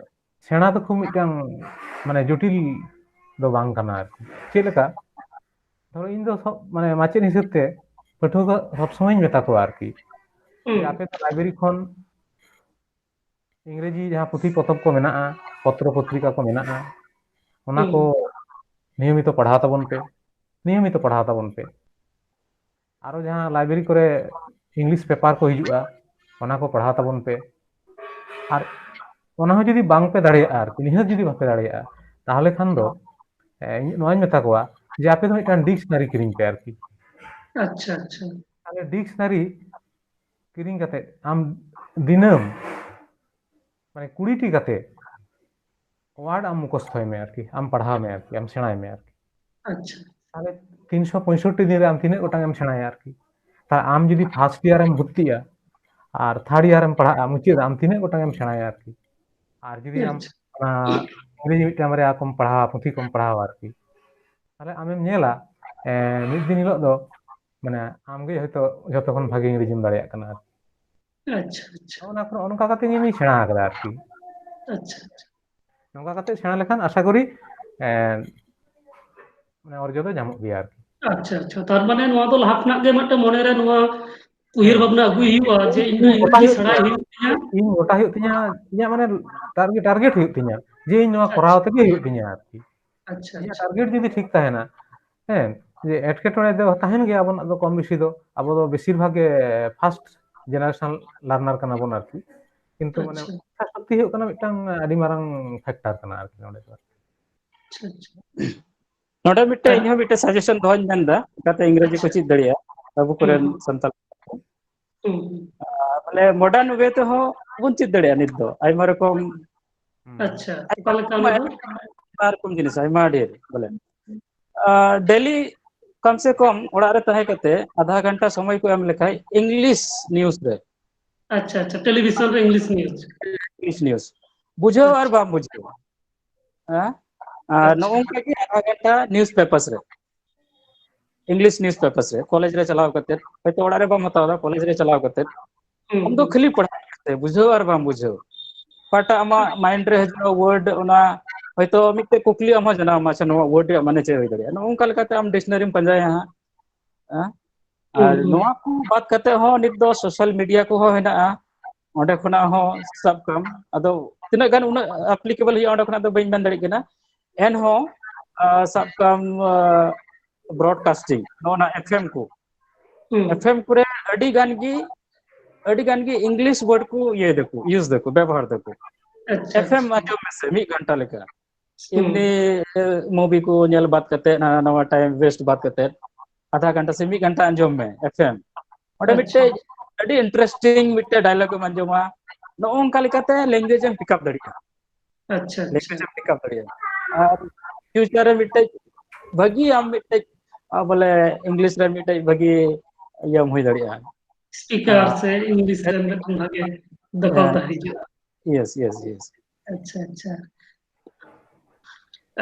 ᱥᱮᱬᱟ ᱫᱚ ᱠᱷᱩᱵ ᱢᱤᱫᱴᱟᱝ ᱢᱟᱱᱮ ᱡᱚᱴᱤᱞ ᱫᱚ ᱵᱟᱝ ᱠᱟᱱᱟ ᱟᱨᱠᱤ᱾ ᱪᱮᱫ ᱞᱮᱠᱟ? ᱫᱷᱚᱨᱚ ᱤᱧ ᱫᱚ ᱥᱚᱵ, ᱢᱟᱱᱮ ᱢᱟᱪᱮᱫ ᱦᱤᱥᱟᱹᱵ ᱛᱮ ᱯᱟᱹᱴᱷᱩᱣᱟᱹ ᱠᱚ ᱥᱚᱵ ᱥᱚᱢᱚᱭᱤᱧ ᱢᱮᱛᱟ ᱠᱚᱣᱟ ᱟᱨᱠᱤ, ᱡᱮ ᱦᱩᱸ᱾ ᱟᱯᱮ ᱫᱚ library ᱠᱷᱚᱱ ᱤᱝᱨᱮᱡᱤ ᱡᱟᱦᱟᱸ ᱯᱩᱛᱷᱤ ᱯᱚᱛᱚᱵ ᱠᱚ ᱢᱮᱱᱟᱜᱼᱟ, ᱯᱚᱛᱨᱚ ᱯᱚᱛᱨᱤᱠᱟ ᱠᱚ ᱢᱮᱱᱟᱜᱼᱟ, ᱚᱱᱟ ᱠᱚ ᱦᱩᱸ᱾ ᱱᱤᱭᱚᱢᱤᱛᱚ ᱯᱟᱲᱦᱟᱣ ᱛᱟᱵᱚᱱ ᱯᱮ, ᱱᱤᱭᱚᱢᱤᱛᱚ ᱯᱟᱲᱦᱟᱣ ᱛᱟᱵᱚᱱ ᱯᱮ᱾ ᱟᱨᱚ ᱡᱟᱦᱟᱸ library ᱠᱚᱨᱮ English paper ᱠᱚ ᱦᱤᱡᱩᱜᱼᱟ, ᱚᱱᱟ ᱠᱚ ᱯᱟᱲᱦᱟᱣ ᱛᱟᱵᱚᱱ ᱯᱮ᱾ ᱟᱨ ᱚᱱᱟ ᱦᱚᱸ ᱡᱩᱫᱤ ᱵᱟᱝ ᱯᱮ ᱫᱟᱲᱮᱭᱟᱜᱼᱟ ᱟᱨᱠᱤ, ᱱᱤᱦᱟᱹᱛ ᱡᱩᱫᱤ ᱵᱟᱯᱮ ᱫᱟᱲᱮᱭᱟᱜᱼᱟ, ᱛᱟᱦᱚᱞᱮ ᱠᱷᱟᱱ ᱫᱚ, ᱮ, ᱤᱧ ᱱᱚᱣᱟᱧ ᱢᱮᱛᱟ ᱠᱚᱣᱟ ᱡᱮ ᱟᱯᱮ ᱫᱚ ᱢᱤᱫᱴᱟᱝ dictionary ᱠᱤᱨᱤᱧ ᱯᱮ ᱟᱨᱠᱤ᱾ ᱟᱪᱪᱷᱟ, ᱟᱪᱪᱷᱟ᱾ ᱛᱟᱦᱚᱞᱮ dictionary ᱠᱤᱨᱤᱧ ᱠᱟᱛᱮ ᱟᱢ ᱫᱤᱱᱟᱹᱢ ᱢᱟᱱᱮ ᱠᱩᱲᱤ ᱴᱤ ᱠᱟᱛᱮ word ᱟᱢ ᱢᱩᱠᱷᱚᱥᱛᱚᱭ ᱢᱮ ᱟᱨᱠᱤ, ᱟᱢ ᱯᱟᱲᱦᱟᱣ ᱢᱮ ᱟᱨᱠᱤ, ᱟᱢ ᱥᱮᱬᱟᱭ ᱢᱮ ᱟᱨᱠᱤ᱾ ᱟᱪᱪᱷᱟ᱾ ᱛᱟᱦᱚᱞᱮ ᱛᱤᱱᱥᱚ ᱯᱚᱸᱭᱥᱚᱴᱴᱤ ᱫᱤᱱ ᱨᱮ ᱟᱢ ᱛᱤᱱᱟᱹᱜ ᱜᱚᱴᱟᱝ ᱮᱢ ᱥᱮᱬᱟᱭᱟ ᱟᱨᱠᱤ? ᱛᱟᱦᱚᱞᱮ ᱟᱢ ᱡᱩᱫᱤ first year ᱮᱢ ᱵᱷᱚᱨᱛᱤᱜᱼᱟ ᱟᱨ third year ᱮᱢ ᱯᱟᱲᱦᱟᱜᱼᱟ, ᱢᱩᱪᱟᱹᱫ ᱨᱮ ᱟᱢ ᱛᱤᱱᱟᱹᱜ ᱜᱚᱴᱟᱝ ᱮᱢ ᱥᱮᱬᱟᱭᱟ ᱟᱨᱠᱤ? ᱟᱨ ᱡᱩᱫᱤ ᱟᱢ ᱟᱪᱪᱷᱟ᱾ ᱚᱱᱟ ᱤᱝᱨᱮᱡᱤ ᱢᱤᱫᱴᱟᱝ ᱵᱟᱨᱭᱟ ᱠᱚᱢ ᱯᱟᱲᱦᱟᱣᱟ, ᱯᱩᱛᱷᱤ ᱠᱚᱢ ᱯᱟᱲᱦᱟᱣᱟ ᱟᱨᱠᱤ, ᱛᱟᱦᱚᱞᱮ ᱟᱢᱮᱢ ᱧᱮᱞᱟ, ᱮ, ᱢᱤᱫ ᱫᱤᱱ ᱦᱤᱞᱳᱜ ᱫᱚ ᱢᱟᱱᱮ ᱟᱢᱜᱮ ᱦᱚᱭᱛᱳ ᱡᱷᱚᱛᱚ ᱠᱷᱚᱱ ᱵᱷᱟᱜᱮ ᱤᱝᱨᱮᱡᱤᱢ ᱫᱟᱲᱮᱭᱟᱜ ᱠᱟᱱᱟ ᱟᱨᱠᱤ᱾ ᱟᱪᱪᱷᱟ, ᱟᱪᱪᱷᱟ᱾ ᱱᱚᱜᱼᱚ ᱱᱚᱣᱟ ᱠᱚ, ᱱᱚᱜᱼᱚ ᱱᱚᱝᱠᱟ ᱠᱟᱛᱮ ᱜᱮ ᱤᱧ ᱥᱮᱬᱟ ᱟᱠᱟᱫᱟ ᱟᱨᱠᱤ᱾ ᱟᱪᱪᱷᱟ, ᱟᱪᱪᱷᱟ᱾ ᱱᱚᱝᱠᱟ ᱠᱟᱛᱮ ᱥᱮᱬᱟ ᱞᱮᱠᱷᱟᱱ ᱟᱥᱟ ᱠᱚᱨᱤ, ᱮ, ᱢᱟᱱᱮ ᱚᱨᱡᱚ ᱫᱚ ᱧᱟᱢᱚᱜ ᱜᱮᱭᱟ ᱟᱨᱠᱤ᱾ ᱟᱪᱪᱷᱟ, ᱟᱪᱪᱷᱟ᱾ ᱛᱟᱨ ᱢᱟᱱᱮ ᱱᱚᱣᱟ ᱫᱚ ᱞᱟᱦᱟ ᱠᱷᱚᱱᱟᱜ ᱜᱮ ᱢᱤᱫᱴᱮᱱ ᱢᱚᱱᱮᱨᱮ ᱱᱚᱣᱟ ᱩᱭᱦᱟᱹᱨ ᱵᱷᱟᱵᱽᱱᱟ ᱟᱹᱜᱩᱭ ᱦᱩᱭᱩᱜᱼᱟ ᱡᱮ ᱤᱧ ᱫᱚ ᱤᱧ ᱜᱚᱴᱟ ᱤᱝᱨᱮᱡᱤ ᱦᱩᱭᱩᱜ ᱥᱮᱬᱟᱭ ᱛᱤᱧᱟ᱾ ᱦᱩᱭᱩᱜ ᱛᱤᱧᱟ᱾ ᱤᱧ ᱜᱚᱴᱟ ᱦᱩᱭᱩᱜ ᱛᱤᱧᱟ, ᱤᱧᱟᱹᱜ ᱢᱟᱱᱮ ᱴᱟᱨᱜᱮᱴ, ᱴᱟᱨᱜᱮᱴ ᱦᱩᱭᱩᱜ ᱛᱤᱧᱟ ᱡᱮ ᱤᱧ ᱱᱚᱣᱟ ᱠᱚᱨᱟᱣ ᱛᱮᱜᱮ ᱦᱩᱭᱩᱜ ᱛᱤᱧᱟ ᱟᱨᱠᱤ᱾ ᱟᱪᱪᱷᱟ, ᱤᱧᱟᱹᱜ ᱟᱪᱪᱷᱟ᱾ ᱴᱟᱨᱜᱮᱴ ᱡᱩᱫᱤ ᱴᱷᱤᱠ ᱛᱟᱦᱮᱱᱟ, ᱦᱮᱸ, ᱡᱮ ᱮᱴᱠᱮᱴᱚᱬᱮ ᱫᱚ ᱛᱟᱦᱮᱱ ᱜᱮᱭᱟ ᱟᱵᱚᱱᱟᱜ ᱫᱚ ᱠᱚᱢ ᱵᱮᱥᱤ ᱫᱚ, ᱟᱵᱚ ᱫᱚ ᱵᱮᱥᱤᱨ ᱵᱷᱟᱜᱽ ᱜᱮ ᱯᱷᱟᱥᱴ ᱡᱮᱱᱟᱨᱮᱥᱚᱱ ᱞᱟᱨᱱᱟᱨ ᱠᱟᱱᱟ ᱵᱚᱱ ᱟᱨᱠᱤ, ᱠᱤᱱᱛᱩ ᱢᱟᱱᱮ ᱟᱪᱪᱷᱟ᱾ ᱤᱪᱪᱷᱟ ᱥᱚᱠᱛᱤ ᱦᱩᱭᱩᱜ ᱠᱟᱱᱟ ᱢᱤᱫᱴᱟᱝ ᱟᱹᱰᱤ ᱢᱟᱨᱟᱝ ᱯᱷᱮᱠᱴᱟᱨ ᱠᱟᱱᱟ ᱟᱨᱠᱤ ᱱᱚᱰᱮ ᱫᱚ᱾ ᱟᱪᱪᱷᱟ, ᱟᱪᱪᱷᱟ᱾ ᱱᱚᱰᱮ ᱢᱤᱫᱴᱮᱡ ᱟᱨ ᱤᱧᱦᱚᱸ ᱢᱤᱫᱴᱮᱡ ᱥᱟᱡᱮᱥᱚᱱ ᱫᱚᱦᱚᱧ ᱢᱮᱱᱫᱟ, ᱪᱤᱠᱟᱛᱮ ᱤᱝᱨᱮᱡᱤ ᱠᱚ ᱟᱪᱪᱷᱟ᱾ ᱪᱮᱫ ᱫᱟᱲᱮᱭᱟᱜᱼᱟ ᱟᱵᱚ ᱠᱚᱨᱮᱱ ᱦᱩᱸ, ᱦᱩᱸ᱾ ᱥᱟᱱᱛᱟᱲ᱾ ᱦᱩᱸ, ᱦᱩᱸ᱾ ᱟᱨ ᱵᱚᱞᱮ ᱢᱚᱰᱟᱨᱱ ᱳᱭᱮ ᱛᱮᱦᱚᱸ ᱵᱚᱱ ᱪᱮᱫ ᱫᱟᱲᱮᱭᱟᱜᱼᱟ ᱱᱤᱛ ᱫᱚ ᱟᱭᱢᱟ ᱨᱚᱠᱚᱢ, ᱦᱩᱸ᱾ ᱟᱪᱪᱷᱟ, ᱚᱠᱟ ᱞᱮᱠᱟ ᱚᱱᱟ ᱫᱚ? ᱟᱭᱢᱟ ᱨᱚᱠᱚᱢ ᱡᱤᱱᱤᱥ ᱟᱭᱢᱟ ᱰᱷᱮᱨ ᱵᱚᱞᱮ᱾ ᱰᱮᱞᱤ ᱠᱚᱢ ᱥᱮ ᱠᱚᱢ ᱚᱲᱟᱜ ᱨᱮ ᱛᱟᱦᱮᱸ ᱠᱟᱛᱮ ᱟᱫᱷᱟ ᱜᱷᱚᱱᱴᱟ ᱥᱚᱢᱚᱭ ᱠᱚ ᱮᱢ ᱞᱮᱠᱷᱟᱡ ᱤᱝᱞᱤᱥ ᱱᱤᱭᱩᱡ ᱨᱮ, ᱟᱪᱪᱷᱟ, ᱟᱪᱪᱷᱟ, ᱴᱮᱞᱤᱵᱷᱤᱥᱚᱱ ᱨᱮ ᱤᱝᱞᱤᱥ ᱱᱤᱭᱩᱡ᱾ ᱤᱝᱞᱤᱥ ᱱᱤᱭᱩᱡ ᱵᱩᱡᱷᱟᱹᱣ ᱟᱨ ᱟᱪᱪᱷᱟ᱾ ᱵᱟᱢ ᱵᱩᱡᱷᱟᱹᱣ, ᱦᱮᱸ? ᱟᱨ ᱟᱪᱪᱷᱟ᱾ ᱱᱚᱜᱼᱚ ᱱᱚᱝᱠᱟ ᱜᱮ ᱟᱫᱷᱟ ᱜᱷᱚᱱᱴᱟ ᱱᱤᱭᱩᱡ ᱯᱮᱯᱟᱨᱥ ᱨᱮ, ᱤᱝᱞᱤᱥ ᱱᱤᱭᱩᱡ ᱯᱮᱯᱟᱨᱥ ᱨᱮ, ᱠᱚᱞᱮᱡᱽ ᱨᱮ ᱪᱟᱞᱟᱣ ᱠᱟᱛᱮ, ᱦᱚᱭᱛᱳ ᱚᱲᱟᱜ ᱨᱮ ᱵᱟᱢ ᱦᱟᱛᱟᱣ ᱫᱟ, ᱠᱚᱞᱮᱡᱽ ᱨᱮ ᱪᱟᱞᱟᱣ ᱠᱟᱛᱮ ᱦᱩᱸ, ᱟᱢ ᱫᱚ ᱦᱩᱸ᱾ ᱠᱷᱟᱹᱞᱤ ᱯᱟᱲᱦᱟᱣ ᱠᱟᱛᱮ ᱵᱩᱡᱷᱟᱹᱣ ᱟᱨ ᱵᱟᱢ ᱵᱩᱡᱷᱟᱹᱣ, ᱚᱠᱟᱴᱟᱜ ᱟᱢᱟᱜ ᱢᱟᱭᱤᱱᱰ ᱨᱮ ᱦᱤᱡᱩᱜᱼᱟ ᱣᱟᱨᱰ, ᱚᱱᱟ ᱦᱚᱭᱛᱳ ᱢᱤᱫᱴᱮᱡ ᱠᱩᱠᱞᱤ ᱟᱢ ᱦᱚᱸ ᱡᱟᱱᱟᱣ ᱟᱢᱟ, ᱟᱪᱪᱷᱟ, ᱱᱚᱣᱟ ᱣᱟᱨᱰ ᱨᱮᱭᱟᱜ ᱢᱟᱱᱮ ᱪᱮᱫ ᱦᱩᱭ ᱫᱟᱲᱮᱭᱟᱜᱼᱟ? ᱱᱚᱜᱼᱚ ᱱᱚᱝᱠᱟ ᱞᱮᱠᱟᱛᱮ ᱟᱢ ᱰᱤᱠᱥᱱᱟᱨᱤᱢ ᱯᱟᱸᱡᱟᱭᱟ ᱦᱟᱸᱜ, ᱦᱮᱸ? ᱟᱨ ᱦᱩᱸ, ᱦᱩᱸ᱾ ᱱᱚᱣᱟ ᱠᱚ ᱵᱟᱫ ᱠᱟᱛᱮ ᱦᱚᱸ ᱱᱤᱛ ᱫᱚ ᱥᱳᱥᱟᱞ ᱢᱤᱰᱤᱭᱟ ᱠᱚᱦᱚᱸ ᱦᱮᱱᱟᱜᱼᱟ, ᱚᱸᱰᱮ ᱠᱷᱚᱱᱟᱜ ᱦᱚᱸ ᱥᱟᱵ ᱠᱟᱢ, ᱟᱫᱚ ᱛᱤᱱᱟᱹᱜ ᱜᱟᱱ ᱩᱱᱟᱹᱜ ᱮᱯᱞᱤᱠᱮᱵᱚᱞ ᱦᱩᱭᱩᱜᱼᱟ ᱚᱸᱰᱮ ᱠᱷᱚᱱᱟᱜ ᱫᱚ ᱵᱟᱹᱧ ᱢᱮᱱ ᱫᱟᱲᱮᱭᱟᱜ ᱠᱟᱱᱟ, ᱮᱱᱦᱚᱸ ᱟᱸ, ᱥᱟᱵ ᱠᱟᱢ ᱵᱨᱚᱰᱠᱟᱥᱴᱤᱝ, ᱱᱚᱜᱼᱚ ᱱᱟ ᱮᱯᱷ ᱮᱢ ᱠᱚ, ᱦᱩᱸ᱾ ᱮᱯᱷ ᱮᱢ ᱠᱚᱨᱮ ᱟᱹᱰᱤ ᱜᱟᱱ ᱜᱮ, ᱟᱹᱰᱤ ᱜᱟᱱ ᱜᱮ ᱤᱝᱞᱤᱥ ᱣᱟᱨᱰ ᱠᱚ ᱤᱭᱟᱹᱭ ᱫᱟᱠᱚ, ᱤᱭᱩᱡᱽ ᱫᱟᱠᱚ, ᱵᱮᱵᱚᱦᱟᱨ ᱫᱟᱠᱚ᱾ ᱟᱪᱪᱷᱟ, ᱮᱯᱷ ᱮᱢ ᱟᱪᱪᱷᱟ᱾ ᱟᱸᱡᱚᱢ ᱢᱮᱥᱮ ᱢᱤᱫ ᱜᱷᱚᱱᱴᱟ ᱞᱮᱠᱟ, ᱦᱩᱸ᱾ ᱮᱢᱱᱤ ᱢᱩᱵᱷᱤ ᱠᱚ ᱧᱮᱞ ᱵᱟᱫ ᱠᱟᱛᱮ, ᱦᱟᱱᱟ ᱱᱟᱣᱟ ᱴᱟᱭᱤᱢ ᱣᱮᱥᱴ ᱵᱟᱫ ᱠᱟᱛᱮ, ᱟᱫᱷᱟ ᱜᱷᱚᱱᱴᱟ ᱥᱮ ᱢᱤᱫ ᱜᱷᱚᱱᱴᱟ ᱟᱸᱡᱚᱢ ᱢᱮ ᱮᱯᱷ ᱮᱢ᱾ ᱚᱸᱰᱮ ᱟᱪᱪᱷᱟ᱾ ᱢᱤᱫᱴᱮᱡ ᱟᱹᱰᱤ ᱤᱱᱴᱟᱨᱮᱥᱴᱤᱝ ᱢᱤᱫᱴᱮᱡ ᱰᱟᱭᱞᱚᱜ ᱮᱢ ᱟᱸᱡᱚᱢᱟ, ᱱᱚᱜᱼᱚ ᱱᱚᱝᱠᱟ ᱞᱮᱠᱟᱛᱮ ᱞᱮᱝᱜᱩᱭᱮᱡᱽ ᱮᱢ ᱯᱤᱠᱟᱯ ᱫᱟᱲᱮᱭᱟᱜᱼᱟ᱾ ᱟᱪᱪᱷᱟ, ᱟᱪᱪᱷᱟ᱾ ᱞᱮᱝᱜᱩᱭᱮᱡᱽ ᱮᱢ ᱯᱤᱠᱟᱯ ᱫᱟᱲᱮᱭᱟᱜᱼᱟ᱾ ᱟᱨ ᱯᱷᱤᱭᱩᱪᱟᱨ ᱨᱮ ᱢᱤᱫᱴᱮᱡ ᱵᱷᱟᱹᱜᱤ, ᱟᱢ ᱢᱤᱫᱴᱮᱡ, ᱟ, ᱵᱚᱞᱮ ᱤᱝᱞᱤᱥ ᱨᱮ ᱢᱤᱫᱴᱮᱡ ᱵᱷᱟᱹᱜᱤ ᱤᱭᱟᱹᱢ ᱦᱩᱭ ᱫᱟᱲᱮᱭᱟᱜᱼᱟ᱾ ᱥᱯᱤᱠᱟᱨ ᱦᱮᱸ᱾ ᱥᱮ ᱤᱝᱞᱤᱥ ᱨᱮ ᱢᱤᱫᱴᱟᱝ ᱵᱷᱟᱜᱮ ᱫᱚᱠᱷᱚᱞ ᱦᱮᱸ᱾ ᱛᱟᱦᱮᱸ ᱦᱤᱡᱩᱜᱼᱟ᱾ Yes, yes, yes. ᱟᱪᱪᱷᱟ, ᱟᱪᱪᱷᱟ᱾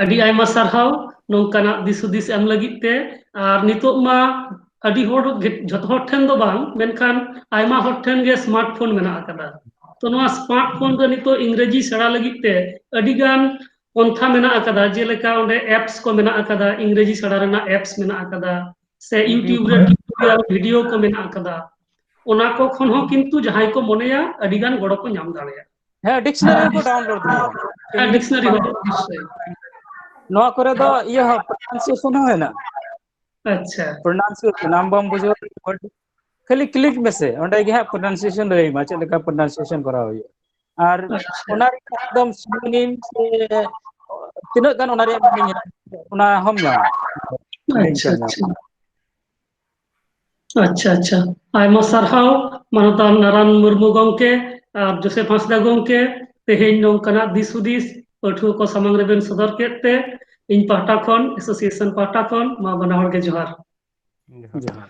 ᱟᱹᱰᱤ ᱟᱭᱢᱟ ᱥᱟᱨᱦᱟᱣ ᱱᱚᱝᱠᱟᱱᱟᱜ ᱫᱤᱥ ᱦᱩᱫᱤᱥ ᱮᱢ ᱞᱟᱹᱜᱤᱫ ᱛᱮ᱾ ᱟᱨ ᱱᱤᱛᱚᱜ ᱢᱟ ᱟᱹᱰᱤ ᱦᱚᱲ ᱜᱮ, ᱡᱷᱚᱛᱚ ᱦᱚᱲ ᱴᱷᱮᱱ ᱫᱚ ᱵᱟᱝ, ᱢᱮᱱᱠᱷᱟᱱ ᱟᱭᱢᱟ ᱦᱚᱲ ᱴᱷᱮᱱ ᱜᱮ ᱥᱢᱟᱨᱴ ᱯᱷᱳᱱ ᱢᱮᱱᱟᱜ ᱟᱠᱟᱫᱟ᱾ ᱛᱚ ᱱᱚᱣᱟ ᱥᱢᱟᱨᱴ ᱯᱷᱳᱱ ᱨᱮ ᱱᱤᱛᱚᱜ ᱤᱝᱨᱮᱡᱤ ᱥᱮᱬᱟ ᱞᱟᱹᱜᱤᱫ ᱛᱮ ᱟᱹᱰᱤ ᱜᱟᱱ ᱯᱚᱱᱛᱷᱟ ᱢᱮᱱᱟᱜ ᱟᱠᱟᱫᱟ, ᱡᱮᱞᱮᱠᱟ ᱚᱸᱰᱮ ᱮᱯᱥ ᱠᱚ ᱢᱮᱱᱟᱜ ᱟᱠᱟᱫᱟ, ᱤᱝᱨᱮᱡᱤ ᱥᱮᱬᱟ ᱨᱮᱱᱟᱜ ᱮᱯᱥ ᱢᱮᱱᱟᱜ ᱟᱠᱟᱫᱟ, ᱥᱮ YouTube ᱨᱮ ᱴᱤᱭᱩᱴᱳᱨᱤᱭᱟᱞ ᱵᱷᱤᱰᱤᱭᱳ ᱠᱚ ᱢᱮᱱᱟᱜ ᱟᱠᱟᱫᱟ᱾ ᱚᱱᱟ ᱠᱚ ᱠᱷᱚᱱ ᱦᱚᱸ ᱠᱤᱱᱛᱩ ᱡᱟᱦᱟᱸᱭ ᱠᱚ ᱢᱚᱱᱮᱭᱟ ᱟᱹᱰᱤ ᱜᱟᱱ ᱜᱚᱲᱚ ᱠᱚ ᱧᱟᱢ ᱫᱟᱲᱮᱭᱟᱜᱼᱟ᱾ ᱦᱮᱸ, ᱰᱤᱠᱥᱱᱟᱨᱤ ᱦᱚᱸᱠᱚ ᱰᱟᱣᱩᱱᱞᱳᱰ ᱫᱟᱲᱮᱭᱟᱜᱼᱟ᱾ ᱦᱮᱸ, ᱰᱤᱠᱥᱱᱟᱨᱤ ᱦᱚᱸ ᱚᱵᱚᱥᱥᱳᱭ᱾ ᱱᱚᱣᱟ ᱠᱚᱨᱮ ᱫᱚ ᱤᱭᱟᱹ ᱦᱚᱸ, ᱯᱨᱚᱱᱟᱣᱩᱱᱥᱤᱭᱮᱥᱚᱱ ᱦᱚᱸ ᱦᱮᱱᱟᱜᱼᱟ᱾ ᱟᱪᱪᱷᱟ, ᱯᱨᱚᱱᱟᱣᱩᱱᱥᱤᱭᱮᱥᱚᱱ ᱟᱢ ᱵᱟᱢ ᱵᱩᱡᱷᱟᱹᱣ, ᱠᱷᱟᱹᱞᱤ ᱠᱞᱤᱠ ᱢᱮᱥᱮ, ᱚᱸᱰᱮ ᱜᱮ ᱦᱟᱸᱜ ᱯᱨᱚᱱᱟᱣᱩᱱᱥᱤᱭᱮᱥᱚᱱ ᱞᱟᱹᱭ ᱟᱢᱟ, ᱪᱮᱫ ᱞᱮᱠᱟ ᱯᱨᱚᱱᱟᱣᱩᱱᱥᱤᱭᱮᱥᱚᱱ ᱠᱚᱨᱟᱣ ᱦᱩᱭᱩᱜᱼᱟ᱾ ᱟᱨ ᱟᱪᱪᱷᱟ᱾ ᱚᱱᱟ ᱨᱮᱭᱟᱜ ᱮᱠᱫᱚᱢ ᱥᱤᱱᱳᱱᱤᱢ ᱥᱮ ᱛᱤᱱᱟᱹᱜ ᱜᱟᱱ ᱚᱱᱟ ᱨᱮᱭᱟᱜ ᱢᱤᱱᱤᱝ ᱦᱮᱱᱟᱜᱼᱟ, ᱚᱱᱟ ᱦᱚᱸᱢ ᱧᱟᱢᱟ᱾ ᱟᱪᱪᱷᱟ, ᱟᱪᱪᱷᱟ᱾ ᱟᱪᱪᱷᱟ, ᱟᱪᱪᱷᱟ᱾ ᱟᱭᱢᱟ ᱥᱟᱨᱦᱟᱣ ᱢᱟᱱᱚᱛᱟᱱ ᱱᱟᱨᱟᱱ ᱢᱩᱨᱢᱩ ᱜᱚᱢᱠᱮ ᱟᱨ ᱡᱳᱥᱮᱯ ᱦᱟᱸᱥᱫᱟ ᱜᱚᱢᱠᱮ, ᱛᱮᱦᱮᱧ ᱱᱚᱝᱠᱟᱱᱟᱜ ᱫᱤᱥ ᱦᱩᱫᱤᱥ ᱯᱟᱹᱴᱷᱩᱣᱟᱹ ᱠᱚ ᱥᱟᱢᱟᱝ ᱨᱮᱵᱮᱱ ᱥᱚᱫᱚᱨ ᱠᱮᱫ ᱛᱮ ᱤᱧ ᱯᱟᱦᱴᱟ ᱠᱷᱚᱱ, ᱮᱥᱳᱥᱤᱭᱮᱥᱚᱱ ᱯᱟᱦᱴᱟ ᱠᱷᱚᱱ ᱢᱟ ᱵᱟᱱᱟ ᱦᱚᱲ ᱜᱮ ᱡᱚᱦᱟᱨ᱾ ᱡᱚᱦᱟᱨ᱾